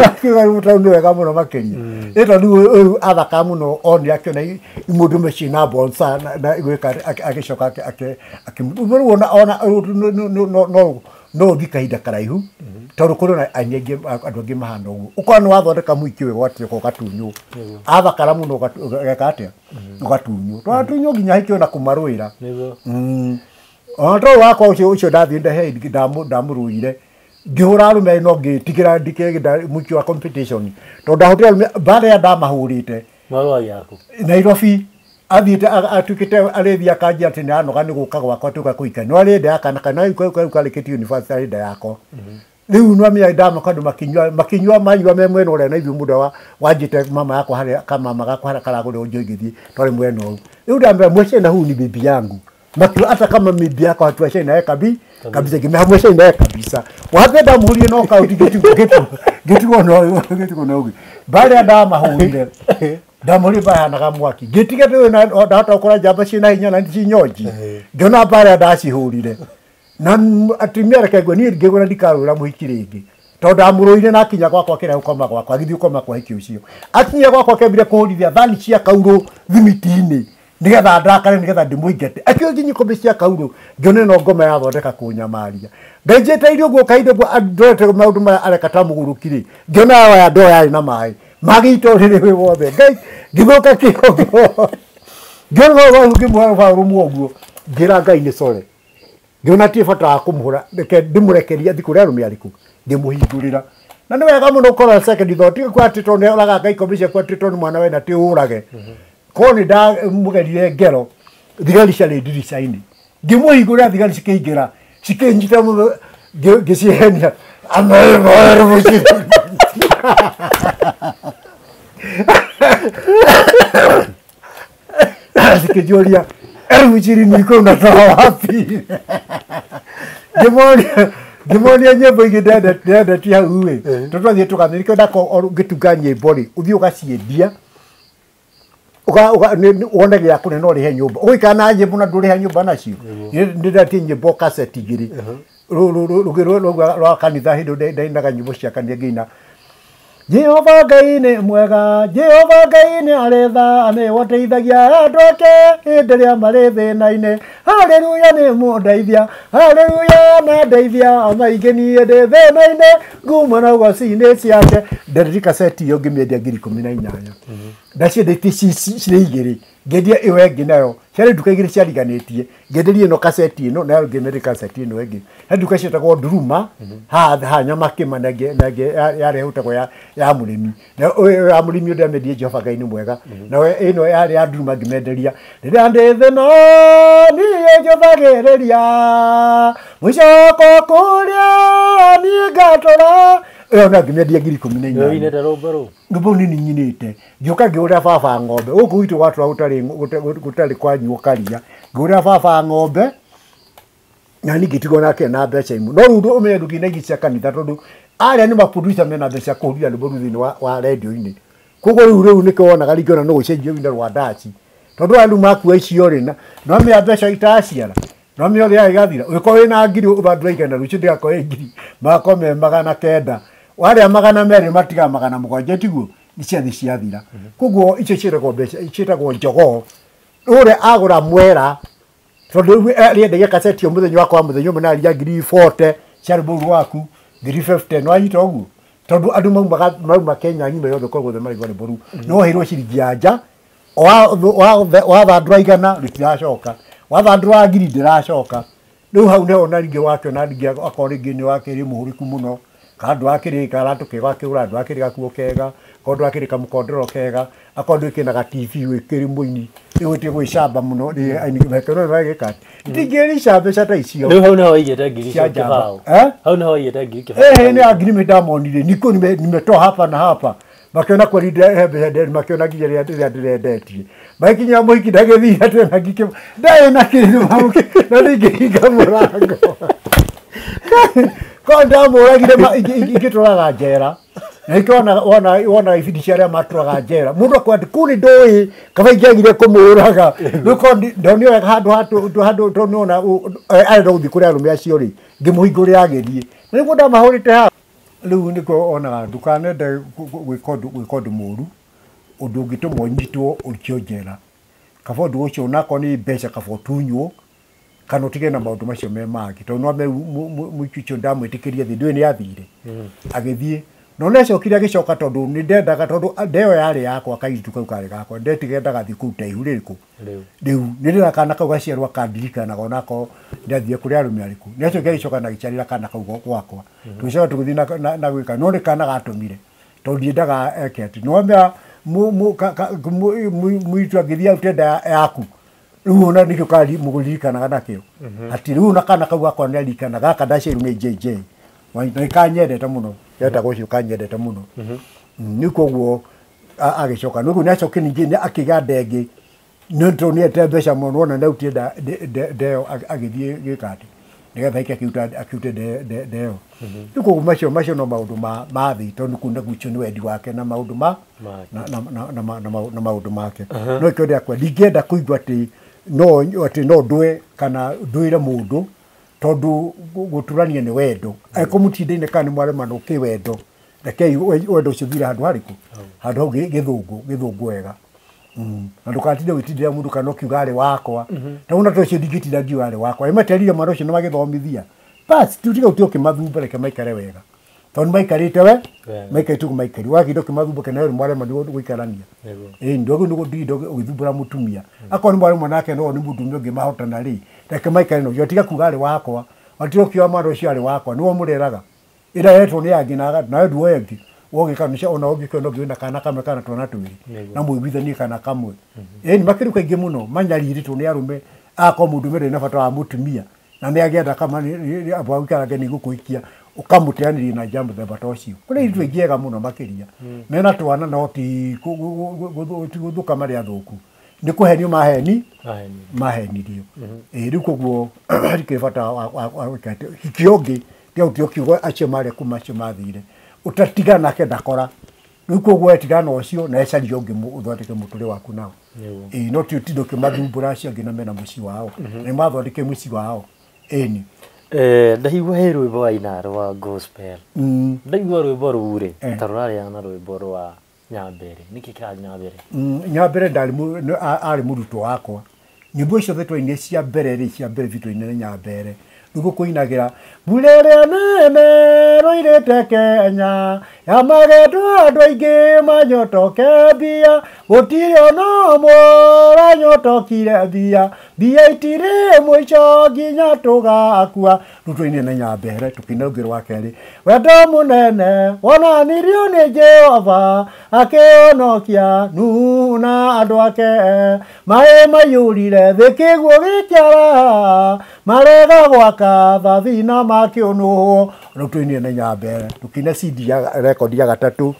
akiuga rĩu nĩ wega mũno makĩria ĩ tondũ rĩu athakara mũno onire akĩona mũndũ meciĩ na Bonsa na gwĩka agĩcoka rĩu ona no ũthiĩ kahinda karaihu tondũ kũrĩ na aini aingĩ andũ angĩ mahana ũguo ũkorwo nĩ wathondeka mũhiki wega atĩa ũgatunywo athakara mũno ũgeka atĩa ũgatunywo twatunywo nginya hikio na kũmarũĩra. Ona tondũ wakwa ũcio ndathiĩ ndehe ndamũrũire ngĩhũra arũme no ngĩtigĩra ndikĩgĩra mũhiki wa competition tondũ ndahũrire arũme mbara ĩrĩa ndamahũrĩte Nairobi athiĩte atuĩkĩte arĩthiĩ akanjia atĩ nĩanoga nĩ gũka gwakwa tũka kũhika no arĩ nda ya kana kana rĩu karĩkĩtie university arĩ nda yakwa rĩu nĩwamenya ndamaka andũ makinyua manyua me mwena ũrĩa na ithuĩ mũndũ wanjĩte mama yakwa harĩa kamama gakwa harĩa karagũrĩrwo njohi ngĩthiĩ twarĩ mwena ũyũ rĩu ndambĩra mwecei na huyu ni bibi yangu makiuga hata kama bibi yako hatuachani naye kabisa kimemwachani naye kabisa wape ndamuhurie no kaunti ngĩtigwo no ngĩtigwo no barĩa ndamahũrire ndamũrire bahanaga mwaki ngĩtiga ndũĩ na ndahota gũkora njamba ciĩna hinya na cinyonji ngĩona barĩa ndacihũrire na atumia reke ngwe niĩ ngĩgũra ndikarũra mũhiki rĩngĩ tondũ ndamũrũire na akinya gwakwa kĩrĩa gũkoma gwakwa agĩthiĩ gũkoma kwa hiki ũcio akinya gwakwa akĩambire kũhũrithia thani cia kaurũ thimiti-inĩ nĩgetha ndakare nĩgetha ndĩmũingate akĩo nginya ikombe cia kaurũ ngĩona ĩno ngoma yathondeka kũnyamaria ndenjete irio ũguo kahinda ũguo ndorete maũndũ maya areka ta mũgũrũki rĩ ngĩona ya ndoo yarĩ na maĩ magĩita ũrĩrĩ wĩ wothe Ngai ngĩthũka kĩongo ngĩona ngĩmũhe baũrũmwe ũguo ngĩra Ngai nĩ core ngĩona ti bata wa kũmũhũra reke ndĩmũrekerie athiĩ kũrĩa arũme arĩkũ ngĩmũhingũrĩra na nĩ wega mũno ũkorwo second thought tiga kuga atĩ tondũ nĩoraga Ngai ikombe ciaku atĩ tondũ mwana wena ti ũrage korwo nĩ ndamũgerire ngero thigari ciarĩ ndirica-inĩ ngĩmũhingũrĩra thigari cikĩingĩra cikĩnyita mũno ngĩcihenia cikĩnjũria 20,000 iko unatoa wapi? Ngĩmonia nyĩmbo ingĩ ndendetie hau ĩ tondũ twathiĩ tũgathiĩ nĩkĩo ndakorwo ngĩtunga nyĩmbo rĩ ũthiĩ ũgaciendia wone gĩa kũrĩa no ũrĩhe nyũmba ũgũikara na nyĩmbo na ndũrĩha nyũmba nacio nĩ ndatie nyĩmbo kaseti igĩrĩ rũgĩ rwa kanitha hĩndĩ ndainaga nyĩmbo cia kanitha ngĩina Jehova Ngai nĩ mwega Jehova Ngai nĩ arĩ tha nĩwe ũteithagia andũ ake hĩndĩ ĩrĩa marĩ thĩna-inĩ haleluya nĩ mũndeithia haleluya na ndeithia maingĩ niĩ ndĩ thĩna-inĩ nguma na ũgoci-inĩ ciake ndendetie kaseti ĩyo ngĩmĩendia 18,000 ndaciendetie cirĩ igĩrĩ ngĩendia ĩyo ĩngĩ nayo ciarĩ nduka igĩrĩ ciariganĩtie ngĩenderia ĩno kaseti ĩno nayo ngĩmenderia kaseti ĩno ĩngĩ he nduka cietagwo Nduruma haha Nyamakĩma na ĩngĩ yarĩ ĩtagwo ya mũrĩmi na ya mũrĩmi ũrĩa ndamendie Jehova Ngai nĩ mwega nayo ĩno yarĩ ya Nduruma ngĩmenderia rĩrĩa ndĩ thĩna niĩ njũthagĩrĩria mũcoko kũrĩa niĩ ngatũra ĩyo nayo ngĩmĩendia 18,000
Ũinĩte rwĩmbo rũu?
Rwĩmbo rũu nĩ nyinĩte ngĩũka ngĩgũrĩra baba ng'ombe gũkũ gwitũ gwatũra gũtarĩ kwanyuo karia ngĩgũrĩra baba ng'ombe na niĩ ngĩtigwo nake na mbeca imwe no rĩu ũmenye ndũngĩina ici cia kanitha tondũ arĩa nĩ maproducer mena mbeca kũhũrithia rwĩmbo rũu thĩinĩ wa rendio-inĩ koguo rĩu nĩkĩo wonaga rĩngĩ ona no gũcenjio wĩna rwa ndaci tondũ aya rĩu makua icio rĩ no menya mbeca itaciara no menya ũrĩa igathira ũngĩkorwo wĩna ngiri ũthandũra igana rũciũ ndĩgakorwo ĩ ngiri magakorwo me 900 warĩa 200 matigaga 700 tiguo nĩ ciathi ciathira koguo icio ciĩtagwo mbeca ciĩtagwo njogoo ũrĩa agũra mwera tondũ rĩu arĩendagia kaseti o mũthenya wakwa mũthenya ũmwe na aria 40,000 cia rwĩmbo rũu rwaku 350 no anyita ũguo tondũ andũ mauma Kenya ng'ima yothe kwa guothe marigwa rwĩmbo rũu no heirwo ciringi ya nja wathandũra igana rĩtiracoka wathandũra ngiri ndĩracoka rĩu hau nĩho na rĩngĩ wakĩona rĩngĩ akorwo rĩngĩ nĩ wakĩrĩ mũhũrĩku mũno kana ndwakĩrĩ karatũ kega akĩgũra ndwakĩrĩ gakuo kega akorwo ndwakĩrĩ kamũkondero kega akorwo ndwĩkĩ na ga TV wĩkĩrĩ mũini rĩu ĩtie gwĩcamba mũno gĩka ndingĩrica mbeca ta icio
rĩu hau nĩho waigĩte ngiri icio kĩbaũ hau nĩho waigĩte ngiri kĩbaũ
nĩ ngiri ndamonire niko nimetoa hapa na hapa makiona kweli mbeca makiona nginya rĩrĩa ndĩrendetie magĩkinya mũhiki ndagĩthire tena ngikĩ ndarĩ na kĩndũ na ningĩhinga mũrango ko ndamũragire ingĩtũraga njera na ikĩona wona ibindi cia arĩa matũraga njera mũndũ akwa kũu nĩ ndũĩ kaba ingĩagire kũmũraga rĩu korwo ndonire wega handũ handũ tondũ nĩwona arenda gũthiĩ kũrĩ arũme acio rĩ ngĩmũhingũrĩra agĩthiĩ na nĩguo ndamahũrĩte haha rĩu nĩkĩo onaga ndũkanende gwĩka ũndũ mũru ũndũ ũngĩtũma ũnyitwo ũikio njera kaba ũndũ ũcio onakorwo nĩ mbeca kaba ũtunywo kana ũtige na maũndũ macio me mangĩ tondũ no mũici ũcio ndamwĩtĩkĩria thiĩ ndũĩ nĩ athire agĩthiĩ no nĩacokire agĩcoka tondũ nĩ ndendaga tondũ ndeo yarĩ yakwa kairĩtu kau karĩ gakwa ndetigendaga thiĩ kũruta ihu rĩrĩkũ rĩu nĩ ndĩra kana kau gaciarwo akandirikanaga onakorwo nĩathire kũrĩ arũme arĩkũ nĩacokire agĩcoka na agĩciarĩra kana kau gwakwa tũgĩcoka tũgĩthiĩ na gwĩka no nĩ kana gatũmire tondũ ndiendaga eke atĩ nĩwamenya mũirĩtu angĩthiĩ arute nda yaku rĩu ona nĩkĩo mũririkanaga nakĩo atĩ rĩu ona kana kau gakwa nĩaririkana gaka ndaciarirwo nĩ JJ na nĩ kanyendete mũno getagwo ũcio kanyendete mũno nĩ koguo agĩcoka nĩguo nĩacokire ningĩ akĩgĩa ndengĩ nĩ tondũ nĩendete mbeca mũno wona nĩarutire ndeo agĩthiĩ gwĩka atĩ nĩgetha aike akĩrute ndeo rĩu koguo macio no maũndũ ma thĩ tondũ kũu naguo ũcio nĩ wendi wake na maũndũ ma na maũndũ make no ĩkĩo ndĩakwa ndingĩenda kũigua atĩ no ndũe kana ndũĩre mũndũ tondũ gũtũrania nĩ wendo angĩkorwo mũtindaine kana nĩ mwaremanwo kĩwendo rekei wendo ũcio ũthire handũ harĩkũ handũ hau gĩthũngũ wega na ndũgatinde ũgĩtindĩra mũndũ kana ũkiuga arĩ wakwa ta ona ũcio ndingĩtinda ngiuga arĩ wakwa nĩmeterire mwana ũcio na magĩthomithia bas tiga ũtige ũkĩmathumba reke maikare wega tondũ nĩmaikarĩte we maikarĩte ũguo maikari wakinda ũkĩmathumba kana we nĩmwaremwo nĩ gũikarania ĩĩ ndwagĩrĩirwo nĩ gũtinda ũgĩthumbũra mũtumia akorwo nĩmwaremwo nake no nĩ mũndũrũme ũngĩ mahotana rĩ reke maikare na ũcio tiga kuga arĩ wakwa watiga ũkiuga mwana ũcio arĩ wakwa nĩwe ũmũreraga ĩra yetwo nĩ angĩ nawe nduoe ĩngĩ wogĩka ona ũngĩkĩona ũngĩ wĩna kana kamwe kana twana twĩrĩ na mũiguithanie kana kamwe ĩni makĩrĩ kaingĩ mũno manyarirĩtwo nĩ arũme akorwo mũndũrũme ndarĩ na bata wa mũtumia na nĩagĩenda kama gũikarage nĩ gũkũhikia ũkamũteanĩria na njĩra mũthemba ta ũcio kũrĩ airĩtu aingĩ ega mũno makĩria mena twana no ti gũthũka marĩ athũku nĩ kũhenio mahenirio ĩĩ rĩu koguo hatikĩrĩ bata wa gwĩka atĩ hikio ũngĩ tiga gũtiga ũkiuga acio marĩa kuma acio mathire ũtatigana nake ndakora rĩu koguo wetigana ũcio na ecaria ũngĩ ũthondeke mũtũrĩre waku nao ĩĩ no ti ũtinde ũkĩmathumbũra acio angĩ na mena mũciĩ wao na nĩmathondeke mũciĩ wao ĩni
ndaigua he rwĩmbo waina rwa gospel ndaigua rwĩmbo rũu rĩ ta rũrarĩana na rwĩmbo rwa Nyambere nĩkĩ kĩrathiĩ na mbere
Nyambere arĩ mũrutwo wakwa nyĩmbo icio twainire cia mbere rĩ cia mbere biũ twainire Nyambere nĩguo kũinagĩra mbura ĩrĩa nene rũirĩte Kenya yamagetwo andũ aingĩ manyotoke mbia gũtirĩ ona ũmwe ũranyotokire mbia mbia itirĩ mũico nginya tũgakua rĩu twainire na Nyambere tũkĩina rũngĩ rwa kerĩ wendo mũnene wonanirio nĩ Jehova akĩhonokia Nuhu na andũ ake maĩ maiyũrire thĩ kĩguũ gĩkĩara marega gwaka thathina makĩũnũhwo rĩu twainire na Nyambere tũkĩina CD ya rekondi ya gatatũ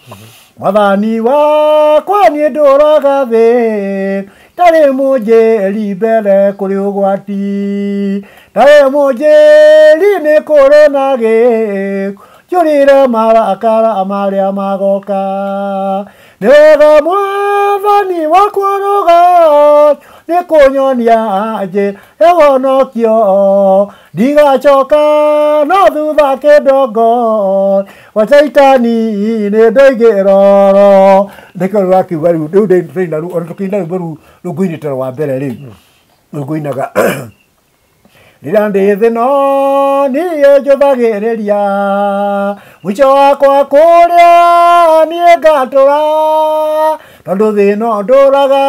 Mwathani wakwa niĩ ndũraga thĩ ndarĩ mũnjĩri mbere kũrĩ ũgwati ndarĩ mũnjĩri nĩ kũrĩ na gĩkuũ njũrĩre marakara marĩa magoka nĩ wega Mwathani wakwa rũga nĩ kũnyonia njĩra ya ũhonokio ndigacoka no thutha kĩndongo gwa Caitani nĩ ndoigĩroro nĩkĩo rĩu akiuga rĩu rĩu rĩu ona tũkĩina rwĩmbo rũu rũngũinĩte rwa mbere rĩu rũngũinaga Rĩrĩa ndĩ thĩ no niĩ njũthagĩrĩria mũico wakwa kũrĩa niĩ ngatũra tondũ thĩ ĩno ndũraga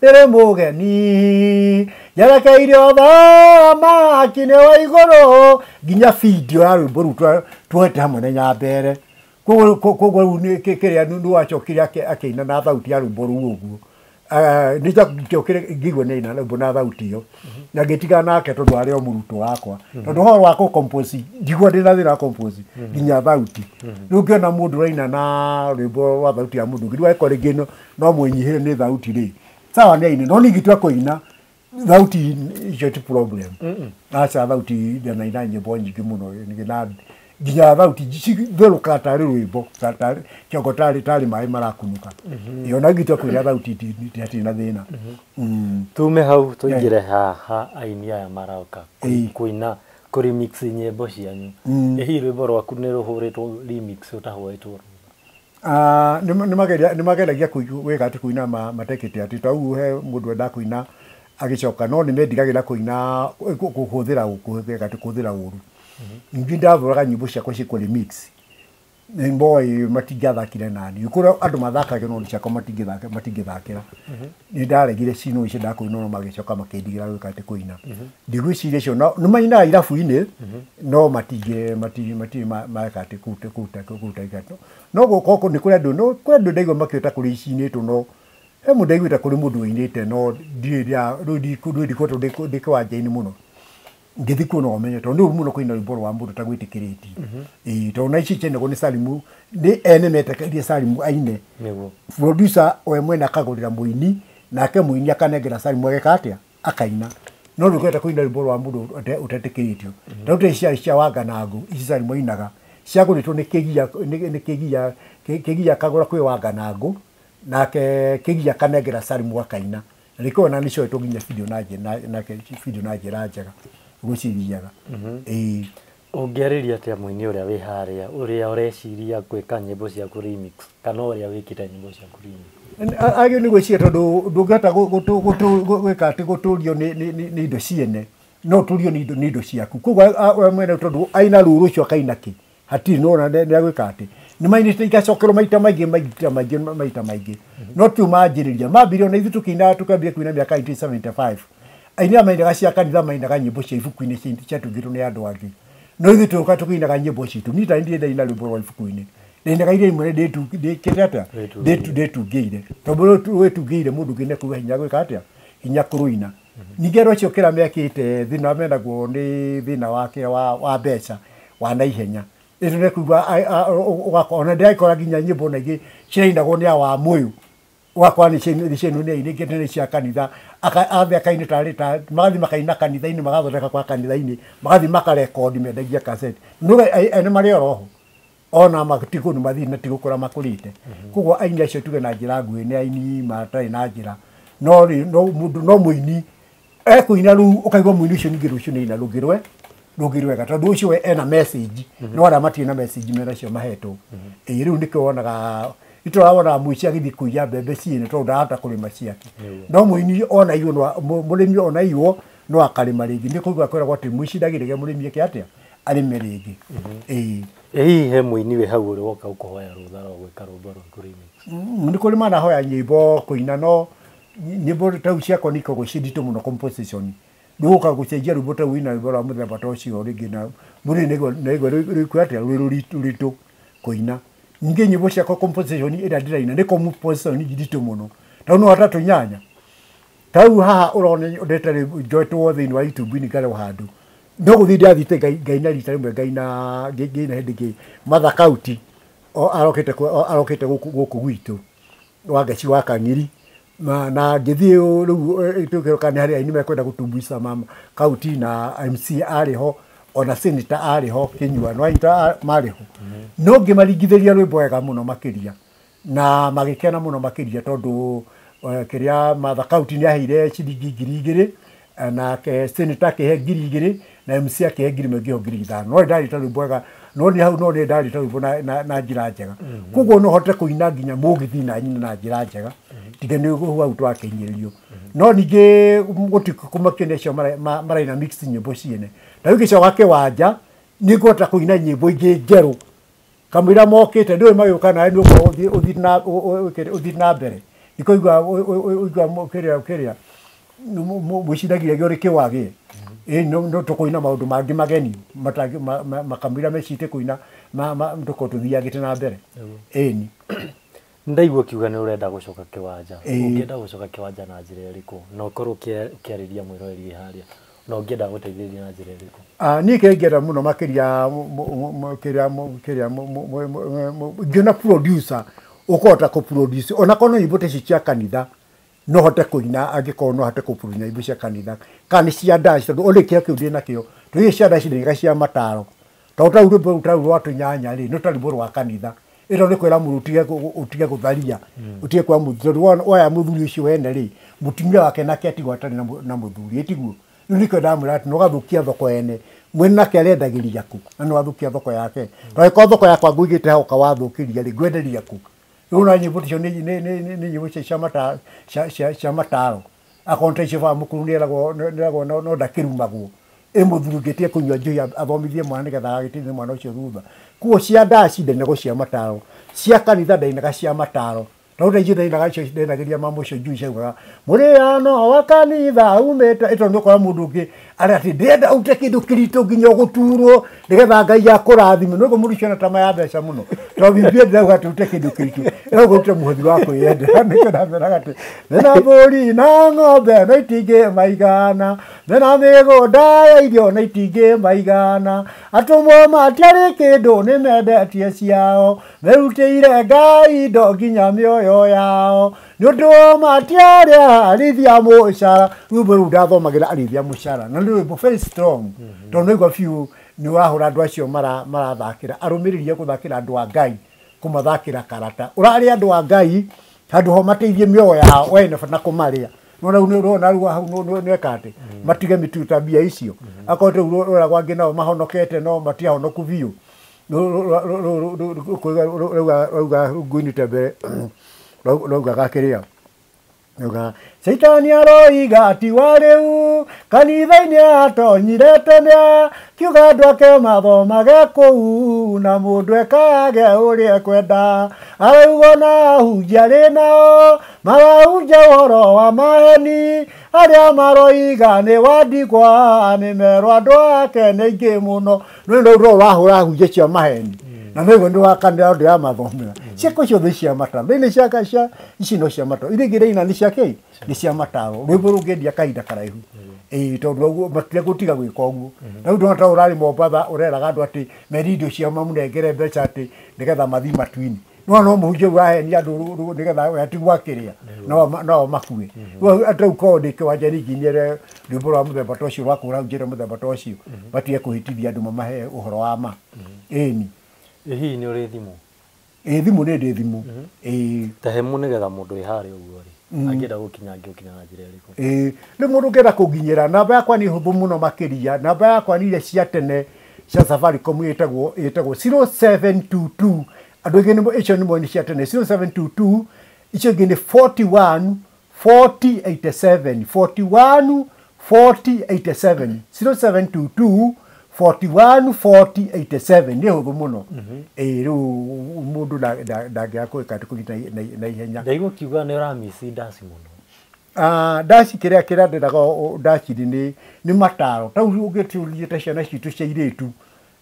ndĩrĩ mũgeni njerekeire ũthamaki-inĩ wa igũrũ nginya video ya rwĩmbo rũu tuoete hamwe na Nyambere koguo rĩu nĩ kĩrĩa nĩ wacokire akĩina na thauti ya rwĩmbo rũu ũguo nĩ njokire ngĩigua nĩ aina rwĩmbo na thauti ĩyo na ngĩtigana nake tondũ arĩ o mũrutwo wakwa tondũ ũhoro wa kũ compose ndigua ndĩna thĩna wa compose nginya thauti rĩu ngĩona mũndũ ũraina na rwĩmbo rwa thauti ya mũndũ ũngĩ rĩu angĩkorwo rĩngĩ no mwĩnyihĩre nĩ thauti rĩ sawa nĩ aine no niĩ ingĩtua kũina thauti icio ti problem aca thauti ndanaina nyĩmbo nyingĩ mũno na nginya thauti therũka tarĩ rwĩmbo kĩongo tarĩ maĩ marakunũka ĩyo na ingĩtua kũina thauti hatirĩ na thĩna.
Tume hau tũingĩre haha aini aya maroka kũina kũ remix nyĩmbo cianyu. Ĩ hihi rwĩmbo rwaku nĩ rũhũrĩtwo remix ũtahoetwo?
Nĩ mageragia gwĩka atĩ kũina matekĩte atĩ ta ũguo he mũndũ wendaga kũina agĩcoka no nĩ mendigagĩra kũina kũhũthĩra kũhũthĩra ũru. Ningĩ ndathũraga nyĩmbo ciakwa ciĩkwo remix nĩ moĩ matingĩathakire nani kũrĩa andũ mathakagĩra no ciakwa matingĩthakĩra nĩ ndaregire cino icio ndakũina no magĩcoka makĩndigĩra gwĩka atĩ kũina ndigwĩciria icio nĩ mainaga irabu-inĩ no matingĩ meka atĩ kũruta no gũkorwo nĩ kũrĩ andũ no kũrĩ andũ ndaigua makĩũta kũrĩ icinĩtwo no he mũndũ ndaiguĩte kũrĩ mũndũ ũinĩte no ndirĩ rĩu ndikoretwo ndĩ kĩwanja-inĩ mũno ngĩthiĩ kuo no ũmenye tondũ nĩ ũru mũno kũina rwĩmbo rwa mũndũ ũtagwĩtĩkĩrĩtie. Ĩĩ tondũ na ici ciainagwo nĩ Salimu nĩ ene metĩkĩrire Salimu aine. Producer we mwene akagũrĩra mũini nake mũini akanengera Salimu ageka atĩa akaina no ndũngĩhota kũina rwĩmbo rwa mũndũ ũtetĩkĩrĩtio. Tondũ ta ici cia Wanganangũ ici Salimu ainaga ciagũrĩtwo nĩ Kĩgia Kĩgia akagũra kwĩ Wanganangũ nake Kĩgia akanengera Salimu akaina na nĩkĩo ona nĩ cioetwo nginya video na njĩra njega gwĩciriaga. Ĩĩ
Ũngĩarĩria atĩa mũini ũrĩa wĩ harĩa ũrĩa ũreciria gwĩka nyĩmbo ciaku remix kana ũrĩa wĩkĩte nyĩmbo ciaku remix?
Agĩrĩirwo nĩ gwĩciria tondũ ndũngĩhota gwĩka atĩ gũtũrio nĩ indo ciene no ũtũrio nĩ indo ciaku koguo we mwene tondũ aina rũrũ ũcio akaina kĩ hatirĩ nĩwona nĩ agwĩka atĩ nĩ mainĩte igacokerwo maita maingĩ maita maingĩ maita maingĩ no tiu manjĩrĩria mambirie ona ithuĩ tũkĩina tũkĩambia kũina mĩaka 1975 aini aya mainaga cia kanitha mainaga nyĩmbo cia ibuku-inĩ ciatungĩtwo nĩ andũ angĩ no ithuĩ tũka tũkĩinaga nyĩmbo citũ niĩ tarĩ ndirĩ ndaina rwĩmbo rwa ibuku-inĩ ndainaga iria imwe ndĩkĩte atĩa ndĩtungĩire tondũ wĩtungĩire mũndũ ũngĩ nĩekũigua hinya gwĩka atĩa hinya kũrũina. Ningĩ andũ acio kĩrĩa mekĩte thĩna menagwo nĩ thĩna wake wa mbeca wa naihenya ĩndũ nĩekũigua ũgakora ona ndĩragĩkora nginya nyĩmbo na ingĩ cirainagwo nĩ Awamũyũ ũgakora nĩ ciainwo nĩ aini ingĩ nĩ cia kanitha athiĩ akaine tarĩ ta magathiĩ makaina kanitha-inĩ magathondeka kwa kanitha-inĩ magathiĩ makarekondi mendagia cassette no ene marĩ oroho ona matikũndũ mathiĩ na tigũkũra makũrĩte koguo aini acio tuge na njĩra nguhĩ nĩ aini matarĩ na njĩra no mũndũ no mũini ekũina rĩu ũkaigua mũini ũcio ningĩ rũciũ nĩ aina rũngĩ rwega tondũ ũcio we ena message no arĩa matirĩ na message mena cio mahetwo. Ĩĩ rĩu nĩkĩo wonaga nĩtũrawonaga mũici agĩthiĩ kũiya mbembe ciene tondũ ndarahota kũrĩma ciake no mũini ona iywo mũrĩmi ona iywo no akarĩma rĩngĩ nĩ kũigua kwĩragwo atĩ mũici ndagĩrĩire mũrĩmi eke atĩa arĩme rĩngĩ. Ĩĩ
Ĩ hihi he mũini wĩ hau ũrĩ woka ũkũhoya rũtha rwa gwĩka rwĩmbo rwaku remix?
Nĩ kũrĩ manahoya nyĩmbo kũina no nyĩmbo ta ciakwa nĩ ikoragwo ciĩ nditũ mũno composition rĩu ũka gũcenjia rwĩmbo ta wĩina rwĩmbo rwa mũthemba ta ũcio rĩngĩ na mũrĩ nĩguo rwĩkwo atĩa rwĩ rũritũ kũina. Ningĩ nyĩmbo ciakwa composition ĩrĩa ndĩraina nĩ composition nditũ mũno tondũ no hatatũ nyanya ta rĩu haha ũrona ndete njoetwo thĩinĩ wa YouTube-inĩ ngarwo handũ no gũthiĩ ndathiĩte ngaina rita rĩmwe ngaina ngĩina hĩndĩ ĩngĩ Mother County arokĩte gũkũ gwitũ Wangeci wa Kang'iri na ngĩthiĩ rĩu tũkĩroka nĩ harĩ aini mekwenda gũtumbuica mama county na MC arĩ ho ona senator arĩ ho Kĩnyua no aita marĩ ho no ngĩmaringithĩria rwĩmbo wega mũno makĩria na magĩkena mũno makĩria tondũ kĩrĩa Mother County nĩ aheire ciringi 2,000 nake senator akĩhe 2,000 na MC akĩhe 1,000 5,000 no ndarĩ rwĩmbo wega no nĩ hau no nĩ ndarĩ rwĩmbo na njĩra njega koguo no hote kũina nginya mũgithi na nyina na njĩra njega tiga nĩ hau twakĩhinyĩrĩrio No ningĩ gũtikũmakio nĩ acio maraina mix nyĩmbo ciene. Ta rĩu ngĩcoka kĩwanja nĩ ngũhota kũina nyĩmbo ingĩ njerũ kamũira mokĩte ndũĩ magĩũka nawe nĩ ũkorwo ũthiĩ na mbere nĩkũigua ũigua kĩrĩa kĩrĩa mwĩciragia ũrĩ kĩwagĩ ĩ no tũkũina maũndũ mangĩ mageni makamũira mecite kũina tũkorwo tũthiagĩte na mbere ĩni.
Ndaigua ũkiuga nĩ ũrenda gũcoka kĩwanja, ũngĩenda gũcoka kĩwanja na njĩra ĩrĩkũ na ũkorwo ũkĩarĩria mwĩroreri harĩa na ũngĩenda gũteithĩrĩria na njĩra ĩrĩkũ?
Niĩ kĩrĩa ingĩenda mũno makĩria kĩrĩa kĩrĩa ingĩona producer ũkũhota kũ-produce onakorwo no nyĩmbo ta ici cia kanitha no hote kũina angĩkorwo no hote kũ-produce nyĩmbo cia kanitha kana nĩ cia ndaci tondũ olĩ kĩo kĩu ndĩnakĩo tondũ cia ndaci ndĩnaga cia mataro tondũ ta rĩu rwĩmbo rũu rwa tũnyanya rĩ nĩ ta rwĩmbo rwa kanitha ĩno nĩ kwĩra mũndũ ũtige gũtharia ũtige kwa mũthuri tondũ woya mũthuri ũcio wene rĩ mũtumia wake nake atigwo atarĩ na mũthuri ĩtiguo. Rĩu nĩkĩo ndamwĩra atĩ no gathũkia thoko ene mwene nake arendagĩria kũ na nĩ wathũkia thoko yake tondũ angĩkorwo thoko yakwa ngũigĩte hau ũkawathũkĩria rĩ ngwenderia kũ. Rĩu na nyĩmbo icio nĩ nyĩmbo cia mataro akorwo ta icio baba mũkũrũ nĩeragwo no ndakĩrumagwo ĩ mũthuri ũngĩtige kũnyua njohi athomithie mwana nĩgetha agagĩteithie mwana ũcio thutha. Koguo cia ndaci ndainaga cia mataro cia kanitha ndainaga cia mataro tondũ ta icio ndainaga icio ndainagĩria mama ũcio njui ciaugaga mũrĩano wa kanitha umĩte ĩtondũ nĩ ũkora mũndũ ũngĩ arĩa atĩ ndĩrenda ũrute kĩndũ kĩritũ nginya ũgũturwo nĩgetha Ngai akũrathime nĩguo mũndũ ũcio ona tamaa ya mbeca mũno tondũ Bibilia ndĩrauga atĩ ũrute kĩndũ kĩritũ ĩrauga ũrute mũhothi wa kwĩyendera nĩkĩo ndameraga atĩ mena mbũri na ng'ombe na itingĩ maigana mena mĩgũnda ya irio na itingĩ maigana atũmwo matiarĩ kĩndũ nĩ mendetie ciao merutĩire Ngai indo nginya mĩoyo yao nĩ ũndũ matiarĩ arĩithia mũcara. Rwĩmbo rũu ndathomagĩra arĩithia mũcara na nĩ rwĩmbo very strong tondũ nĩigua biũ nĩ ũrahũra andũ acio marathakĩra arũmĩrĩri a gũthakĩra andũ a Ngai kũmathakĩra karata ũrarĩa andũ a Ngai handũ ho mateithie mĩoyo yao we na kũmarĩa nona rĩu rĩu hau nĩeka atĩ matige mĩtugo tabia icio akorwo rĩu ũragwo angĩ nao mahonokete no matiahonoku biũ rauga nguinĩte mbere raugaga kĩrĩa rauga Caitani aroiga ti wa rĩu kanitha-inĩ atonyire tene kiuga andũ ake mathomage kũu na mũndũ ekage ũrĩa ekwenda arauga ona ahunjia arĩ nao marahunjia ũhoro wa maheni arĩa maroiga nĩ wa ndigwa nĩ merwo andũ ake nĩ aingĩ mũno. Nĩ rũu rũrahũra ahunjia cia maheni na nĩguo nĩ wa kanitha ndĩramathomera ciako ciothe cia mataro thĩinĩ cia cia ici no cia mataro iria ingĩ ndaina nĩ cia kĩ nĩ cia mataro rwĩmbo rũngĩendia kahinda karaihu ĩĩ tondũ matirĩa gũtiga gwĩka ũguo. Rĩu ndona ta ũrarĩ Mombatha ũreraga andũ atĩ meri indo ciao mamũnengere mbeca atĩ nĩgetha mathiĩ matu-inĩ no no mũhunjia ũrahenia andũ nĩgetha atigwo akĩrĩa no makue. Rĩu rĩu korwo ndĩ kĩwanja ningĩinĩre rwĩmbo rwa mũthemba ta ũcio rwa kũhũra njĩra mũthemba ta ũcio matige kũhĩtithia andũ mamahe ũhoro wa ma ĩni.
Hihi nĩ ũrĩ thimũ?
Ĩ thimũ nĩ ndĩ thimũ ĩĩ
ta he mũ nĩgetha mũndũ wĩ harĩa ũguo rĩ angĩenda gũkinya angĩgũkinya na njĩra ĩrĩkũ?
Ĩĩ rĩu mũndũ ũngĩenda kũnginyĩra namba yakwa nĩ hũthũ mũno makĩria namba yakwa nĩ iria cia tene cia Safaricom ĩtagwo 0722 andũ aingĩ nĩ icio nĩ nĩ cia tene 0722 icio ingĩ nĩ 41 4087 41 4087 0722 41 4087 nĩ hũthũ mũno ĩĩ rĩu mũndũ ndangĩaga kwĩka atĩ kũnyita na ihenya.
Ndaigua ũkiuga nĩ ũramici ndaci mũno.
Ndaci kĩrĩa kĩrĩa ndĩraga ndaci nĩ mataro ta rĩu ũngĩtũrie ta ciana citũ cia airĩtu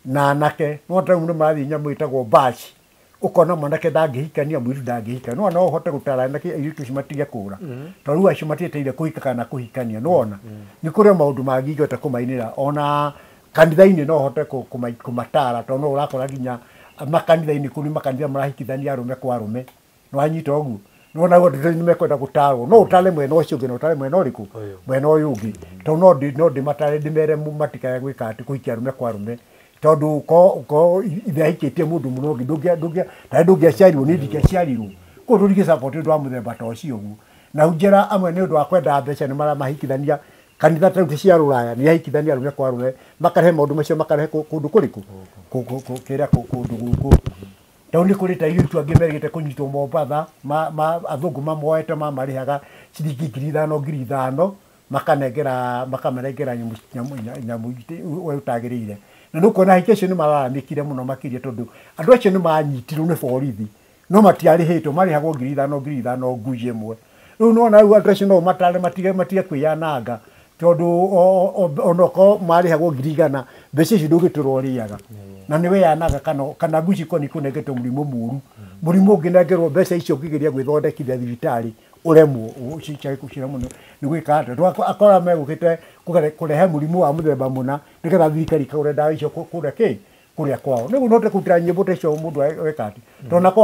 na anake no ta rĩu nĩ marathiĩ nyamũ ĩtagwo baci ũkona mwanake ndangĩhikania mũirĩtu ndangĩhikania no no ũhote gũtara anake airĩtu acio matige kũra tondũ rĩu acio matietereire kũhika kana kũhikania nĩwona nĩ kũrĩ maũndũ mangĩ ingĩhota kũmainĩra ona kanitha-inĩ no hote kũmatara tondũ no ũrakora nginya makanitha-inĩ kũrĩ makanitha marahikithania arũme kwa arũme nĩwanyita ũguo nĩwona andũ nĩ mekwenda gũtarwo no ũtare mwena ũcio ũngĩ na ũtare mwena ũrĩkũ mwena ũyũ ũngĩ tondũ no ndĩmatare ndĩmere matikae gwĩka atĩ kũhikia arũme kwa arũme tondũ ko ithe ahikĩtie mũndũ mũno ũngĩ tarĩ ndũngĩaciarirwo niĩ ndingĩaciarirwo koguo tũtingĩ support ũndũ wa mũthemba ta ũcio ũguo na njĩra amwe nĩ ũndũ wa kwenda mbeca nĩ maramahikithania kanitha ta rĩu cia rũraya nĩ ahikithania arũme kwa arũme makarehe maũndũ macio makarehe kũndũ kũrĩkũ kĩrĩa kũndũ gũkũ. Tondũ nĩ kũrĩ ta airĩtu angĩ merĩgĩte kũnyitwo Mombatha, athũngũ mamoete mamarĩhaga ciringi 5,000 5,000 makanengera makamanengera nyamũ ũrĩa ũtagĩrĩire. Na nĩ ũkuona ahiki acio nĩ mararamĩkire mũno makĩria tondũ andũ acio nĩ manyitirwo nĩ borithi no matiarĩhĩtwo, marĩhagwo 5,000 5,000 ngui ĩmwe. Rĩu nĩwona rĩu andũ acio no ũmatare matige kwĩyananga tondũ onokorwo marĩhagwo 100,000 mbeca icio ndũngĩtũra ũrĩaga na nĩ weyanaga kana ngui cikorwo nĩ ikũnengetwo mũrimũ mũru, mũrimũ ũngĩnengerwo mbeca icio ũngĩgeria gwĩthondekithia thibitarĩ ũremwo ciremwo nĩ gwĩka atĩa. Akora megũkĩte kũrehe mũrimũ wa mũthemba mũna nĩgetha thirikari ĩkagũre ndawa icio kũrĩa kĩ kũrĩa kwao. Nĩguo no hote kũrutĩra nyĩmbo ta icio mũndũ eka atĩ tondũ nako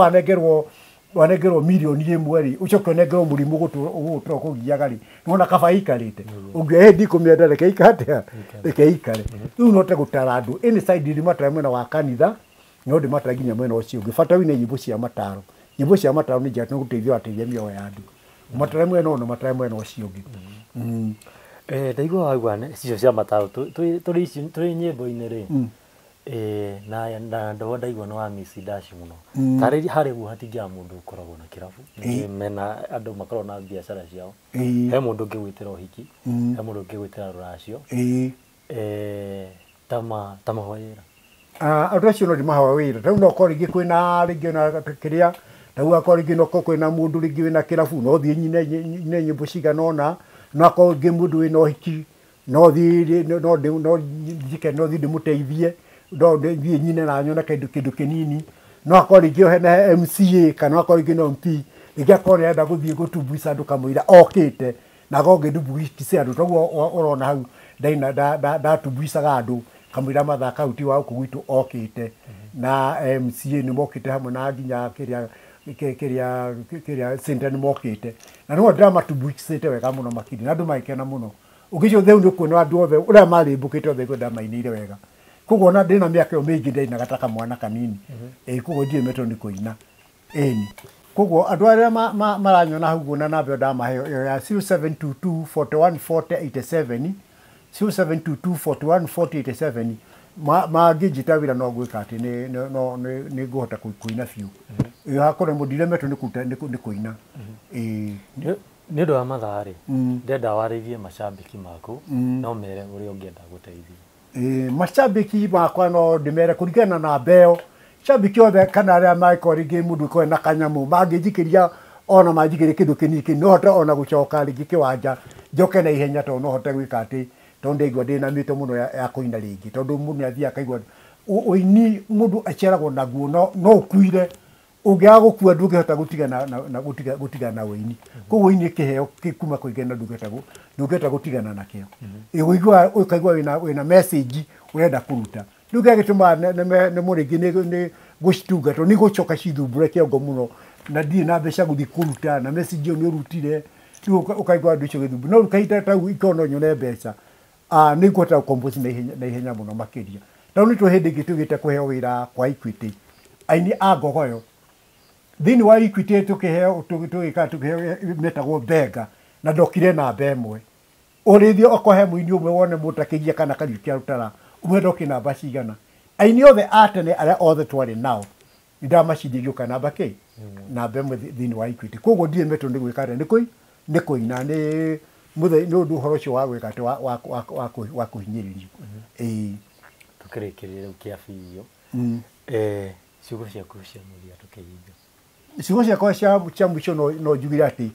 wanengerwo mirioni ĩmwe rĩ, ũcoke ũnengerwo mũrimũ ũgũtũra ũkũgiaga rĩ, nĩwona kaba ĩikarĩte ũngĩoya ĩĩ ndikũmĩenda reke ĩikare atĩa, reke ĩikare. Rĩu no hote gũtara andũ any side ndĩmatare mwena wa kanitha no ndĩmatare nginya mwena ũcio ũngĩ. Bata wĩna nyĩmbo cia mataro, nyĩmbo cia mataro nĩ njega nĩ gũteithia ũrateithia mĩoyo ya andũ, matare mwena ũyũ na matare mwena ũcio ũngĩ.
Ndaigua waigua icio cia mataro tũrĩ nyĩmbo-inĩ rĩ, na ndaigua nĩ wa Miss Dash mũno. Tarĩria harĩa ũguo hatingĩaga mũndũ ũkoragwo na kĩrabu, mena andũ makoragwo na biacara ciao, he mũndũ ũngĩgwĩtĩra ũhiki, he mũndũ ũngĩgwĩtĩra rũracio, ta mahoe wĩra.
Andũ acio no ndĩmahoe wĩra. Rĩu no ũkorwo rĩngĩ kwĩna rĩngĩ na kĩrĩa, rĩu akorwo rĩngĩ no ũkorwo kwĩna mũndũ rĩngĩ wĩna kĩrabu no thiĩ nyine nyĩmbo cigana ũna, no akorwo rĩngĩ mũndũ wĩna ũhiki no thiĩ no njike no thiĩ ndĩmũteithie, no thiĩ nyine na nyone kĩndũ kĩnini, no akorwo rĩngĩ hena MCA kana akorwo rĩngĩ no MP rĩngĩ akorwo nĩarenda gũthiĩ gũtumbuica andũ kamũira okĩte na akorwo ngĩndumbuica andũ toguo ũrona hau ndaina ndatumbuicaga andũ kamũira mathaa kaunti wa gũkũ gwitũ okĩte na MCA nĩ mokĩte hamwe na nginya kĩrĩa center nĩ mokĩte na nĩguo ndĩramatumbuicĩte wega mũno makĩria na andũ magĩkena mũno. Ũngĩcio rĩu nĩ ũkuona andũ othe ũrĩa marĩmbũkĩte othe nĩguo ndamainĩire wega. Koguo ona ndĩna mĩaka ĩyo mĩingĩ ndainaga ta kamwana kanini, koguo ndiremetwo nĩ kũina. Ĩni koguo andũ arĩa maranyona hau ũguo na namba ĩyo ndamahe ĩyo ya 0722 41 40 87 0722 41 40 87 mangĩnjĩta wĩra no ngwĩka atĩ nĩ ngũhota kũina biũ. Hakũremwo ndiremetwo nĩ kũina.
Nĩ ũndũ wa mathaa rĩ, ndĩrenda warĩrie macambĩki maku no mere ũrĩa ũngĩenda gũteithia.
Macambĩki makwa no ndĩmere kũringana na mbeo cambĩki othe kana arĩa mangĩkorwo rĩngĩ mũndũ ĩkorwo na kanyamũ mangĩnjikĩria ona manjikĩrie kĩndũ kĩnini no hote ona gũcoka rĩngĩ kĩwanja njoke na ihenya tondũ no hote gwĩka atĩ tondũ ndaigua ndĩna mĩto mũno ya kũina rĩngĩ tondũ mũndũ nĩathiaga akaigua ũini mũndũ aciaragwo naguo no ũkuire ũngĩaga gũkua ndũngĩhota gũtigana na ũini. Koguo ũini nĩ kĩheo kuma kwĩ Ngai na ndũngĩhota gũtigana nakĩo. Ũiguaga ũkaigua wĩna message ũrenda kũruta. Rĩu kĩrĩa gĩtũmaga nĩ rĩngĩ nĩ gũcitunga tondũ nĩ igũcoka cithumbũre kĩongo mũno na ndirĩ na mbeca gũthiĩ kũruta na message ĩyo nĩ ũrutire rĩu ũkaigua andũ icio gĩthumbũra. No rĩu kahinda ta rĩu ingĩkorwo no nyone mbeca nĩ ngũhota gũcompose na ihenya mũno makĩria. Tondũ nĩ tũĩ hĩndĩ ĩngĩ tũgĩte kũheo wĩra kwa Equity aini a Ngogoyo thĩinĩ wa Equity tũkĩheo tũgĩka tũkĩheo metagwo Benga na ndokire namba ĩmwe. Ũrĩthio okorwo he mũini ũmwe wone mũndũ akĩgia kana Kariuki arutara ũmwe ndoki namba cigana. Aini othe a tene arĩa othe twarĩ nao nĩndamacindire ngĩũka namba kĩ namba ĩmwe thĩinĩ wa Equity. Koguo ndiremetwo nĩ gwĩka atĩa nĩ kũina nĩ ũndũ ũhoro ũcio wa gwĩka atĩ wa kũhinyĩrĩrio.
Tũkĩrĩkĩrĩria rĩu kĩa biũ, ciugo ciaku cia mũthia tũkĩhinga.
Ciugo ciakwa cia mũico no njugire atĩ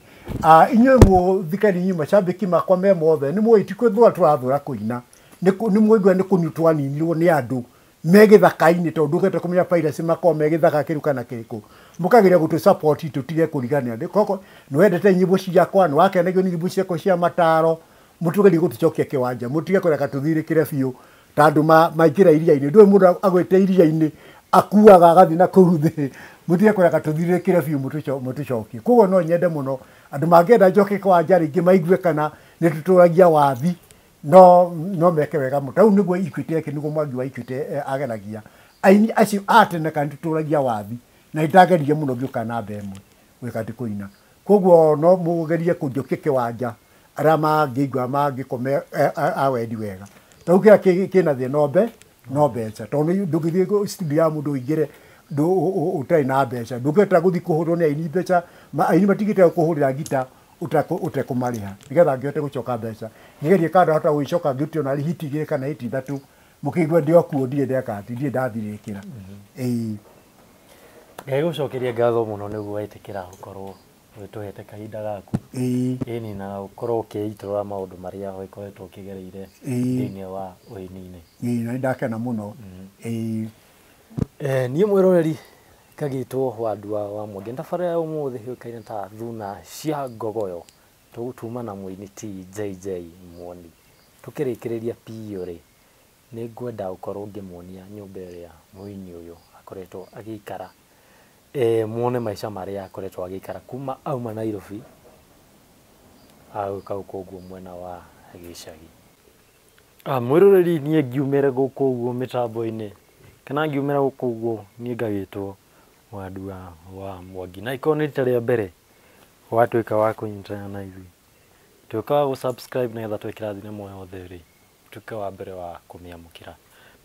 inyuĩ mũthikari inyuĩ macambĩki makwa me mothe nĩ mũĩ ti kwĩthũra tũrathũra kũina, nĩ mũigua nĩ kũniu twaninirwo nĩ andũ me gĩthaka-inĩ tondũ ndũngĩhota kũmenya piracy makorwo me gĩthaka kĩrĩkũ kana kĩrĩkũ. Mũkageria gũtũ support tũtige kũriganĩra. Koguo nĩ wendete nyĩmbo ciakwa, nĩ wakenagio nĩ nyĩmbo ciakwa cia mataro, mũtũgerie gũtũcokia kĩwanja, mũtige kũreka tũthirĩkĩre biũ ta andũ maingĩra iria-inĩ. Ndũĩ mũndũ agwĩte iria-inĩ akuaga agathiĩ na kũu thĩ, mũtige kũreka tũthirĩkĩre biũ mũtũcokie. Koguo no nyende mũno andũ mangĩenda njoke kĩwanja rĩngĩ maigue kana nĩ tũtũragia wathi no meke wega mũno. Rĩu nĩguo Equity eke nĩguo Mwangi wa Equity ageragia aini acio a tene kana nĩtũtũragia wathi na nĩndageririe mũno ngĩũka namba ĩmwe gwĩka atĩ kũina. Koguo no mũgerie kũnjokia kĩwanja arĩa mangĩigua mangĩkorwo a wendi wega. Rĩu kĩrĩa kĩna thĩna no mbeca tondũ ndũngĩthiĩ studio ya mũndũ ũingĩre Ũtarĩ na mbeca ndũngĩhota gũthiĩ kũhũrwo nĩ aini mbeca aini matigĩte kũhũrĩra ngita ũtekũmarĩha nĩgetha ngĩhote gũcoka mbeca ngerie kana ndahota gũgĩcoka ngĩrute ona hiti igĩrĩ kana hiti ithatũ mũkĩigua ndĩ o kuo ndirĩ ndeka atĩ ndirĩ ndathirĩkĩra. Ĩĩ.
Ngai gũcokeria ngatho mũno nĩguo wetĩkĩra gũkorwo ũgĩtũhete kahinda gaku.
Ĩĩ.
Ĩni na ũkorwo ũkĩitũrũra maũndũ marĩa ũgĩkoretwo ũkĩgereire thĩinĩ wa ũini-inĩ.
Ĩĩ na nĩndakena mũno. Ĩĩ.
Niĩ mwĩroreri ngagĩtwo Wandua wa Mwangi. Thabarĩ ya ũmũthĩ yũĩkaine ta Thuna cia Ngogoyo. Tũgũtuma na mũini ti JJ Muoni. Tũkĩrĩkĩrĩria biũ rĩ, nĩ ngwenda gũkorwo ngĩmuonia nyũmba ĩrĩa mũini ũyũ akoretwo agĩikara. Muone maica marĩa akoretwo agĩikara kuma auma Nairobi agũka gũkũ ũguo mwena wa gĩcagi. Mwĩroreri niĩ ngiumĩre gũkũ ũguo mĩtambo-inĩ kana ngiumĩra gũkũ ũguo niĩ ngagĩtwo Wandua wa Mwangi. Na ikorwo nĩ rita rĩa mbere watuĩka wa kũnyitana na ithuĩ, tuĩka wa gũ-subscribe nĩgetha twĩkĩra thinema yothe rĩ, ũtuĩke wa mbere wa kũmĩamũkĩra.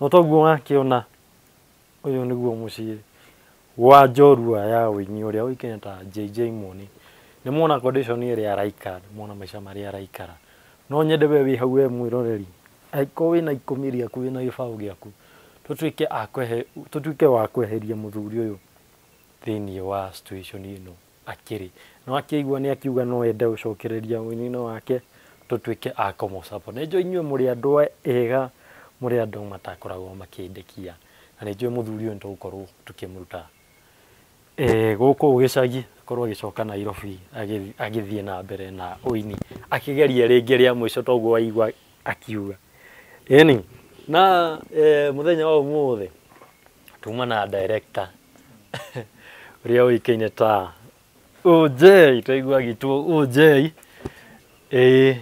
No toguo wakĩona ũyũ nĩguo mũciĩ wa njorua ya ũini ũrĩa ũĩkaine ta JJ Muoni. Nĩ muona condition ĩrĩa araikara, nĩ muona maica marĩa araikara. No nyende we wĩ hau we mwĩroreri, angĩkorwo wĩna ikũmi rĩaku wĩna gĩbaũ gĩaku, tũtuĩke wa kweheria mũthuri ũyũ thĩinĩ wa situation ĩno akĩrĩ. No akĩigua nĩ akiuga no ende gũcokereria ũini-inĩ wake, tũtuĩke a kũmũ-support. Nĩ njũĩ inyuĩ mũrĩ andũ ega, mũrĩ andũ matakoragwo makĩndĩkia. Na nĩ njũĩ mũthuri ũyũ nĩ tũgũkorwo tũkĩmũruta gũkũ gĩcagi, akorwo agĩcoka Nairobi agĩthiĩ na mbere na ũini, akĩgeria rĩngĩ rĩa mũico toguo waigua akiuga. Ĩni, na mũthenya wa ũmũthĩ tuma na director ũrĩa ũĩkaine ta OJ, twaigua agĩtwo OJ. Ĩĩ,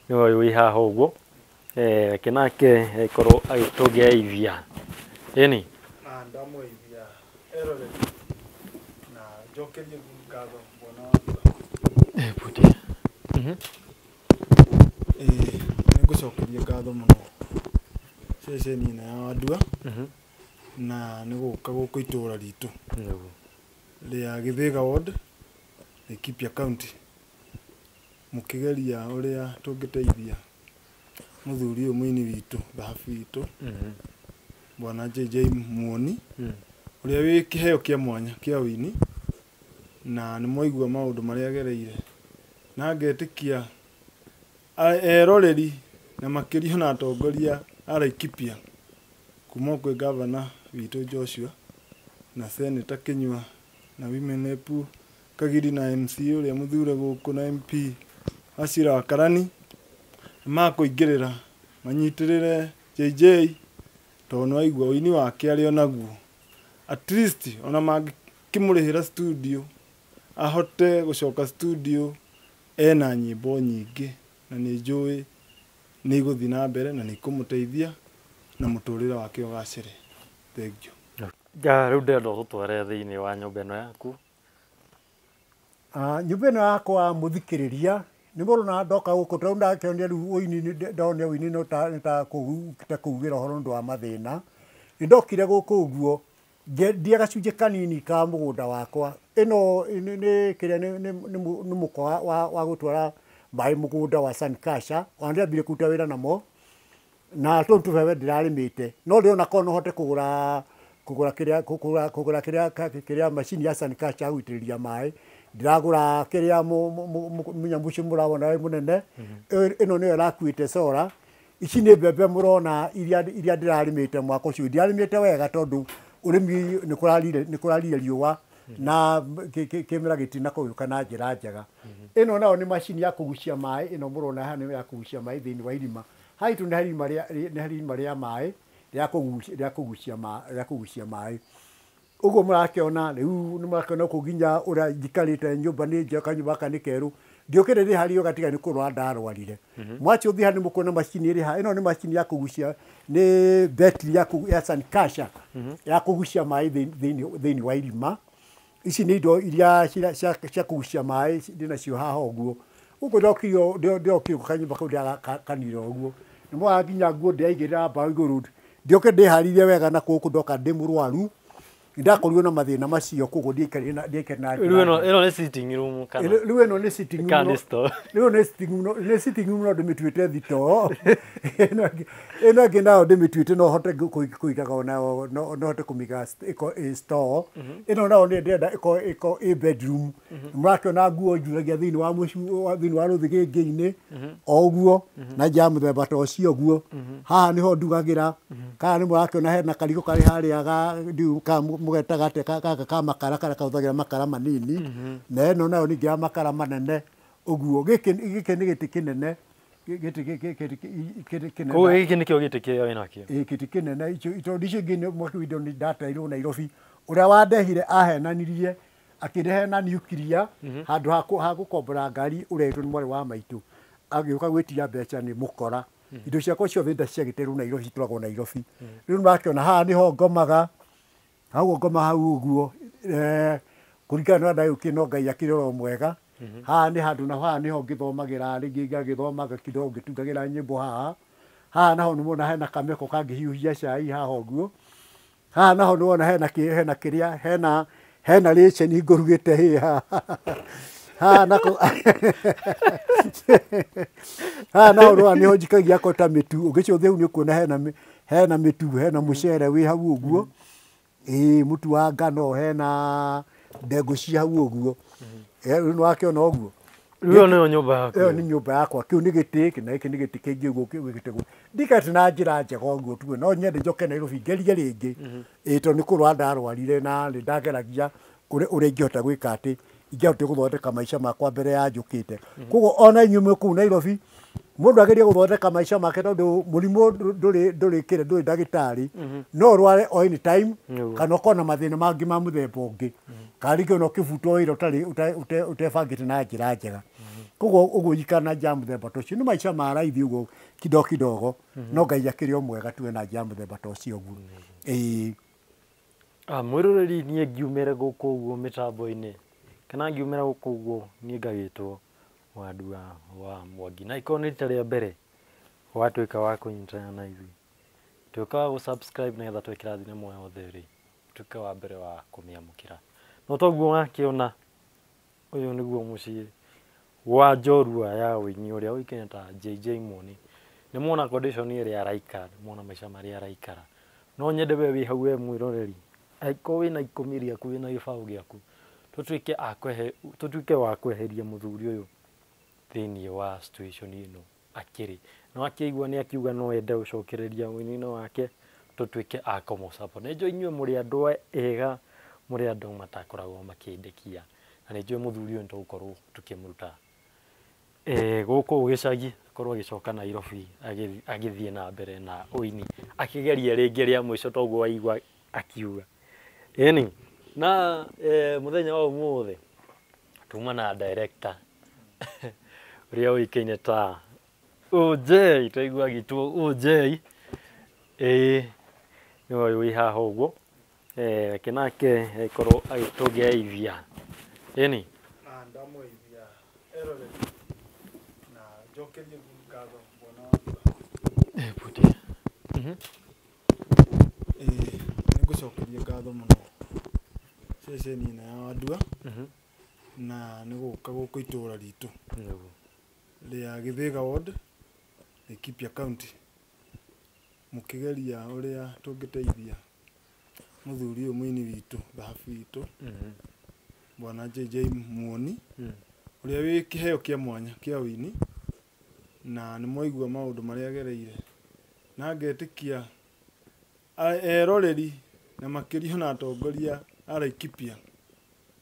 nĩwe ũyũ wĩ haha ũguo. Reke nake akorwo agĩtũgeithia. Ĩni.
Na ndamũgeithia eroreri na njokerie ngatho bwana Wandua.
Buti.
Ĩĩ, nĩngũcokeria ngatho mũno ceceni ĩno ya Wandua na nĩ gũka gũkũ itũra ritũ rĩa Gĩthĩga ward, Laikipia County, mũkĩgeria ũrĩa tũngĩteithia mũthuri ũyũ mũini witũ thahabu witũ bwana JJ Muoni ũrĩa wĩ kĩheo kĩa mwanya kĩa ũini na nĩ mwaigua maũndũ marĩa agereire na ngetĩkia eroreri na makĩria na atongoria a Laikipia kuma kwĩ gavana witũ Joshua na Senator Kinyua na Women Rep Kagiri na MC ũrĩa mũthure gũkũ na MP Wachira wa Karani makũingĩrĩra manyitĩrĩre JJ tondũ nĩwaigua ũini wake arĩ onaguo at least ona mangĩkĩmũrĩhĩra studio ahote gũcoka studio ena nyĩmbo nyingĩ na nĩ njũĩ nĩ igũthiĩ na mbere na nĩ ikũmũteithia na mũtũrĩre wake ũgacĩre. Thank you.
Rĩu ndĩrenda ũtũtware thĩinĩ wa nyũmba ĩno yaku.
Nyũmba ĩno yakwa mũthikĩrĩria nĩ mũrona ndoka gũkũ tondũ ndakĩonia rĩu ũini ndonio ũini no ta kũugĩra ũhoro nĩ ũndũ wa mathĩna. Nĩ ndokire gũkũ ũguo ngendia gacunjĩ kanini ka mũgũnda wakwa. Ĩno nĩ kĩrĩa nĩ mũkwa wa gũtwara maĩ mũgũnda wa Sankasha ona ndĩambire kũruta wĩra namo na tũu tũbebe ndĩrarĩmĩte no ndĩrona korwo no hote kũgũra kĩrĩa kũgũra kĩrĩa macini ya Sankasha ya gũitĩrĩria maĩ ndĩragũra kĩrĩa mũnyamũ ũcio mũrawona wĩ mũnene ĩno nĩyo ĩrakuĩte cora. Ici nĩ mbembe mũrona iria ndĩrarĩmĩte mwaka ũcio ndiarĩmĩte wega tondũ ũrĩmi nĩ kũrarire riũa na kĩmera gĩtinakũgĩũka na njĩra njega. Ĩno nayo nĩ macini ya kũgucia maĩ ĩno mũrona haha nĩ ya kũgucia maĩ thĩinĩ wa irima. Haha itũ nĩ harĩ irima rĩa maĩ rĩa kũgucia maĩ. Ũguo mũrakĩona rĩu nĩ mũrakĩona gũkũ nginya ũrĩa njikarĩte nyũmba nĩ njega kanyũmba gaka nĩ kerũ ndiũkĩte ndĩ harĩa ũgatiga nĩ kũrwara ndarwarire. Mwachũthi haha nĩ mũkuona macini ĩrĩ haha ĩno nĩ macini ya kũgucia nĩ betri ya Sankasha ya kũgucia maĩ thĩinĩ wa irima. Ici nĩ indo iria cia kũgucia maĩ ndĩnacio haha ũguo. Gũkũ ndokire kanyũmba kau ndĩrakanire ũguo. Nĩ mwona nginya nguo ndĩraigĩrĩra mbaũ igũrũ ndiũkĩte ndĩharĩirie wega na gũkũ ndoka ndĩ mũrwaru. Ndakorirwo na mathĩna macio koguo ndiaikarire na
Rĩu ĩno nĩ sitting room kana
rĩu ĩno nĩ sitting room rĩu nĩ sitting room nĩ sitting room no ndĩmĩtuĩte thitoo. Ĩno ĩngĩ nayo ndĩmĩtuĩte no hote kũigaga onayo no hote kũmĩiga ĩ store. Ĩno nayo nĩ ndĩrenda ĩkorwo ĩ bedroom. Mũrakĩona nguo njuragia thĩinĩ wa mũciĩ thĩinĩ wa rũthĩgĩngĩ-inĩ o ũguo na nja ya mũthemba ta ũcio ũguo. Haha nĩho ndugagĩra. Kana nĩ mũrakĩona hena kariko karĩ harĩa ga ka mũgetaga atĩa gaka ka makara karĩa kahũthagĩra makara manini na ĩno nayo ningĩ ya makara manene ũguo. Gĩkĩ nĩ gĩtĩ kĩnene gĩtĩ kĩnene.
Koguo gĩkĩ nĩkĩo gĩtĩ kĩrĩa wĩnakĩo?
Ĩĩ gĩtĩ kĩnene tondũ icio ingĩ mwaki wa indo nĩ ndateirwo Nairobi. Ũrĩa wandehire ahenanirie akĩrehe na nuclear handũ ha gũkombora ngari ũretwo nĩ mwarĩ wa maitũ agĩũka gwĩtia mbeca nĩ mũkora. Indo ciakwa ciothe ndaciagĩteirwo Nairobi citwaragwo Nairobi. Rĩu nĩũrakĩona haha nĩho ngomaga hau ngoma hau ũguo kũringana na ndagĩũkire no Ngai akĩrĩ oro mwega. Haha nĩ handũ na haha nĩho ngĩthomagĩra rĩngĩ ngagĩthoma ngatinda ngĩtungagĩra nyĩmbo haha. Haha naho nĩwona hena kameko kangĩhiũhia cai haha ũguo. Haha naho nĩwona hena hena kĩrĩa hena hena rĩceni ngũrugĩte hĩ haha. Haha nako haha naho nĩwona nĩho njikagia kota mĩtu. Ũngĩcũthia hau nĩũkuona hena mĩtu hena mũcere wĩ hau ũguo. Ĩĩ mũtu wa ngano hena ndengũ cia hau ũguo. Rĩu nĩwakĩona ũguo.
Rĩu ĩyo nĩyo nyũmba yaku?
Ĩyo nĩ nyũmba yakwa. Kĩu nĩ gĩtĩ na gĩkĩ nĩ gĩtĩ kĩngĩ ũguo gĩtĩ. Ndikarĩte na njĩra njega ũguo tuge no nyende njoke Nairobi ngerie rĩngĩ. Ĩĩ tondũ nĩ kũrwara ndarwarire na nĩ ndageragia ũrĩa ingĩhota gwĩka atĩ ingĩahotire gũthondeka maica makwa mbere ya njũkĩte. Koguo ona inyuĩ mwĩ kũu Nairobi mũndũ agerie gũthondeka maica make tondũ mũrimũ ndũrĩ kĩrĩa ndũrĩ ndagĩtarĩ. No ũrware o anytime kana ũkorwo na mathĩna mangĩ ma mũthemba ũngĩ. Kana rĩngĩ ona ũkĩbutwo wĩra ũtarĩ ũtebangĩte na njĩra njega. Koguo ũguo ikara na njĩra mũthemba ta ũcio. Nĩ maica ma raithi ũguo kidogo kidogo no Ngai akĩrĩ o mwega tuge na njĩra mũthemba ta ũcio ũguo. Ĩĩ.
Mwĩroreri niĩ ngiumĩre gũkũ ũguo mĩtambo-inĩ kana ngiumĩra gũkũ ũguo niĩ ngagĩtwo Wandua wa Mwangi. Na ikorwo nĩ rita rĩa mbere watuĩka wa kũnyitana na ithuĩ, tuĩka wa gũ-subscribe nĩgetha twekĩra thinema yothe rĩ ũtuĩke wa mbere wa kũmĩamũkĩra. No toguo wakĩona ũyũ nĩguo mũciĩ wa njorua ya ũini ũrĩa ũĩkaine ta JJ Muoni. Nĩ muona condition ĩrĩa araikara, nĩ muona maica marĩa araikara. No nyende we wĩ hau we mwĩroreri, angĩkorwo wĩna ikũmi rĩaku wĩna gĩbaũ gĩaku, tũtuĩke wa kweheria mũthuri ũyũ thĩinĩ wa situation ĩno akĩrĩ. No akĩigua nĩ akiuga no ende gũcokereria ũini-inĩ wake, tũtuĩke a kũmũ-support. Nĩ njũĩ inyuĩ mũrĩ andũ ega, mũrĩ andũ matakoragwo makĩndĩkia. Na nĩ njũĩ mũthuri ũyũ nĩ tũgũkorwo tũkĩmũruta gũkũ gĩcagi, akorwo agĩcoka Nairobi agĩthiĩ na mbere na ũini, akĩgeria rĩngĩ rĩa mũico toguo waigua akiuga. Ĩni, na mũthenya wa ũmũthĩ tuma na director ũrĩa ũĩkaine ta OJ, twaigua agĩtwo OJ. Ĩĩ nĩwe ũyũ wĩ haha ũguo. Reke nake akorwo agĩtũgeithia. Ĩni.
Ndamũgeithia eroreri na njokerie ngatho bwana Wandua. Ĩĩ nĩngũcokeria ngatho mũno ceceni ĩno ya Wandua na nĩ gũka gũkũ itũra ritũ rĩa Gĩthĩga ward, Laikipia County, mũkĩgeria ũrĩa tũngĩteithia mũthuri ũyũ mũini witũ thahabu witũ bwana JJ Muoni ũrĩa wĩ kĩheo kĩa mwanya kĩa ũini na nĩ mwaigua maũndũ marĩa agereire na ngetĩkia eroreri na makĩria ona atongoria a Laikipia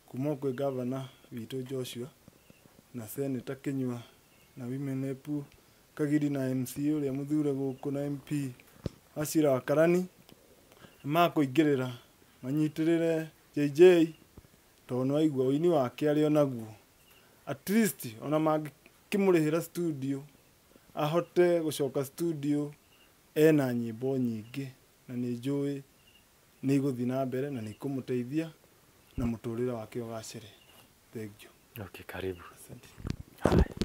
kuma kwĩ gavana witũ Joshua na Senator Kinyua na Women Rep Kagiri na MCA ũrĩa mũthure gũkũ na MP Wachira wa Karani makũingĩrĩra manyitĩrĩre JJ tondũ nĩwaigua ũini wake arĩ onaguo at least ona mangĩkĩmũrĩhĩra studio ahote gũcoka studio ena nyĩmbo nyingĩ na nĩ njũĩ nĩ igũthiĩ na mbere na nĩ ikũmũteithia na mũtũrĩre wake ũgacĩre. Thank you.
Okay, karibu.
Asante.
Haya.